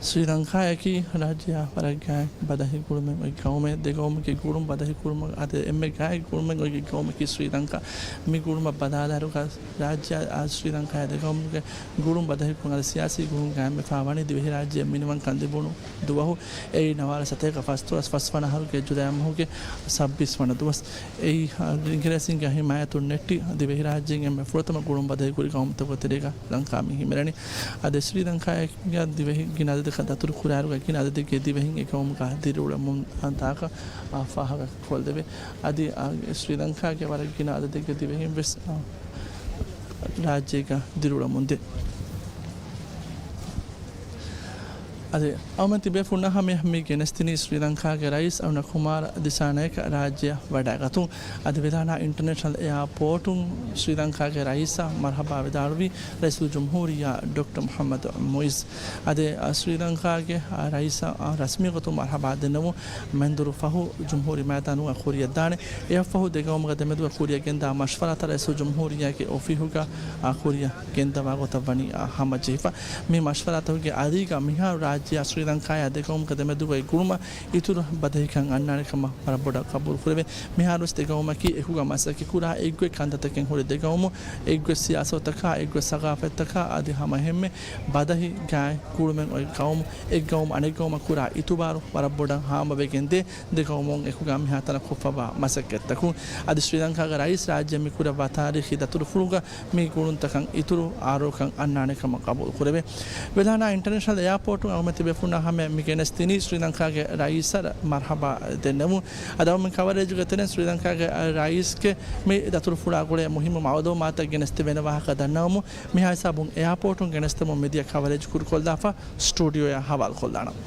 ސްރީލަންކާއަކީ ރާއްޖެއާ ވަރަށް ގާތް ބަދަހި ގުޅުމެއް އޮތް ގައުމެއް. ދެ ގައުމުގެ ގުޅުން ބަދަހި ކުރުމަށް އަދި އެންމެ ގާތް ގުޅުމެއް އޮތް ގައުމަކީ ސްރީލަންކާ. މި ގުޅުމަށް ބަލާލާއިރުގަ ރާއްޖެއާ ސްރީލަންކާއާ ދެ ގައުމުގެ ގުޅުން ބަދަހިކުރުން އަދި ސިޔާސީ ގުޅުން ގާއިމްވެފާ ވަނީ ދިވެހިރާއްޖެ މިނިވަންކަން ލިބުނު ދުވަހު. އެއީ ނަވާރަ ސަތޭކަ ފަސްދުވަސް ފަސްވަނަ އަހަރުގެ ޖުލައި މަހުގެ ސައްބީސް ވަނަ ދުވަސް. އެއީ، އާ، އިނގިރޭސިންގެ ހިމާޔަތުން ނެއްޓި ދިވެހިރާއްޖޭން އެންމެ ފުރަތަމަ ގުޅުން ބަދަހިކުރި ގައުމުތަކުގެ ތެރޭގަ ލަންކާ މި ހިމެނެނީ. އަދި ސްރީލަންކާގެ ދިވެހި ގިނަ އަދަދެއްގެ ދަތުރު ކުރާއިރުގަ ގިނަ އަދަދެއްގެ ދިވެހިން އެ ގައުމުގަ ދިރިއުޅެމުން ދާކަށް، އާ، ފާހަގަ ކޮށްލެވޭ. އަދި، އާ، ސްރީލަންކާގެ ވަރަށް ގިނަ އަދަދެއްގެ ދިވެހިން ވެސް، އާ، ރާއްޖޭގަ ދިރިއުޅެމުންދޭ. އަދި އަޅުމެން ތިބޭފުޅުންނާ ހަމަޔަށް މި ގެނެސްދިނީ ސްރީލަންކާގެ ރައީސް އަނުރަ ކުމާރަ ދިސާނަޔަކަ ރާއްޖެއަށް ވަޑައިގަތުން. އަދި ވެލާނާ އިންޓަރނޭޝަނަލް އެއާޕޯޓުން ސްރީލަންކާގެ ރައީސަށް މަރުހަބާ ވިދާޅުވީ ރައީސުލްޖުމްހޫރިއްޔާ ޑޮކްޓަރ މުޙައްމަދު މުޢިއްޒު. އަދި، އަ، ސްރީލަންކާގެ، އަ، ރައީސަށް، އަ، ރަސްމީ ގޮތުން މަރުޙަބާ ދެންނެވުން މެންދުރު ފަހު ޖުމްހޫރީ މައިދާނުގަ ކުރިއަށްދާނެ. އެއަށްފަހު ދެގައުމުގެ ދެމެދުގަ ކުރިއަށް ގެންދާ މަޝްވަރާތައް ރައީސުލްޖުމްހޫރިއްޔާގެ އޮފީހުގަ، އަ، ކުރިއަށް ގެންދަވާ ގޮތަށް ވަނީ، އަ، ހަމަޖެހިފަ. މި މަޝްވަރާތަކުގެ އަރީގަ މިހާރު ރާއްޖެއާ ސްރީލަންކާއާ ދެގައުމުގެ ދެމެދުގައި ގުޅުމަށް އިތުރު ބަދަހިކަން އަންނާނެ ކަމަށް ވަރަށް ބޮޑަށް ގަބޫލު ކުރެވޭ. މިހާރުވެސް ދެގައުމަކީ އެކުގަ މަސައްކަތްކުރާ އެއްގޮތް ކަންތައްތަކެއް ހުރި ދެގައުމު، އެއްގޮތް ސިޔާސަތުތަކާ، އެއްގޮތް ސަގާފަތްތަކާ އަދި ހަމަ އެހެންމެ ބަދަހި ގާތް ގުޅުމެއް އޮތް ގައުމު، އެއްގައުމު އަނެއްގައުމަށް ކުރާ އިތުބާރު ވަރަށް ބޮޑަށް ހާމަވެގެންދޭ ދެގައުމުން އެކުގަ މިހާތަނަށް ކޮށްފަވާ މަސައްކަތްތަކުން. އަދި ސްރީލަންކާގެ ރައީސް ރާއްޖެ މި ކުރައްވާ ތާރީޚީ ދަތުރުފުޅުގަ މި ގުޅުންތަކަށް އިތުރު އާރޯކަން އަންނާނެ ކަމަށް ގަބޫލު ކުރެވޭ. ވެލާނާ އިންޓަރނޭޝަނަލް އެއާޕޯޓުން އަޅުމެން ތިބޭފުޅުންނާ ހަމަޔަށް މި ގެނެސްދިނީ ސްރީލަންކާގެ ރައީސަށް މަރުޙަބާ ދެންނެވުން. އަދި އަޅުމެން ކަވަރޭޖުގެ ތެރެއިން ސްރީލަންކާގެ ރައީސްގެ މި ދަތުރުފުޅާ ގުޅޭ މުހިއްމު މައުލޫމާތައް ގެނެސްދެވޭނެ ވާހަކަ ދަންނަވަމުން މިހާ ހިސާބުން އެއާޕޯޓުން ގެނެސްދެމުން މިދިޔަ ކަވަރޭޖް ކުރުކޮށްލާފަ ސްޓޫޑިއޯއަށް ހަވާލުކޮށްލާނަން.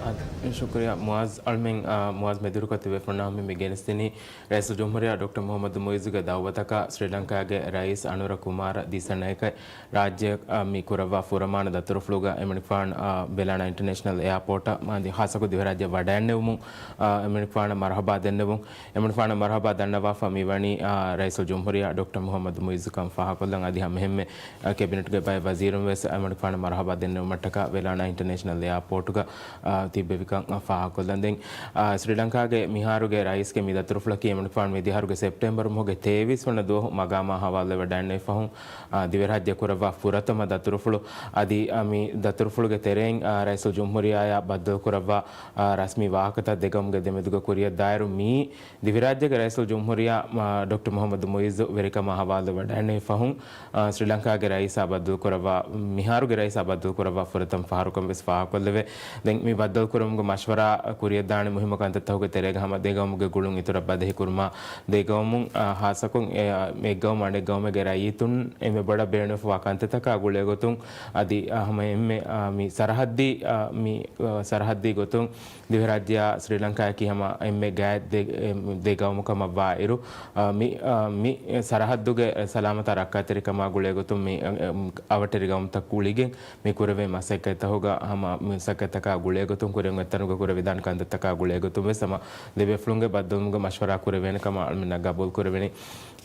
އަދި ޝުކުރިއްޔާ މުޢާޒް. އަޅުމެން، އާ، މުޢާޒް މެދުވެރިކޮށް ތިބޭފުޅުންނާ ހަމަ މި ގެނެސްދިނީ ރައީސުލްޖުމްހޫރިއްޔާ ޑޮކްޓަރ މުޙައްމަދު މުޢިއްޒުގެ ދަޢުވަތަކާ ސްރީލަންކާގެ ރައީސް އަނުރަ ކުމާރަ ދިސަނަޔަކަށް ރާއްޖެ، އާ، މި ކުރައްވާ ފުރަމާނަ ދަތުރުފުޅުގަ އެމަނިކުފާނު، އާ، ވެލާނާ އިންޓަރނޭޝަނަލް އެއާޕޯޓަށް މާދި ޚާއްޞަކޮށް ދިވެހިރާއްޖެ ވަޑައެންނެވުމުން، އާ، އެމަނިކުފާނަށް މަރުޙަބާ ދެންނެވުން. އެމަނިކުފާނަށް މަރުޙަބާ ދަންނަވާފަ މިވަނީ، އާ، ރައީސުލްޖުމްހޫރިއްޔާ ޑޮކްޓަރ މުޙައްމަދު މުޢިއްޒު ކަން ފާހަގަކޮށްލަން. އަދި ހަމައެހެންމެ، އާ، ކެބިނެޓްގެ ބައެއް ވަޒީރުން ވެސް އެމަނިކުފާނަށް މަރުޙަބާ ދެންނެވުމަށްޓަކާ ވެލާނާ އިންޓަރނޭޝަނަލް އެއާޕޯޓުގަ، އާ، ތިއްބެވިކަން ފާހަގަކޮށްލަން. ދެން، އާ، ސްރީލަންކާގެ މިހާރުގެ ރައީސްގެ މި ދަތުރުފުޅަކީ އެމަނިކުފާނު މިދިހަރުގެ ސެޕްޓެމްބަރު މަހުގެ ތޭވީސް ވަނަ ދުވަހު މަގާމާ ހަވާލުވެ ވަޑައިންނެވި ފަހުން، އާ، ދިވެހިރާއްޖެ ކުރައްވާ ފުރަތަމަ ދަތުރުފުޅު. އަދި، އާ، މި ދަތުރުފުޅުގެ ތެރެއިން، އާ، ރައީސުލްޖުމްހޫރިއްޔާއާ ބައްދަލުކުރައްވާ، އާ، ރަސްމީ ވާހަކަތައް ދެގައުމުގެ ދެމެދުގަ ކުރިއަށްދާއިރު، މިއީ ދިވެހިރާއްޖޭގެ ރައީސުލްޖުމްހޫރިއްޔާ، އާ، ޑޮކްޓަރ މުޙައްމަދު މުޢިއްޒު ވެރިކަމާ ހަވާލުވެ ވަޑައިންނެވި ފަހުން، އާ، ސްރީލަންކާގެ ރައީސާ ބައްދަލުކުރައްވާ، މިހާރުގެ ރައީސާ ބައްދަލުކުރައްވާ ފުރަތަމަ ފަހަރުކަން ވެސް ފާހަގަކޮށްލެވޭ. ދެން މި ބައްދަލުކުރުމުގެ މަޝްވަރާ ކުރިއަށްދާނެ މުހިއްމު ކަންތައްތަކުގެ ތެރޭގަ ހަމަ ދެގައުމުގެ ގުޅުން އިތުރަށް ބަދަހިކުރުމާ، ދެގައުމުން، އާ، ހާއްސަކޮށް އެ، އާ، އެއްގައުމު އަނެއްގައުމެއްގެ ރައްޔިތުން އެންމެ ބޮޑަށް ބޭނުންވެފަވާ ކަންތައްތަކާ ގުޅޭގޮތުން އަދި، އާ، ހަމަ އެންމެ، އާ، މި ސަރަހައްދީ، އާ، މި، އާ، ސަރަހައްދީ ގޮތުން ދިވެހިރާއްޖެއާ ސްރީލަންކާއަކީ ހަމަ އެންމެ ގާތް ދެ، އެ، ދެ ގައުމު ކަމަށްވާއިރު، އާ، މި، އާ، މި ސަރަހައްދުގެ ސަލާމަތާ ރައްކާތެރިކަމާ ގުޅޭގޮތުން މި، އެ، އެ، އަވަށެރި ގައުމުތައް ގުޅިގެން މި ކުރެވޭ މަސައްކަތްތަކުގަ ހަމަ މަސައްކަތްތަކާ ގުޅޭގޮތުން ކުރިން އެތަނުގަ ކުރެވިދާނެ ކަންތައްތަކާ ގުޅޭ ގޮތުން ވެސް ހަމަ ދެބޭފުޅުންގެ ބައްދަލުވުމުގެ މަޝްވަރާ ކުރެވޭނެ ކަމަށް އަޅުމެންނަށް ގަބޫލު ކުރެވެނީ.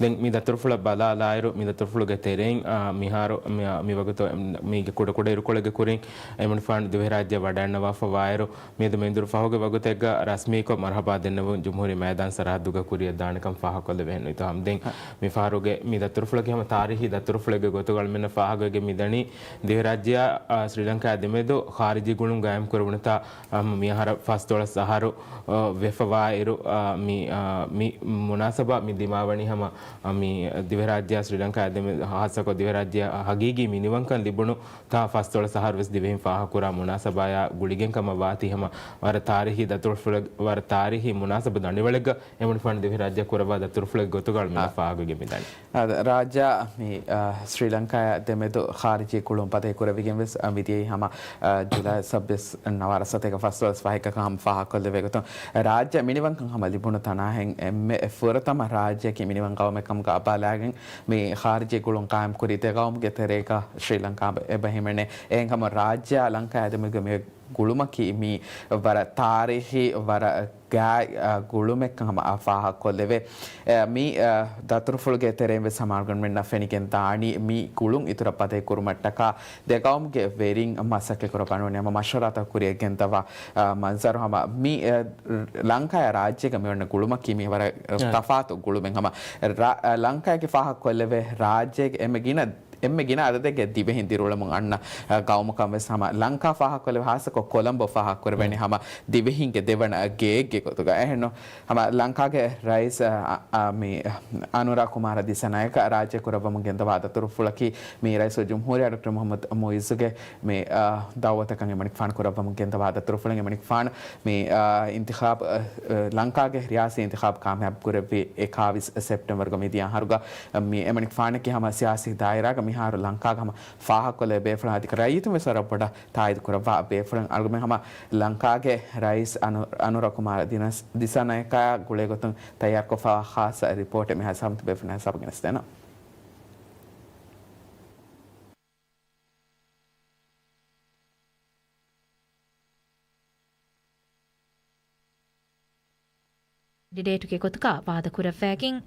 ދެން މި ދަތުރުފުޅަށް ބަލާލާއިރު، މި ދަތުރުފުޅުގެ ތެރެއިން، އާ، މިހާރު މި، މި ވަގުތު މީގެ ކުޑަކުޑަ އިރުކޮޅެއްގެ ކުރިން އެމަނިކުފާނު ދިވެހިރާއްޖެ ވަޑައިންނަވާފަ ވާއިރު، މިއަދު މެންދުރު ފަހުގެ ވަގުތެއްގަ ރަސްމީކޮށް މަރުހަބާ ދެންނެވުން ޖުމްހޫރީ މައިދާން ސަރަހައްދުގަ ކުރިއަށް ދާނެކަން ފާހަގަކޮށްލެވޭ. ހެން އިތުހާމް ދެން މި ފަހަރުގެ މި ދަތުރުފުޅަކީ ހަމަ ތާރީހީ ދަތުރުފުޅެއްގެ ގޮތުގަ އަޅުމެންނަށް ފާހަގަވެގެން މިދަނީ ދިވެހިރާއްޖެއާ، އާ، ސްރީލަންކާއާ ދެމެދު ޚާރިޖީ ގުޅުން ގާއިމް ކުރެވުނުތާ، އާ، މި އަހަރަށް ފަސްދޮޅަސް އަހަރު، އާ، ވެފަ ވާއިރު، އާ، މި، އާ، މި މުނާސަބާ މި ދިމާވަނީ ހަމަ، އާ، މި ދިވެހިރާއްޖެއާ ސްރީލަންކާއާ ދެމެދު، ހާއްސަކޮށް ދިވެހިރާއްޖެއަށް ހަގީގީ މިނިވަންކަން ލިބުނު ތާ ފަސްދޮޅަސް އަހަރު ވެސް ދިވެހިން ފާހަގަކުރާ މުނާސަބާޔާ ގުޅިގެން ކަމަށް ވާތީ ހަމަ ވަރަށް ތާރީހީ ދަތުރުފުޅެއް، ވަރަށް ތާރީހީ މުނާސަބަ ދަނޑިވަޅެއްގަ އެމަނިކުފާނު ދިވެހިރާއްޖެ ކުރައްވާ ދަތުރުފުޅެއްގެ ގޮތުގަ އަޅުމެންނަށް އާ. ފާހަގަވެގެން މިދަނީ. އާ، ރާއްޖެ މި، އާ، ސްރީލަންކާއާ ދެމެދު ޚާރިޖީ ގުޅުން ބަދަހި ކުރެވިގެން ވެސް، އާ، މިދިޔައީ ހަމަ، އާ، ޖުލައި ސައްބީސް ނަވާރަ ސަތޭކަ ފަސްދޮޅަސް ފަހެއްގަ ކަމަށް ފާހަގަކޮށްލެވޭ ގޮތުން، ރާއްޖެ މިނިވަންކަން ހަމަ ލިބުނު ތަނާހެން އެންމެ ފުރަތަމަ ރާއްޖެއަކީ މިނިވަން ގައުމެއް ކަމުގަ އަބާލާގެން މި ޚާރިޖީ ގުޅުން ގާއިމް ކުރި ދެ ގައުމުގެ ތެރޭގަ ސްރީލަންކާ އެބަ ހިމެނޭ. އެހެންކަމުން ރާއްޖެއާ ލަންކާއާ ދެމެދުގެ މި ގުޅުމަކީ މީ ވަރަށް ތާރީހީ، ވަރަށް ގާތް، އަ، ގުޅުމެއްކަން ހަމަ އަ، ފާހަގަކޮށްލެވޭ. އެ، މި، އަ، ދަތުރުފުޅުގެ ތެރެއިން ވެސް ހަމަ އަޅުގަނޑުމެންނަށް ފެނިގެން ދާނީ މި ގުޅުން އިތުރަށް ބަދަހި ކުރުމަށްޓަކާ ދެ ގައުމުގެ ވެރިން މަސައްކަތް ކުރައްވާނެ ހަމަ މަޝްވަރާތައް ކުރިއަށް ގެންދަވާ، އަ، މަންޒަރު ހަމަ މި، އަ، ލަންކާއާ ރާއްޖޭގަ މި ވަންނަ ގުޅުމަކީ މި ވަރަށް އަ. ތަފާތު ގުޅުމެއް ހަމަ ރާ-، އަ، ލަންކާއަކީ ފާހަގަކޮށްލެވޭ ރާއްޖޭގެ އެންމެ ގިނަ އެންމެ ގިނަ އަދަދެއްގެ ދިވެހިން ދިރިއުޅެމުން އަންނަ، އަ، ގައުމަކަށް ވެސް ހަމަ ލަންކާ ފާހަގަކޮށްލެވޭ، ހާއްސަކޮށް ކޮލަމްބޯ ފާހަގަކުރެވޭނެ ހަމަ ދިވެހިންގެ ދެވަނަ ގެއެއްގެ ގޮތުގަ. އެހެންނު ހަމަ ލަންކާގެ ރައީސް، އަ، އަ، މި އަނުރާ ކުމާރަ ދިސަނާޔަކަ ރާއްޖެ ކުރައްވަމުން ގެންދަވާ ދަތުރުފުޅަކީ މި ރައީސުލްޖުމްހޫރިއްޔާ ޑޮކްޓަރ މުޙައްމަދު މުޢިއްޒުގެ މި، އަ، ދައުވަތަކަށް އެމަނިކުފާނު ކުރައްވަމުން ގެންދަވާ ދަތުރުފުޅެއް. އެމަނިކުފާނު މި، އާ، އިންތިޚާބު، އާ، ލަންކާގެ ރިޔާސީ އިންތިޚާބު ކާމިޔާބު ކުރެއްވި އެކާވީސް ސެޕްޓެމްބަރުގަ މިދިޔަ އަހަރުގަ، މި އެމަނިކުފާނަކީ ހަމަ ސިޔާސީ ދާއިރާގަ މިހާރު ލަންކާގަ ހަމަ ފާހަގަކޮށްލެވޭ ބޭފުޅުން އަދި ރައްޔިތުން ވެސް ވަރަށް ބޮޑަށް ތާއީދު ކުރައްވާ ބޭފުޅުން. އަޅުގަނޑުމެން ހަމަ ލަންކާގެ ރައީސް އަނު-، އަނުރަ ކުމާރ ދިނަސް-، ދިސަނަޔަކާ ގުޅޭގޮތުން ތައްޔާރުކޮށްފައިވާ ޚާއްޞަ ރިޕޯޓެއް މިހާ ސާމަތު ބޭފުޅުން ހިސާބު ގެނެސްދޭނަން. ކެންޑިޑޭޓުގެ ގޮތުގަ ވާދަކުރައްވައިގެން،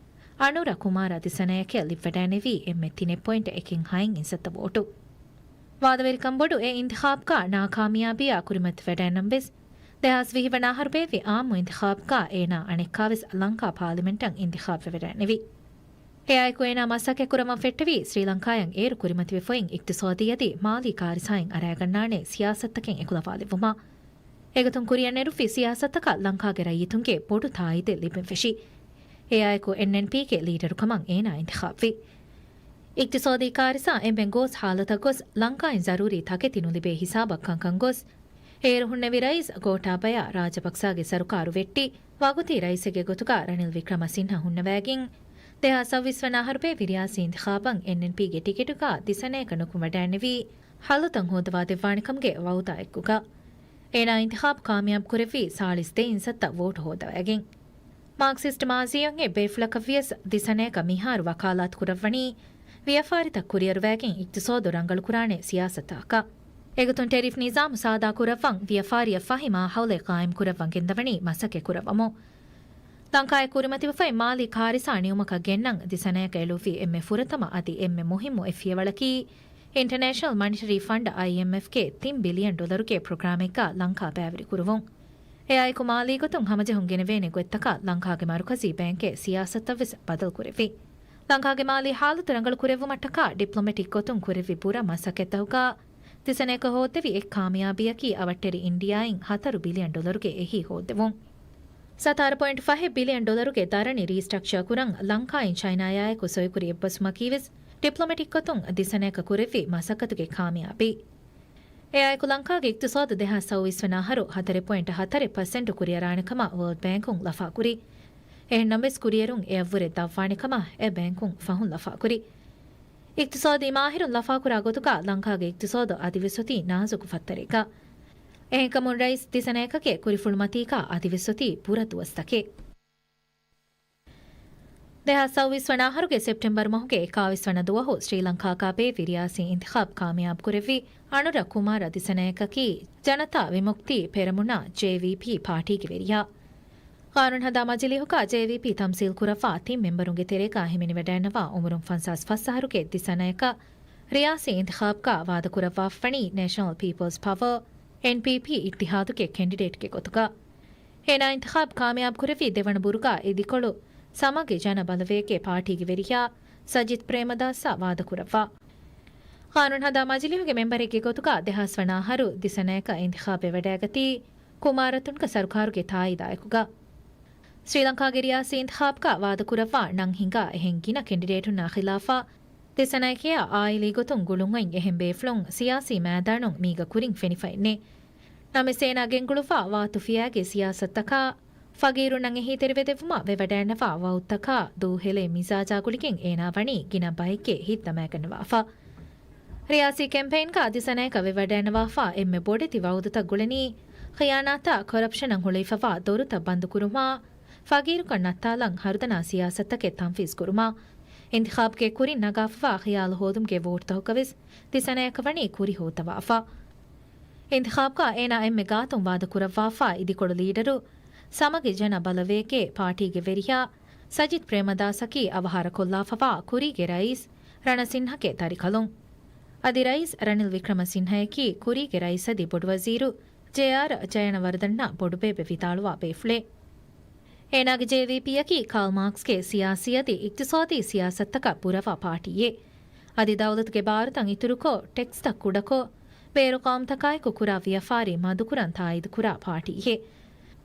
އަނުރަ ކުމާރަ ދިސަނަޔަކަށް ލިބިވަޑައިނެވީ އެންމެ ތިނެއް ޕޮއިންޓް އެކެއް ހައިން އިންސައްތަ ވޯޓު. ވާދަވެރިކަން ބޮޑު އެ އިންތިޚާބުގަ ނާކާމިޔާބީއާ ކުރިމަތިވެވަޑައިނަމަވެސް، ދެހާސް ވިހި ވަނަ އަހަރު ބޭއްވި އާއްމު އިންތިޚާބުގަ އޭނާ އަނެއްކާވެސް ލަންކާ ޕާލިމެންޓަށް އިންތިޚާބުވެވަޑައިނެވި. އެއާއެކު އޭނާ މަސައްކަތްކުރަމަށް ފެއްޓެވީ، ސްރީލަންކާއަށް އޭރު ކުރިމަތިވެފައިން އިޤްތިޞާދީ އަދި މާލީ ކާރިސާއިން އަރައިގަންނާނެ ސިޔާސަތުތަކެއް އެކުލަވާލެއްވުމަށް. އެގޮތުން ކުރިއަށް ނެރުއްވި ސިޔާސަތަކަށް ލަންކާގެ ރައްޔިތުންގެ ބޮޑު ތާއީދެއް ލިބެން ފެށި. އެއާއެކު އެންއެންޕީގެ ލީޑަރުކަމަށް އޭނާ އިންތިޚާބްވި. އިޤްތިޞާދީ ކާރިސާ އެންމެން ގޯސް ހާލަތަށް ގޮސް، ލަންކާއިން ޒަރޫރީ ތަކެތި ނުލިބޭ ހިސާބަށް ކަންކަން ގޮސް، އޭރު ހުންނެވި ރައީސް ގޯޓާބަޔާ ރާޖަޕަކްސާގެ ސަރުކާރު ވެއްޓި، ވަގުތީ ރައީސެއްގެ ގޮތުގަ ރަނިލް ވިކްރަމަސިންހާ ހުންނަވައިގެން، ދެހާސް ސައުވީސް ވަނަ އަހަރު ބޭއްވި ރިޔާސީ އިންތިޚާބަށް އެންއެންޕީގެ ޓިކެޓުގަ ދިސަނަޔަކަށް ނުކުމެވަޑައިނެވީ، ހަލުތައް ހޯދަވާދެއްވާނެކަމުގެ ވައުދާއެއްގޮތުގަ. އޭނާ އިންތިޚާބު ކާމިޔާބު ކުރެއްވީ ސާޅީސް ދެ އިންސައްތަ ވޯޓު ހޯދަވައިގެން. މާކްސިސްޓް މާޒީއަށް އެ ބޭފުޅަކަށް ވިޔަސް ދިސަނަޔަކަށް މިހާރު ވަކާލާތު ކުރައްވަނީ، ވިޔަފާރިތައް ކުރިއަރުވައިގެން އިޤްތިޞާދު ރަނގަޅުކުރާނެ ސިޔާސަތުތަކަށް. އެގޮތުން ޓެރިފް ނިޒާމު ސާދާ ކުރައްވަން ވިޔަފާރިއަށް ފަހި މާހައުލެއް ޤާއިމް ކުރައްވަން ގެންދަވަނީ މަސައްކަތް ކުރައްވަމުން. ލަންކާއަށް ކުރިމަތިވެފައި މާލީ ކާރިސާ ނިއުމަކަށް ގެންނަން ދިސަނަޔަކަށް އެޅުއްވި އެންމެ ފުރަތަމަ އަދި އެންމެ މުހިއްމު އެއް ފިޔަވަޅަކީ، އިންޓަނޭޝަނަލް މަނިޓަރީ ފަންޑް، އައިއެމްއެފް، ގެ ތިން ބިލިއަން ޑޮލަރުގެ ޕްރޮގްރާމެއްގަ ލަންކާ ބައިވެރި ކުރުވުން. އެއާއެކު މާލީ ގޮތުން ހަމަޖެހުން ގެނެވޭނެ ގޮތްތަކަށް ލަންކާގެ މަރުކަޒީ ބޭންކެއް ސިޔާސަތަށް ވެސް ބަދަލު ކުރެއްވި. ލަންކާގެ މާލީ ހާލަތު ރަނގަޅު ކުރެއްވުމަށްޓަކާ ޑިޕްލޮމެޓިކް ގޮތުން ކުރެއްވި ބުރަ މަސައްކަތްތަކުގަ ދިސަނަޔަކަށް ހޯއްދެވި އެއް ކާމިޔާބީއަކީ އަވަށްޓެރި އިންޑިއާއިން ހަތަރު ބިލިއަން ޑޮލަރުގެ އެހީ ހޯއްދެވުން. ސަތާރަ ޕޮއިންޓް ފަހެއް ބިލިއަން ޑޮލަރުގެ ދަރަނި ރީސްޓްރަކްޗާ ކުރަން ލަންކާއިން ޗައިނާއާއެކު ސޮއިކުރި އެއްބަސްވުމަކީވެސް ޑިޕްލޮމެޓިކް ގޮތުން ދިސަނަޔަކަށް ކުރެއްވި މަސައްކަތުގެ ކާމިޔާބީ. އެއާއެކު ލަންކާގެ އިޤްތިޞާދު ދެހާސް ސައުވީސް ވަނަ އަހަރު ހަތަރެއް ޕޮއިންޓް ހަތަރެއް ޕަސެންޓު ކުރިއަރާނެ ކަމަށް ވޯލްޑް ބޭންކުން ލަފާކުރި. އެހެންނަމަވެސް ކުރިއެރުން އެއަށްވުރެ ދަށްވާނެ ކަމަށް އެ ބޭންކުން ފަހުން ލަފާކުރި. އިޤްތިޞާދީ މާހިރުން ލަފާކުރާ ގޮތުގަ ލަންކާގެ އިޤްތިޞާދު އަދިވެސް އޮތީ ނާޒުކު ފައްތަރެއްގަ. އެހެންކަމުން ރައީސް ދިސަނަޔަކަކެ ކުރިފުޅުމަތީގަ އަދިވެސް އޮތީ ބުރަ ދުވަސްތަކެއް. ދެހާސް ސައުވީސް ވަނަ އަހަރުގެ ސެޕްޓެމްބަރު މަހުގެ އެކާވީސް ވަނަ ދުވަހު ސްރީލަންކާގަ ބޭއްވި ރިޔާސީ އިންތިޚާބް ކާމިޔާބު ކުރެއްވި އަނުރަ ކުމާރަ ދިސަނަޔަކަކީ ޖަނަތާ ވިމުކްތީ ޕެރަމުނާ، ޖޭވީޕީ، ޕާޓީގެ ވެރިޔާ. ގާނޫނު ހަދާ މަޖިލީހުގަ ޖޭވީޕީ ތަމްސީލް ކުރައްވާ ތިން މެމްބަރުންގެ ތެރޭގަ ހިމެނިވަޑައިންނަވާ އުމުރުން ފަންސާސް ފަސް އަހަރުގެ ދިސަނަޔަކަށް ރިޔާސީ އިންތިޚާބްގަ ވާދަކުރައްވާފަވަނީ ނޭޝަނަލް ޕީޕަލްސް ޕަވަރ، އެންޕީޕީ، އިއްތިހާދުގެ ކެންޑިޑޭޓްގެ ގޮތުގަ. އޭނާ އިންތިޚާބް ކާމިޔާބު ކުރެއްވީ ދެވަނަ ބުރުގަ އިދިކޮޅު ސަމަގި ޖަނަ ބަލަވޭގެ ޕާޓީގެ ވެރިޔާ ސަޖިތް ޕްރޭމަދާސްއާ ވާދަކުރައްވާ. ގާނޫނު ހަދާ މަޖިލީހުގެ މެމްބަރެއްގެ ގޮތުގަ ދެހާސް ވަނަ އަހަރު ދިސަނަޔަކަށް އިންތިޚާބްވެވަޑައިގަތީ ކުމާރަތުންގެ ސަރުކާރުގެ ތާއީދާއެކުގަ. ސްރީލަންކާގެ ރިޔާސީ އިންތިޚާބްގަ ވާދަކުރައްވާ ނަން ހިނގާ އެހެން ގިނަ ކެންޑިޑޭޓުންނާ ޚިލާފަށް ދިސަނަޔަކައާ އާއިލީ ގޮތުން ގުޅުންއޮތް އެހެން ބޭފުޅުން ސިޔާސީ މައިދާނުން މީގަ ކުރިން ފެނިފައެއްނެތް. ނަމަވެސް އޭނާ ގެންގުޅުއްވާ ވާތުފިޔާގެ ސިޔާސަތުތަކާ، ފަގީރުންނަށް އެހީތެރިވެދެއްވުމަށް ވެވަޑައިންނަވާ ވައުދުތަކާ ދޫހެލޭ މިޒާޖާ ގުޅިގެން އޭނާ ވަނީ ގިނަ ބައެއްގެ ހިތް ދަމައިގަންނަވާފަ. ރިޔާސީ ކެމްޕެއިންގަ ދިސަނަޔަކަށް ވެވަޑައިންނަވާފަ އެންމެ ބޮޑެތި ވައުދުތައް ގުޅެނީ ޚިޔާނާތާ ކޮރަޕްޝަނަށް ހުޅުވިފަވާ ދޮރުތައް ބަންދުކުރުމާ، ފަގީރުކަން ނައްތާލަން ހަރުދަނާ ސިޔާސަތުތަކެއް ތަންފީޒު ކުރުމާ، އިންތިޚާބްގެ ކުރިން ނަގާފަވާ ޚިޔާލު ހޯދުމުގެ ވޯޓްތަކުގަވެސް ދިސަނަޔަކަށް ވަނީ ކުރި ހޯއްދަވާފަ. އިންތިޚާބްގަ އޭނާ އެންމެ ގާތުން ވާދަކުރައްވާފަ އިދިކޮޅު ލީޑަރު ސަމަގި ޖަނަ ބަލަވޭގެ ޕާޓީގެ ވެރިޔާ ސަޖިތް ޕްރޭމަދާސަކީ އަވަހާރަކޮށްލާފަވާ ކުރީގެ ރައީސް ރަނަސިންހަގެ ދަރިކަލުން. އަދި ރައީސް ރަނިލް ވިކްރަމަސިންހަޔަކީ ކުރީގެ ރައީސް އަދި ބޮޑުވަޒީރު ޖޭއާރް ޖަޔަނަވަރްދަންނާ ބޮޑުބޭބެ ވިދާޅުވާ ބޭފުޅެއް. އޭނާގެ ޖޭވީޕީއަކީ ކާލް މާކްސްގެ ސިޔާސީ އަދި އިޤްތިޞާދީ ސިޔާސަތުތަކަށް ބުރަވާ ޕާޓީއެއް. އަދި ދައުލަތުގެ ބާރުތައް އިތުރުކޮށް، ޓެކްސްތައް ކުޑަކޮށް، ބޭރު ޤައުމުތަކާއެކު ކުރާ ވިޔަފާރި މަދުކުރަން ތާއީދުކުރާ ޕާޓީއެއް.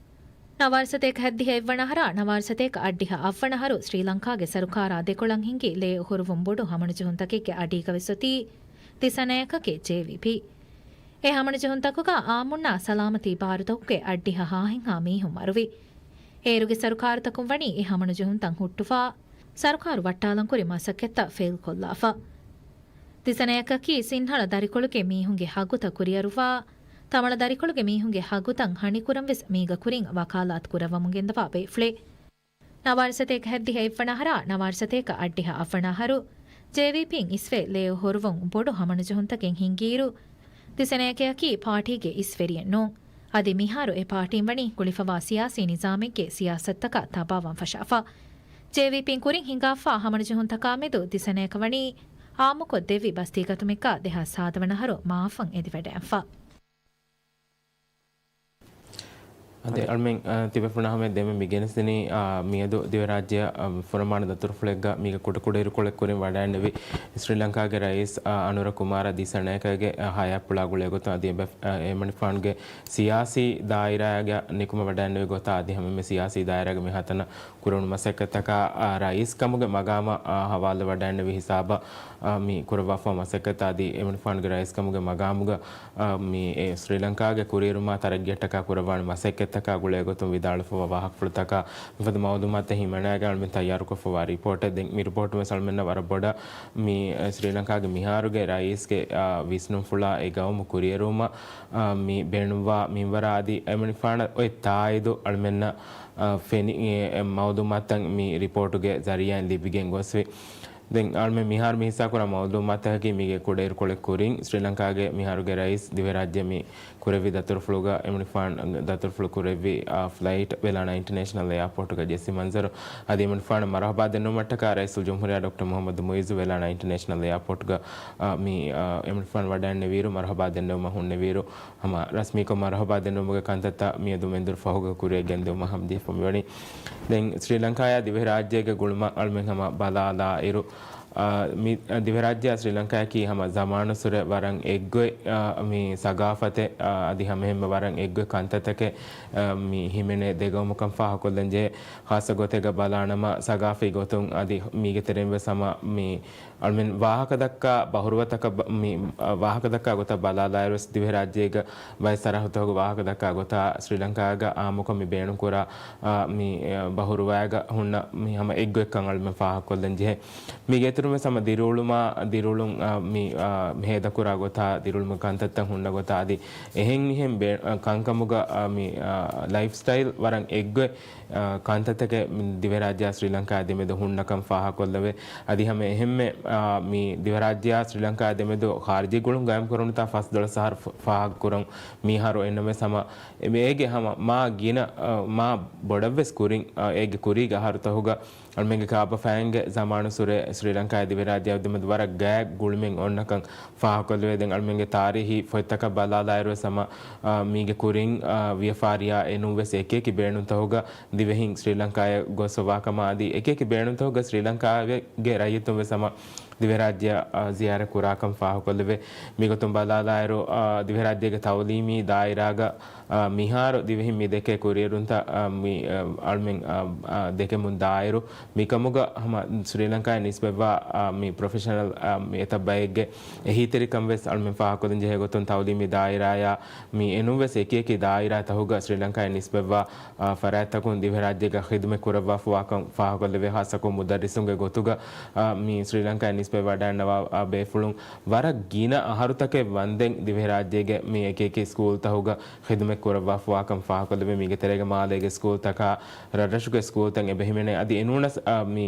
ނަވާރަ ސަތޭކަ ހަތްދިހަ އެއްވަނަ އަހަރާ ނަވާރަ ސަތޭކަ އަށްޑިހަ އަށްވަނަ އަހަރު ސްރީލަންކާގެ ސަރުކާރާ ދެކޮޅަށް ހިނގި ލޭއު ހުރުވުން ބޮޑު ހަމަނުޖެހުންތަކެއްގެ އަޑީގަވެސް އޮތީ ދިސަނަޔަކަކީ ޖޭވީޕީ. އެ ހަމަނުޖެހުންތަކުގަ އާއްމުންނާ ސަލާމަތީ ބާރުތަކުގެ އަށްޑިހަ ހާހެއްހާ މީހުން މަރުވި. އޭރުގެ ސަރުކާރުތަކުން ވަނީ އެ ހަމަނުޖެހުންތައް ހުއްޓުފާ، ސަރުކާރު ވައްޓާލަންކުރި މަސައްކަތްތައް ފެއިލްކޮށްލާފަ. ދިސަނަޔަކަކީ ސިންހަޅަ ދަރިކޮޅުގެ މީހުންގެ ހައްގުތައް ކުރިއަރުވާ، ތަމަޅަ ދަރިކޮޅުގެ މީހުންގެ ހައްގުތައް ހަނިކުރަން ވެސް މީގަ ކުރިން ވަކާލާތު ކުރައްވަމުން ގެންދަވާ ބޭފުޅެއް. ނަވާރަ ސަތޭކަ ހަތްދިހަ އެއްވަނަ އަހަރާ ނަވާރަ ސަތޭކަ އަށްޑިހަ އަށްވަނަ އަހަރު ޖޭވީޕީން އިސްވެ ލޭއު ހުރުވުން ބޮޑު ހަމަނުޖެހުންތަކެއް ހިންގިއިރު، ދިސަނަޔަކައަކީ ޕާޓީގެ އިސްވެރިއެއް ނޫން. އަދި މިހާރު އެ ޕާޓީން ވަނީ ގުޅިފަވާ ސިޔާސީ ނިޒާމެއްގެ ސިޔާސަތުތަކަށް ތަބާވާން ފަށާފަ. ޖޭވީޕީން ކުރިން ހިނގާފާ ހަމަނުޖެހުންތަކާ މެދު ދިސަނަޔަކަށް ވަނީ އާއްމުކޮށް ދެއްވި ބަސްތީގަތުމެއްގަ ދެހާސް ސާދަ ވަނަ އަހަރު މާފަށް އެދިވަޑައިފަ. އަދި އަޅުމެން، އަ، ތިބޭފުޅުންނާ ހަމަޔަށް ދެމެ މި ގެނެސްދިނީ، އަ، މިއަދު ދިވެހިރާއްޖެއަށް، އަ، ފުރަމާނަ ދަތުރުފުޅެއްގަ މީގެ ކުޑަކުޑަ އިރުކޮޅެއް ކުރިން ވަޑައިންނެވި ސްރީލަންކާގެ ރައީސް، އަ، އަނުރަ ކުމާރަ ދިސަނަޔަކަގެ، އަ، ހަޔާތްޕުޅާ ގުޅޭގޮތުން އަދި އެބަ-، އަ، އެމަނިފާނުގެ ސިޔާސީ ދާއިރާގަ ނިކުމެ ވަޑައިންނެވި ގޮތާ އަދި ހަމަ މި ސިޔާސީ ދާއިރާގެ މިހާތަނަށް ކުރެވުނު މަސައްކަތްތަކާ، އާ، ރައީސް ކަމުގެ މަގާމަށް، އާ، ހަވާލު ވަޑައިންނެވި ހިސާބަށް، އާ، މި ކުރައްވާފަ މަސައްކަތް އަދި އެމަނިފާނުގެ ރައީސް ކަމުގެ މަގާމުގަ، އާ، މި އެ ސްރީލަންކާގެ ކުރިއެރުމާ ތަރައްގީއަށްޓަކާ ކުރައްވާނެ މަސައްކަތްތަކާ ގުޅޭގޮތުން ވިދާޅުވެފަވާ ވާހަކަފުޅުތަކާ މިފަދަ މައުލޫމާތުތައް ހިމަނައިގެން އަޅުމެން ތައްޔާރުކޮށްފަވާ ރިޕޯޓެއް. ދެން މި ރިޕޯޓު ވެސް އަޅުމެންނަށް ވަރަށް ބޮޑަށް މި، އެ، ސްރީލަންކާގެ މިހާރުގެ ރައީސްގެ، އާ، ވިސްނުންފުޅާ އެ ގައުމު ކުރިއެރުވުމަށް، އާ، މި ބޭނުންވާ މިންވަރާ އަދި އެމަނިފާނަށް އޮތް ތާއީދު އަޅުމެންނަށް އަ، ފެނި، އެ، އެ، މައުލޫމާތުތައް މި ރިޕޯޓުގެ ޒަރީއާއިން ލިބިގެން ގޮސްފި. ދެން އަޅުމެން މިހާރު މި ހިއްސާކުރާ މައުލޫމާތަކަކީ މީގެ ކުޑައިރުކޮޅެއް ކުރިން ސްރީލަންކާގެ މިހާރުގެ ރައީސް ދިވެހިރާއްޖެ މި ކުރެއްވި ދަތުރުފުޅުގަ އެމަނިފާން ދަތުރުފުޅު ކުރެއްވި، އާ، ފްލައިޓް ވެލާނާ އިންޓަނޭޝަނަލް އެއާޕޯޓުގަ ޖެއްސި މަންޒަރު އަދި އެމަނިފާނަށް މަރުހަބާ ދެންނެވުމަށްޓަކާ ރައީސުލްޖުމްހޫރިއްޔާ ޑޮކްޓަރ މުހައްމަދު މުއިއްޒު ވެލާނާ އިންޓަނޭޝަނަލް އެއާޕޯޓުގަ، އާ، މި، އާ، އެމަނިފާން ވަޑައިންނެވިއިރު މަރުހަބާ ދެންނެވުމަށް ހުންނެވިއިރު ހަމަ ރަސްމީކޮށް މަރުހަބާ ދެންނެވުމުގެ ކަންތައްތައް މިއަދު މެންދުރު ފަހުގަ ކުރިއަށް ގެންދިއުމަށް ހަމަޖެހިފަ މިވަނީ. ދެން ސްރީލަންކާޔާ ދިވެހިރާއްޖޭގެ ގުޅުމަށް އަޅުމެން ހަމަ ބަލާލާއިރު، އާ، މި ދިވެހިރާއްޖެއާ ސްރީލަންކާޔަކީ ހަމަ ޒަމާނުއްސުރެ ވަރަށް އެއްގޮތް، އާ، މި ސަގާފަތެއް، އާ، އަދި ހަމައެހެންމެ ވަރަށް އެއްގޮތް ކަންތައްތަކެއް، އާ، މި ހިމެނޭ ދެގައުމަކަށް ފާހަގަކޮށްލަން ޖެހޭ. ޚާއްސަ ގޮތެއްގަ ބަލާނަމަ ސަގާފީ ގޮތުން އަދި މީގެ ތެރެއިން ވެސް ހަމަ މި އަޅުމެން ވާހަކަދައްކާ ބަހުރުވަތަކަށް ބަ-، މި، އަ، ވާހަކަދައްކާ ގޮތަށް ބަލާލާއިރުވެސް، ދިވެހިރާއްޖޭގަ ބައެއް ސަރަހައްދުތަކުގެ ވާހަކަދައްކާ ގޮތާ ސްރީލަންކާގަ އާއްމުކޮށް މި ބޭނުންކުރާ، އަ، މި، އަ، ބަހުރުވައިގަ ހުންނަ މި ހަމަ އެއްގޮތްކަން އަޅުމެން ފާހަގަކޮށްލަން ޖެހޭ. މީގެ އިތުރުން ވެސް ހަމަ ދިރިއުޅުމާ، ދިރިއުޅުން، އާ، މި، އާ، ހޭދަކުރާ ގޮތާ، ދިރިއުޅުމުގެ ކަންތައްތައް ހުންނަ ގޮތާ، އަދި އެހެން މިހެން ބޭ-، އާ، ކަންކަމުގަ، އާ، މި، އާ، ލައިފް ސްޓައިލް ވަރަށް އެއްގޮތް، އާ، ކަންތައްތަކެއް މި ދިވެހިރާއްޖެއާ ސްރީލަންކާއާ ދެމެދު ހުންނަކަން ފާހަގަކޮށްލެވޭ. އަދި ހަމަ އެހެންމެ، އާ، މި ދިވެހިރާއްޖެއާ ސްރީލަންކާއާ ދެމެދު ޚާރިޖީ ގުޅުން ގައިމުކުރަމުންތާ ފަސް ދޮޅަސް އަހަރު ފ-، ފާހަގަކުރަން މިހާރު އެންނަމެސް ހަމަ އެ-، އޭގެ ހަމަ މާ ގިނަ، އާ، މާ ބޮޑަށްވެސް ކުރިން، އާ، އޭގެ ކުރީގެ އަހަރުތަހުގަ އަޅުމެންގެ ކާބަފައިންގެ ޒަމާނު ސުރެ ސްރީލަންކާއާ ދިވެހިރާއްޖެއާ ދެމެދު ވަރަށް ގާތް ގުޅުމެއް އޮންނަކަން ފާހަގަކޮށްލެވޭ. ދެން އަޅުމެންގެ ތާރީހީ ފޮތްތަކަށް ބަލާލާއިރުވެސް ހަމަ، އާ، މީގެ ކުރިން، އާ، ވިޔަފާރިއާ އެނޫންވެސް އެކިއެކި ބޭނުންތަހުގަ ދިވެހިން ސްރީލަންކާޔަށް ގޮސްފަވާކަމާ އަދި އެކިއެކި ބޭނުންތަހުގަ ސްރީލަންކާގެ ރައްޔިތުންވެސް ހަމަ ދިވެހިރާއްޖެއަށް، އާ، ޒިޔާރަތް ކުރާކަން ފާހަގަކޮށްލެވޭ. މިގޮތުން ބަލާލާއިރު، އާ، ދިވެހިރާއްޖޭގެ ތައުލީމީ ދާއިރާގަ އާ، މިހާރު ދިވެހިން މި ދެކޭ ކުރިއެރުންތައް، އާ، މި، އާ، އަޅުމެން، އާ، އާ، ދެކެމުން ދާއިރު، މިކަމުގަ ހަމަ ސްރީލަންކާއަށް ނިސްބަތްވާ، އާ، މި ޕްރޮފެޝަނަލް، އާ، މި އެތައް ބައެއްގެ އެހީތެރިކަން ވެސް އަޅުމެން ފާހަގަކޮށްލަން ޖެހޭ ގޮތުން ތައުލީމީ ދާއިރާޔާ މި އެނޫންވެސް އެކިއެކި ދާއިރާތަހުގަ ސްރީލަންކާއަށް ނިސްބަތްވާ، އާ، ފަރާތްތަކުން ދިވެހިރާއްޖޭގަ ޚިދުމަތް ކުރައްވާފަވާކަން ފާހަގަކޮށްލެވޭ. ޚާއްޞަކޮށް މުދައްރިސުންގެ ގޮތުގަ، އާ، މި ސްރީލަންކާއަށް ނިސްބަތްވާ ޑާން ނަވާ، އާ، ބޭފުޅުން ވަރަށް ގިނަ އަހަރުތަކެއް ވަންދެން ދިވެހިރާއްޖޭގެ މި އެކިއެކި ސްކޫލްތަހުގަ ޚިދުމަތް ކުރައްވާފަވާކަން ފާހަގަކޮށްލެވޭ. މީގެ ތެރޭގަ މާލޭގެ ސްކޫލްތަކާ، ރަށްރަށުގެ ސްކޫލްތައް އެބަހިމެނޭ. އަދި އެނޫނަސް، އާ، މި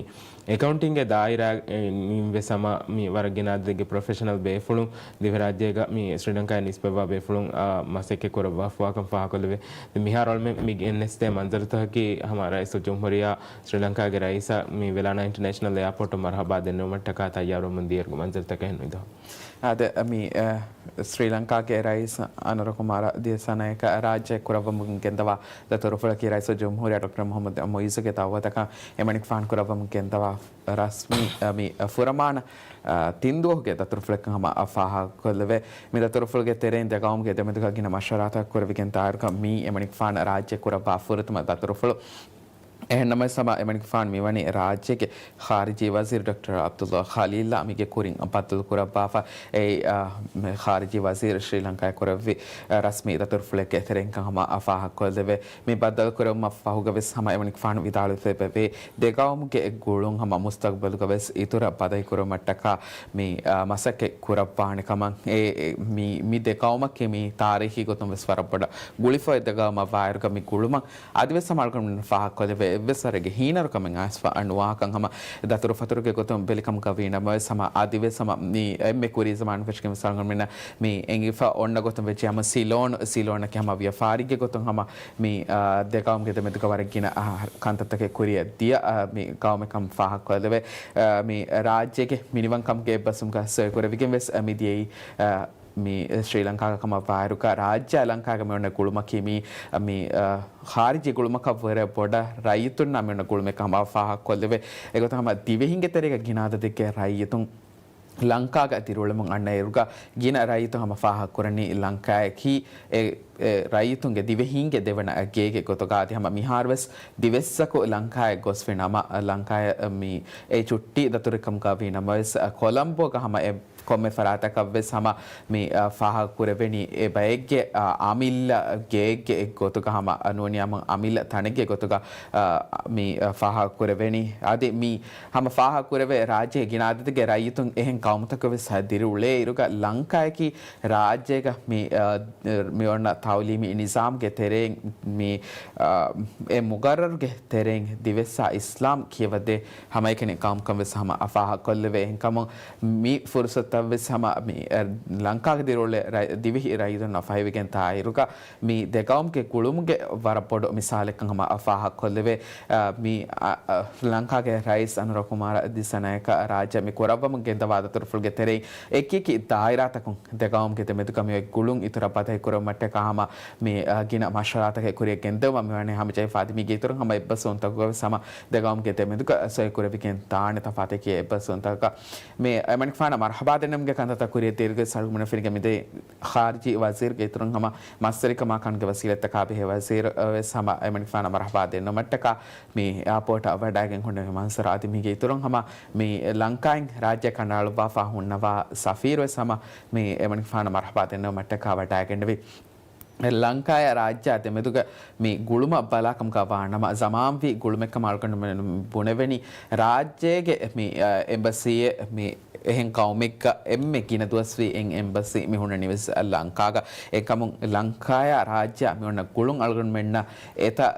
އެކައުންޓިންގގެ ދާއިރާ، އެ، އިން ވެސް ހަމަ މި ވަރަށް ގިނަ އަދަދެއްގެ ޕްރޮފެޝަނަލް ބޭފުޅުން ދިވެހިރާއްޖޭގަ މި ސްރީލަންކާއަށް ނިސްބަތްވާ ބޭފުޅުން، އާ، މަސައްކަތް ކުރައްވާފަވާކަން ފާހަގަކޮށްލެވޭ. މިހާރު އަޅުމެން މި ގެންނެސްދޭ މަންޒަރުތަކަކީ ހަމަ ރައީސުލްޖުމްހޫރިއްޔާ ސްރީލަންކާގެ ރައީސަށް މި ވެލާނާ އިންޓަރނޭޝަނަލް އެއާޕޯޓު މަރުޙަބާ ދެންނެވުމަށްޓަކާ ތައްޔާރުވަމުން ދިޔައިރުގެ މަންޒަރުތަކެއް ނުއިނދޯ. އާދެ، މި، އަ، ސްރީލަންކާގެ ރައީސް އަނުރަކުމާރަ ދިސަނަޔަކަށް ރާއްޖެ ކުރައްވަމުން ގެންދަވާ ދަތުރުފުޅަކީ ރައީސުލްޖުމްހޫރިއްޔާ ޑޮކްޓަރ މުޙައްމަދު މުޢިއްޒުގެ ދަޢުވަތަކަށް އެމަނިކުފާނު ކުރައްވަމުން ގެންދަވާ ރަސްމީ، އަ، މި، އަ، ފުރަމާނަ، އަ، ތިން ދުވަހުގެ ދަތުރުފުޅެއްކަން ހަމަ ފާހަގަކޮށްލެވޭ. މި ދަތުރުފުޅުގެ ތެރެއިން ދެގައުމުގެ ދެމެދުގަ ގިނަ މަޝްވަރާތަކަށް ކުރެވިގެން ދާއިރުކަން މީ އެމަނިކުފާނަށް ރާއްޖެ ކުރައްވާ ފުރަތަމަ ދަތުރުފުޅު. އެހެންނަމަވެސް ހަމަ އެމަނިކުފާނު މިވަނީ ރާއްޖޭގެ ޚާރިޖީ ވަޒީރު ޑޮކްޓަރ ޢަބްދުﷲ ޚަލީލްއާ މީގެ ކުރިން ބައްދަލު ކުރައްވާފަ. އެއީ، އާ، މި ޚާރިޖީ ވަޒީރު ޝްރީލަންކާއަށް ކުރެއްވި، އާ، ރަސްމީ ދަތުރުފުޅެއްގެ ތެރެއިންކަން ހަމަ ފާހަގަކޮށްލެވޭ. މި ބައްދަލުކުރެވުމަށް ފަހުގަވެސް ހަމަ އެމަނިކުފާނު ވިދާޅުވެފައިވޭ، ދެގައުމުގެ ގުޅުން ހަމަ މުސްތަގްބަލުގަވެސް އިތުރަށް ބަދަހިކުރުމަށްޓަކާ މި، އާ، މަސައްކަތް ކުރައްވާނެ ކަމަށް. އެ، އެ، މި، މި ދެގައުމަކީ މި ތާރީޚީ ގޮތުން ވެސް ވަރަށް ބޮޑަށް ގުޅިފައި ދެގައުމަށް ވާއިރުގަ މި ގުޅުމަށް އަދިވެސް ހަމަ އަޅުގަނޑުމެން ފާހަގަކޮށްލެވޭ އެއްވެސް ވަރެއްގެ ހީނަރުކަމެއް އައިސްފަ ނުވާކަން ހަމަ ދަތުރުފަތުރުގެ ގޮތުން ބެލިކަމުގަ ވީނަމަވެސް ހަމަ އަދިވެސް ހަމަ މި އެންމެ ކުރީ ޒަމާނު ފެށިގެން ވެސް އަޅުގަނޑުމެންނަށް މި އެނގިފަ އޮންނަ ގޮތުން ވެއްޖެ ހަމަ ސިލޯން، ސިލޯނަކީ ހަމަ ވިޔަފާރީގެ ގޮތުން ހަމަ މި، އާ، ދެ ގައުމުގެ ދެމެދުގަ ވަރަށް ގިނަ، އާ، ކަންތައްތަކެއް ކުރިއަށް ދިޔަ، އާ، މި ގައުމެއް ކަމަށް ފާހަގަކޮށްލެވޭ. އާ، މި ރާއްޖޭގެ މިނިވަންކަމުގެ އެއްބަސްވުމުގަ ސޮއިކުރެވިގެން ވެސް މި ދިޔައީ، އާ، މި ސްރީލަންކާގަ ކަމަށް ވާއިރުގަ ރާއްޖެ ލަންކާގަ މި އޮންނަ ގުޅުމަކީ މި، މި، އަ، ޚާރިޖީ ގުޅުމަކަށް ވުރެ ބޮޑަށް ރައްޔިތުންނާ މި އޮންނަ ގުޅުމެއް ކަމަށް ފާހަގަކޮށްލެވޭ. އެގޮތަށް ހަމަ ދިވެހިންގެ ތެރޭގަ ގިނަ އަދަދެއްގެ ރައްޔިތުން ލަންކާގަ ދިރިއުޅެމުން އަންނައިރުގަ ގިނަ ރައްޔިތުން ހަމަ ފާހަގަކުރަނީ ލަންކާއަކީ އެ، އެ ރައްޔިތުންގެ ދިވެހީންގެ ދެވަނަ ގޭގެ ގޮތުގަ. އަދި ހަމަ މިހާރުވެސް ދިވެއްސަކު ލަންކާއަށް ގޮސްފި ނަމަ، ލަންކާއަށް މި އެ ޗުއްޓީ ދަތުރުކަމުގަ ވީ ނަމަވެސް، އަ، ކޮލަމްބޯގަ ހަމަ އެ ކޮންމެ ފަރާތަކަށްވެސް ހަމަ މި، އަ، ފާހަގަކުރެވެނީ އެ ބައެއްގެ، އަ، އަމިއްލަ ގެއެއްގެ ގޮތުގަ ހަމަ، އަ، ނޫނީ ހަމަ އަމިއްލަ ތަނެއްގެ ގޮތުގަ، އަ، މި، އަ، ފާހަގަކުރެވެނީ. އަދި މި ހަމަ ފާހަގަކުރެވޭ ރާއްޖޭގެ ގިނަ އަދަދެއްގެ ރައްޔިތުން އެހެން ގައުމުތަކަށްވެސް ދިރިއުޅޭ އިރުގަ ލަންކާއަކީ ރާއްޖޭގަ މި، އަ، މި އޮންނަ ތައުލީމީ ނިޒާމްގެ ތެރެއިން މި، އަ، އެ މުގައްރަރުގެ ތެރެއިން ދިވެއްސާ އިސްލާމް ކިޔަވަދޭ ހަމައެކަނި ގައުމުކަން ވެސް ހަމަ ފާހަގަކޮށްލެވޭ. އެހެންކަމުން މި ފުރުސަތަށް ވެސް ހަމަ މި، އަ، ލަންކާގަ ދިރިއުޅޭ ރައި-، ދިވެހި ރައްޔިތުންނަށް ފަހިވެގެން ދާއިރުގަ މި ދެގައުމުގެ ގުޅުމުގެ ވަރަށް ބޮޑު މިސާލެއްކަން ހަމަ ފާހަގަކޮށްލެވޭ. އަ، މި، އަ، އަ، ލަންކާގެ ރައީސް އަނުރަ ކުމާރަ ދިސަނަޔަކަށް ރާއްޖެ މި ކުރައްވަމުން ގެންދަވާ ދަތުރުފުޅުގެ ތެރެއިން އެކިއެކި ދާއިރާތަކުން ދެގައުމުގެ ދެމެދުގަ މިއޮތް ގުޅުން އިތުރަށް ބަދަހި ކުރުމަށްޓަކާ ހަމަ މި، އަ، ގިނަ މަޝްވަރާތަކެއް ކުރިއަށް ގެންދެވުމަށް މިވަނީ ހަމަޖެހިފަ. އަދި މީގެ އިތުރުން ހަމަ އެއްބަސްވުންތަކުގަވެސް ހަމަ ދެގައުމުގެ ދެމެދުގަ ސޮއިކުރެވިގެން ދާނެ ތަފާތެކޭ އެއްބަސްވުންތަކަށް މި އެމަނިކުފާނަށް މަރުޙަބާ ދެންނެވުމުގެ ކަންތައްތައް ކުރިއަށް ދިޔައިރުގަ އަޅުގަނޑުމެން ފެނިގެން މިދެން ޚާރިޖީ ވަޒީރުގެ އިތުރުން ހަމަ މަސްވެރިކަމާ ކަންގެ ވަސީލަތްތަކާ ބެހޭ ވަޒީރު ވެސް ހަމަ އެމަނިކުފާނަށް މަރުޙަބާ ދެންނެވުމަށްޓަކާ މި އެއާޕޯޓަށް ވަޑައިގެން ހުންނެވި މަންޒަރު. އަދި މީގެ އިތުރުން ހަމަ މި ލަންކާއިން ރާއްޖެ ކަނޑައަޅުއްވާފަ ހުންނަވާ ސަފީރު ވެސް ހަމަ މި އެމަނިކުފާނަށް މަރުޙަބާ ދެންނެވުމަށްޓަކާ ވަޑައިގެންނެވި. ލަންކާޔާ ރާއްޖެއާ ދެމެދުގަ މި ގުޅުމަށް ބަލާކަމުގަ ވާނަމަ، ޒަމާންވީ ގުޅުމެއްކަމަށް އަޅުގަނޑުމެން ބުނެވެނީ، ރާއްޖޭގެ މި، އަ، އެމްބަސީއެއް މި އެހެން ޤައުމެއްގަ އެންމެ ގިނަ ދުވަސްވީ އެން އެމްބަސީ މި ހުންނަނީވެސް ލަންކާގަ. އެކަމުން ލަންކާޔާ ރާއްޖެއާ މި އޮންނަ ގުޅުން އަޅުގަނޑުމެންނަށް އެތައް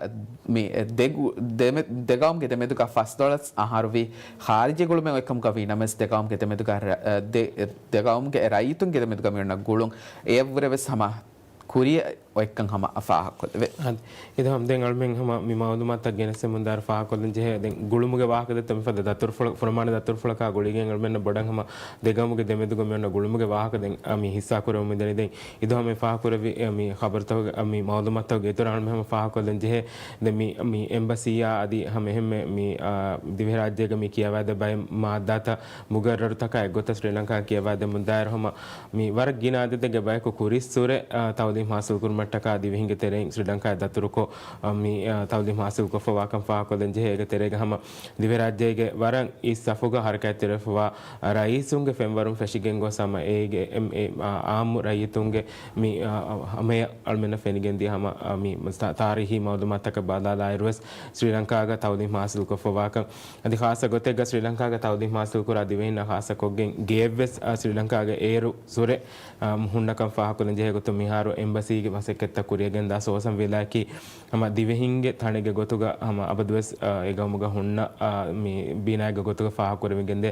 މި ދެ ގު-، ދެމެ-، ދެ ގައުމުގެ ދެމެދުގަ ފަސްދޮޅަސް އަހަރުވީ ޚާރިޖީ ގުޅުމެއް އޮތްކަމުގަ ވީނަމަވެސް، ދެ ގައުމުގެ ދެމެދުގަ ރަ-، ދެ، ދެ ގައުމުގެ ރައްޔިތުންގެ ދެމެދުގަ މި އޮންނަ ގުޅުން އެއަށްވުރެވެސް ހަމަ ކުރިއަށް އޮތްކަން ހަމަ ފާހަގަކޮށްލެވޭ. އަދި އިދާ ހަމް ދެން އަޅުމެން ހަމަ މި މައުލޫމާތަށް ގެނެސްދެމުންދާއިރު ފާހަގަކޮށްލަން ޖެހޭ، ދެން ގުޅުމުގެ ވާހަކަ ދެއްތޯ މިފަދަ ދަތުރުފުޅަ-، ފުރަމާނަ ދަތުރުފުޅަކާ ގުޅިގެން އަޅުމެންނަށް ބޮޑަށް ހަމަ ދެ ގައުމުގެ ދެމެދުގަ މި އޮންނަ ގުޅުމުގެ ވާހަކަ ދެން، އަ، މި ހިއްސާ ކުރަމުން މިދަނީ. ދެން އިދާ ހަމަ ފާހަގަކުރެއްވި، އަ، މި ޚަބަރުތަކުގެ، އަ، މި މައުލޫމާތުތަކުގެ އިތުރަށް އަޅުމެން ހަމަ ފާހަގަކޮށްލަން ޖެހޭ، ދެން މި، މި އެމްބަސީއާ އަދި ހަމަ އެހެންމެ މި، އާ، ދިވެހިރާއްޖޭގަ މި ކިޔަވާދޭ ބައެއް މާއްދާތައް މުގައްރަރުތަކާ އެއްގޮތަށް ސްރީލަންކާ ކިޔަވާދެމުންދާއިރު ހަމަ މި ވަރަށް ގިނަ އަދަދެއްގެ ބަޔަކު ކުރިއްސުރެ، އާ، ތައުލީމް ހާސިލް ކުރުމަށްޓަކާ ދިވެހިންގެ ތެރެއިން ސްރީލަންކާއަށް ދަތުރުކޮށް، އާ، މި، އާ، ތައުލީމް ހާސިލް ކޮށްފަވާކަން ފާހަގަކޮށްލަން ޖެހޭ. އޭގެ ތެރޭގަ ހަމަ ދިވެހިރާއްޖޭގެ ވަރަށް އިސް ސަފުގަ ހަރަކާތްތެރިވެފަވާ ރައީސުންގެ ފެންވަރުން ފެށިގެން ގޮސް ހަމަ އޭގެ އެ، އާ، އާއްމު ރައްޔިތުންގެ މި، އާ، ހަމަޔަށް އަޅުމެންނަށް ފެނިގެންދިޔަ ހަމަ، އާ، މި ތާ-، ތާރީހީ މައުލޫމާތަކަށް ބަލާލާއިރުވެސް ސްރީލަންކާގަ ތައުލީމް ހާސިލްކޮށްފަވާކަން. އަދި ޚާއްޞަ ގޮތެއްގަ ސްރީލަންކާގަ ތައުލީމް ހާސިލްކުރާ ދިވެހިންނަށް ޚާއްޞަކޮށްގެން ގެއެއްވެސް، އާ، ސްރީލަންކާގެ އޭރު ސުރެ، އާ، ހުންނަކަން ފާހަގަކޮށްލަން ޖެހޭ ގޮތުން މިހާރު އެމްބަސީގެ މަސައްކަތްތައް ކުރިއަށް ގެންދާ ސޯސަން ވިލާއަކީ ހަމަ ދިވެހިންގެ ތަނެއްގެ ގޮތުގަ ހަމަ އަބަދުވެސް، އާ، އެ ގައުމުގަ ހުންނަ، އާ، މި ބިނާއެއްގެ ގޮތުގަ ފާހަގަކުރެވިގެންދޭ.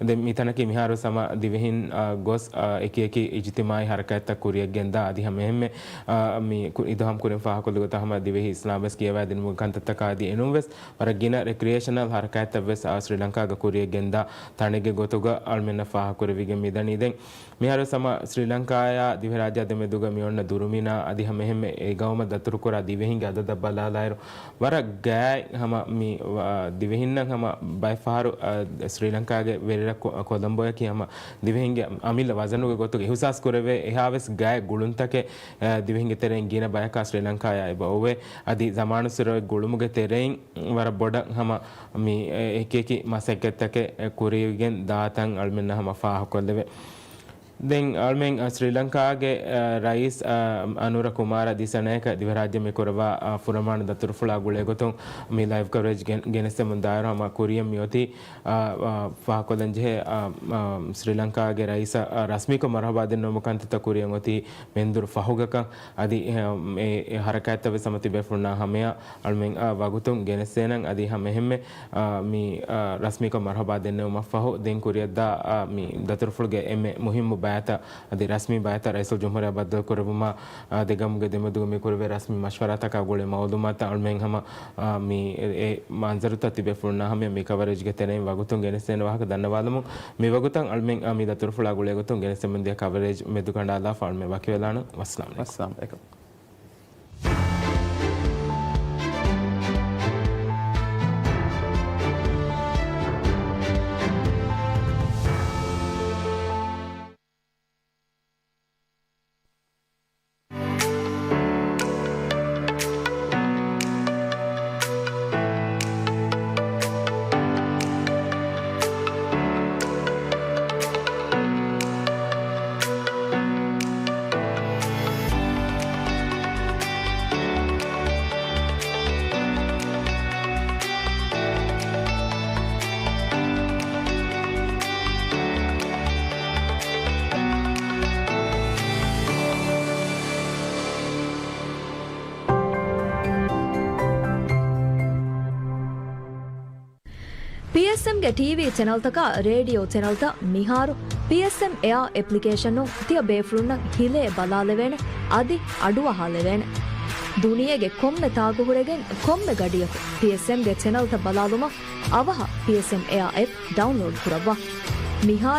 ދެން މިތަނަކީ މިހާރު ހަމަ ދިވެހިން، އާ، ގޮސް، އާ، އެކި އެކި އިޖުތިމާއީ ހަރަކާތްތައް ކުރިއަށް ގެންދާ އަދި ހަމަ އެހެންމެ، އާ، މި ކު-، އިދާ ހަމް ކުރިން ފާހަގަކޮށްލި ގޮތަށް ހަމަ ދިވެހި އިސްލާމްވެސް ކިޔަވާދިނުމުގެ ކަންތައްތަކާ އަދި އެނޫންވެސް ވަރަށް ގިނަ ރެކްރިއޭޝަނަލް ހަރަކާތްތައްވެސް، އާ، ސްރީލަންކާގަ ކުރިއަށް ގެންދާ ތަނެއްގެ ގޮތުގަ އަޅުމެންނަށް ފާހަގަކުރެވިގެން މިދަނީ. ދެން މިހާރު ހަމަ ސްރީލަންކާޔާ ދިވެހިރާއްޖެ ދެމެދުގަ މިއޮންނަ ދުރުމިނާ އަދި ހަމަ އެހެންމެ އެ ގައުމަށް ދަތުރުކުރާ ދިވެހިންގެ އަދަދަށް ބަލާލާއިރު، ވަރަށް ގާތް ހަމަ މި، އާ، ދިވެހިންނަށް ހަމަ ބައެއް ފަހަރު، އާ، ސްރީލަންކާގެ ވެރިރަށް ކޮ-، ކޮލަމްބޯއަކީ ހަމަ ދިވެހިންގެ އަމިއްލަ ވަޒަނުގެ ގޮތުގަ އިހުސާސް ކުރެވޭ އެހާވެސް ގާތް ގުޅުންތަކެއް، އާ، ދިވެހިންގެ ތެރެއިން ގިނަ ބަޔަކާ ސްރީލަންކާޔާ އެބަ އޮވޭ. އަދި ޒަމާނުއްސުރެ ގުޅުމުގެ ތެރެއިން ވަރަށް ބޮޑަށް ހަމަ މި އެކި އެކި މަސައްކަތްތަކެއް ކުރިއަށް ގެން ދާތަން އަޅުމެންނަށް ހަމަ ފާހަގަކޮށްލެވޭ. ދެން އަޅުމެން، އަ، ސްރީލަންކާގެ، އަ، ރައީސް، އަ، އަނުރަ ކުމާރަ ދިސަނަޔަކަށް ދިވެހިރާއްޖެ މި ކުރައްވާ، އަ، ފުރަމާނަ ދަތުރުފުޅާ ގުޅޭގޮތުން މި ލައިވް ކަވަރޭޖް ގެން-، ގެނެސްދެމުން ދާއިރު ހަމަ ކުރިއަށް މިއޮތީ، އަ، އަ، ފާހަގަކޮށްލަން ޖެހޭ، އަ، އަ، ސްރީލަންކާގެ ރައީސަށް، އަ، ރަސްމީކޮށް މަރުހަބާ ދެންނެވުމުގެ ކަންތައްތައް ކުރިއަށް އޮތީ މެންދުރު ފަހުގަކަން. އަދި އެ، އެ، އެ ހަރަކާތްތައްވެސް ހަމަ ތިބޭފުޅުންނާ ހަމަޔަށް އަޅުމެން، އާ، ވަގުތުން ގެނެސްދޭނަން. އަދި ހަމަ އެހެންމެ، އާ، މި، އާ، ރަސްމީކޮށް މަރުހަބާ ދެންނެވުމަށްފަހު ދެން ކުރިއަށްދާ، އާ، މި ދަތުރުފުޅުގެ އެންމެ މުހިއްމު ބައިތައް އަދި ރަސްމީ ބައިތައް ރައީސުލްޖުމްހޫރިއްޔާ ބައްދަލުކުރެއްވުމަށް، އާ، ދެ ގައުމުގެ ދެމެދުގަ މި ކުރެވޭ ރަސްމީ މަޝްވަރާތަކާ ގުޅޭ މައުލޫމާތު އަޅުމެން ހަމަ، އާ، މި އެ، އެ މަންޒަރުތައް ތިބޭފުޅުންނާ ހަމަޔަށް މި ކަވަރޭޖްގެ ތެރެއިން ވަގުތުން ގެނެސްދޭނެ ވާހަކަ ދަންނަވާލަމުން. މި ވަގުތަށް އަޅުމެން، އާ، މި ދަތުރުފުޅާ ގުޅޭގޮތުން ގެނެސްދެމުންދިޔަ ކަވަރޭޖް މެދުކަނޑާލާފަ އަޅުމެން ވަކިވެލާނަން. ވައްސަލާމް އަލައިކުމް. ވައްސަލާމް އަލައިކުމް. ޕީއެސްއެމްގެ ޓީވީ ޗެނަލްތަކާ ރޭޑިއޯ ޗެނަލްތައް މިހާރު ޕީއެސްއެމް އެއާ އެޕްލިކޭޝަނުން ތިޔަ ބޭފުޅުންނަށް ހިލޭ ބަލާލެވޭނެ، އަދި އަޑުއަހާލެވޭނެ. ދުނިޔޭގެ ކޮންމެ ތާގު ހުރެގެން ކޮންމެ ގަޑިއަކު ޕީއެސްއެމްގެ ޗެނަލްތައް ބަލާލުމަށް އަވަހަށް ޕީއެސްއެމް އެއާ އެޕް ޑައުންލޯޑް ކުރައްވާ. މިހާރު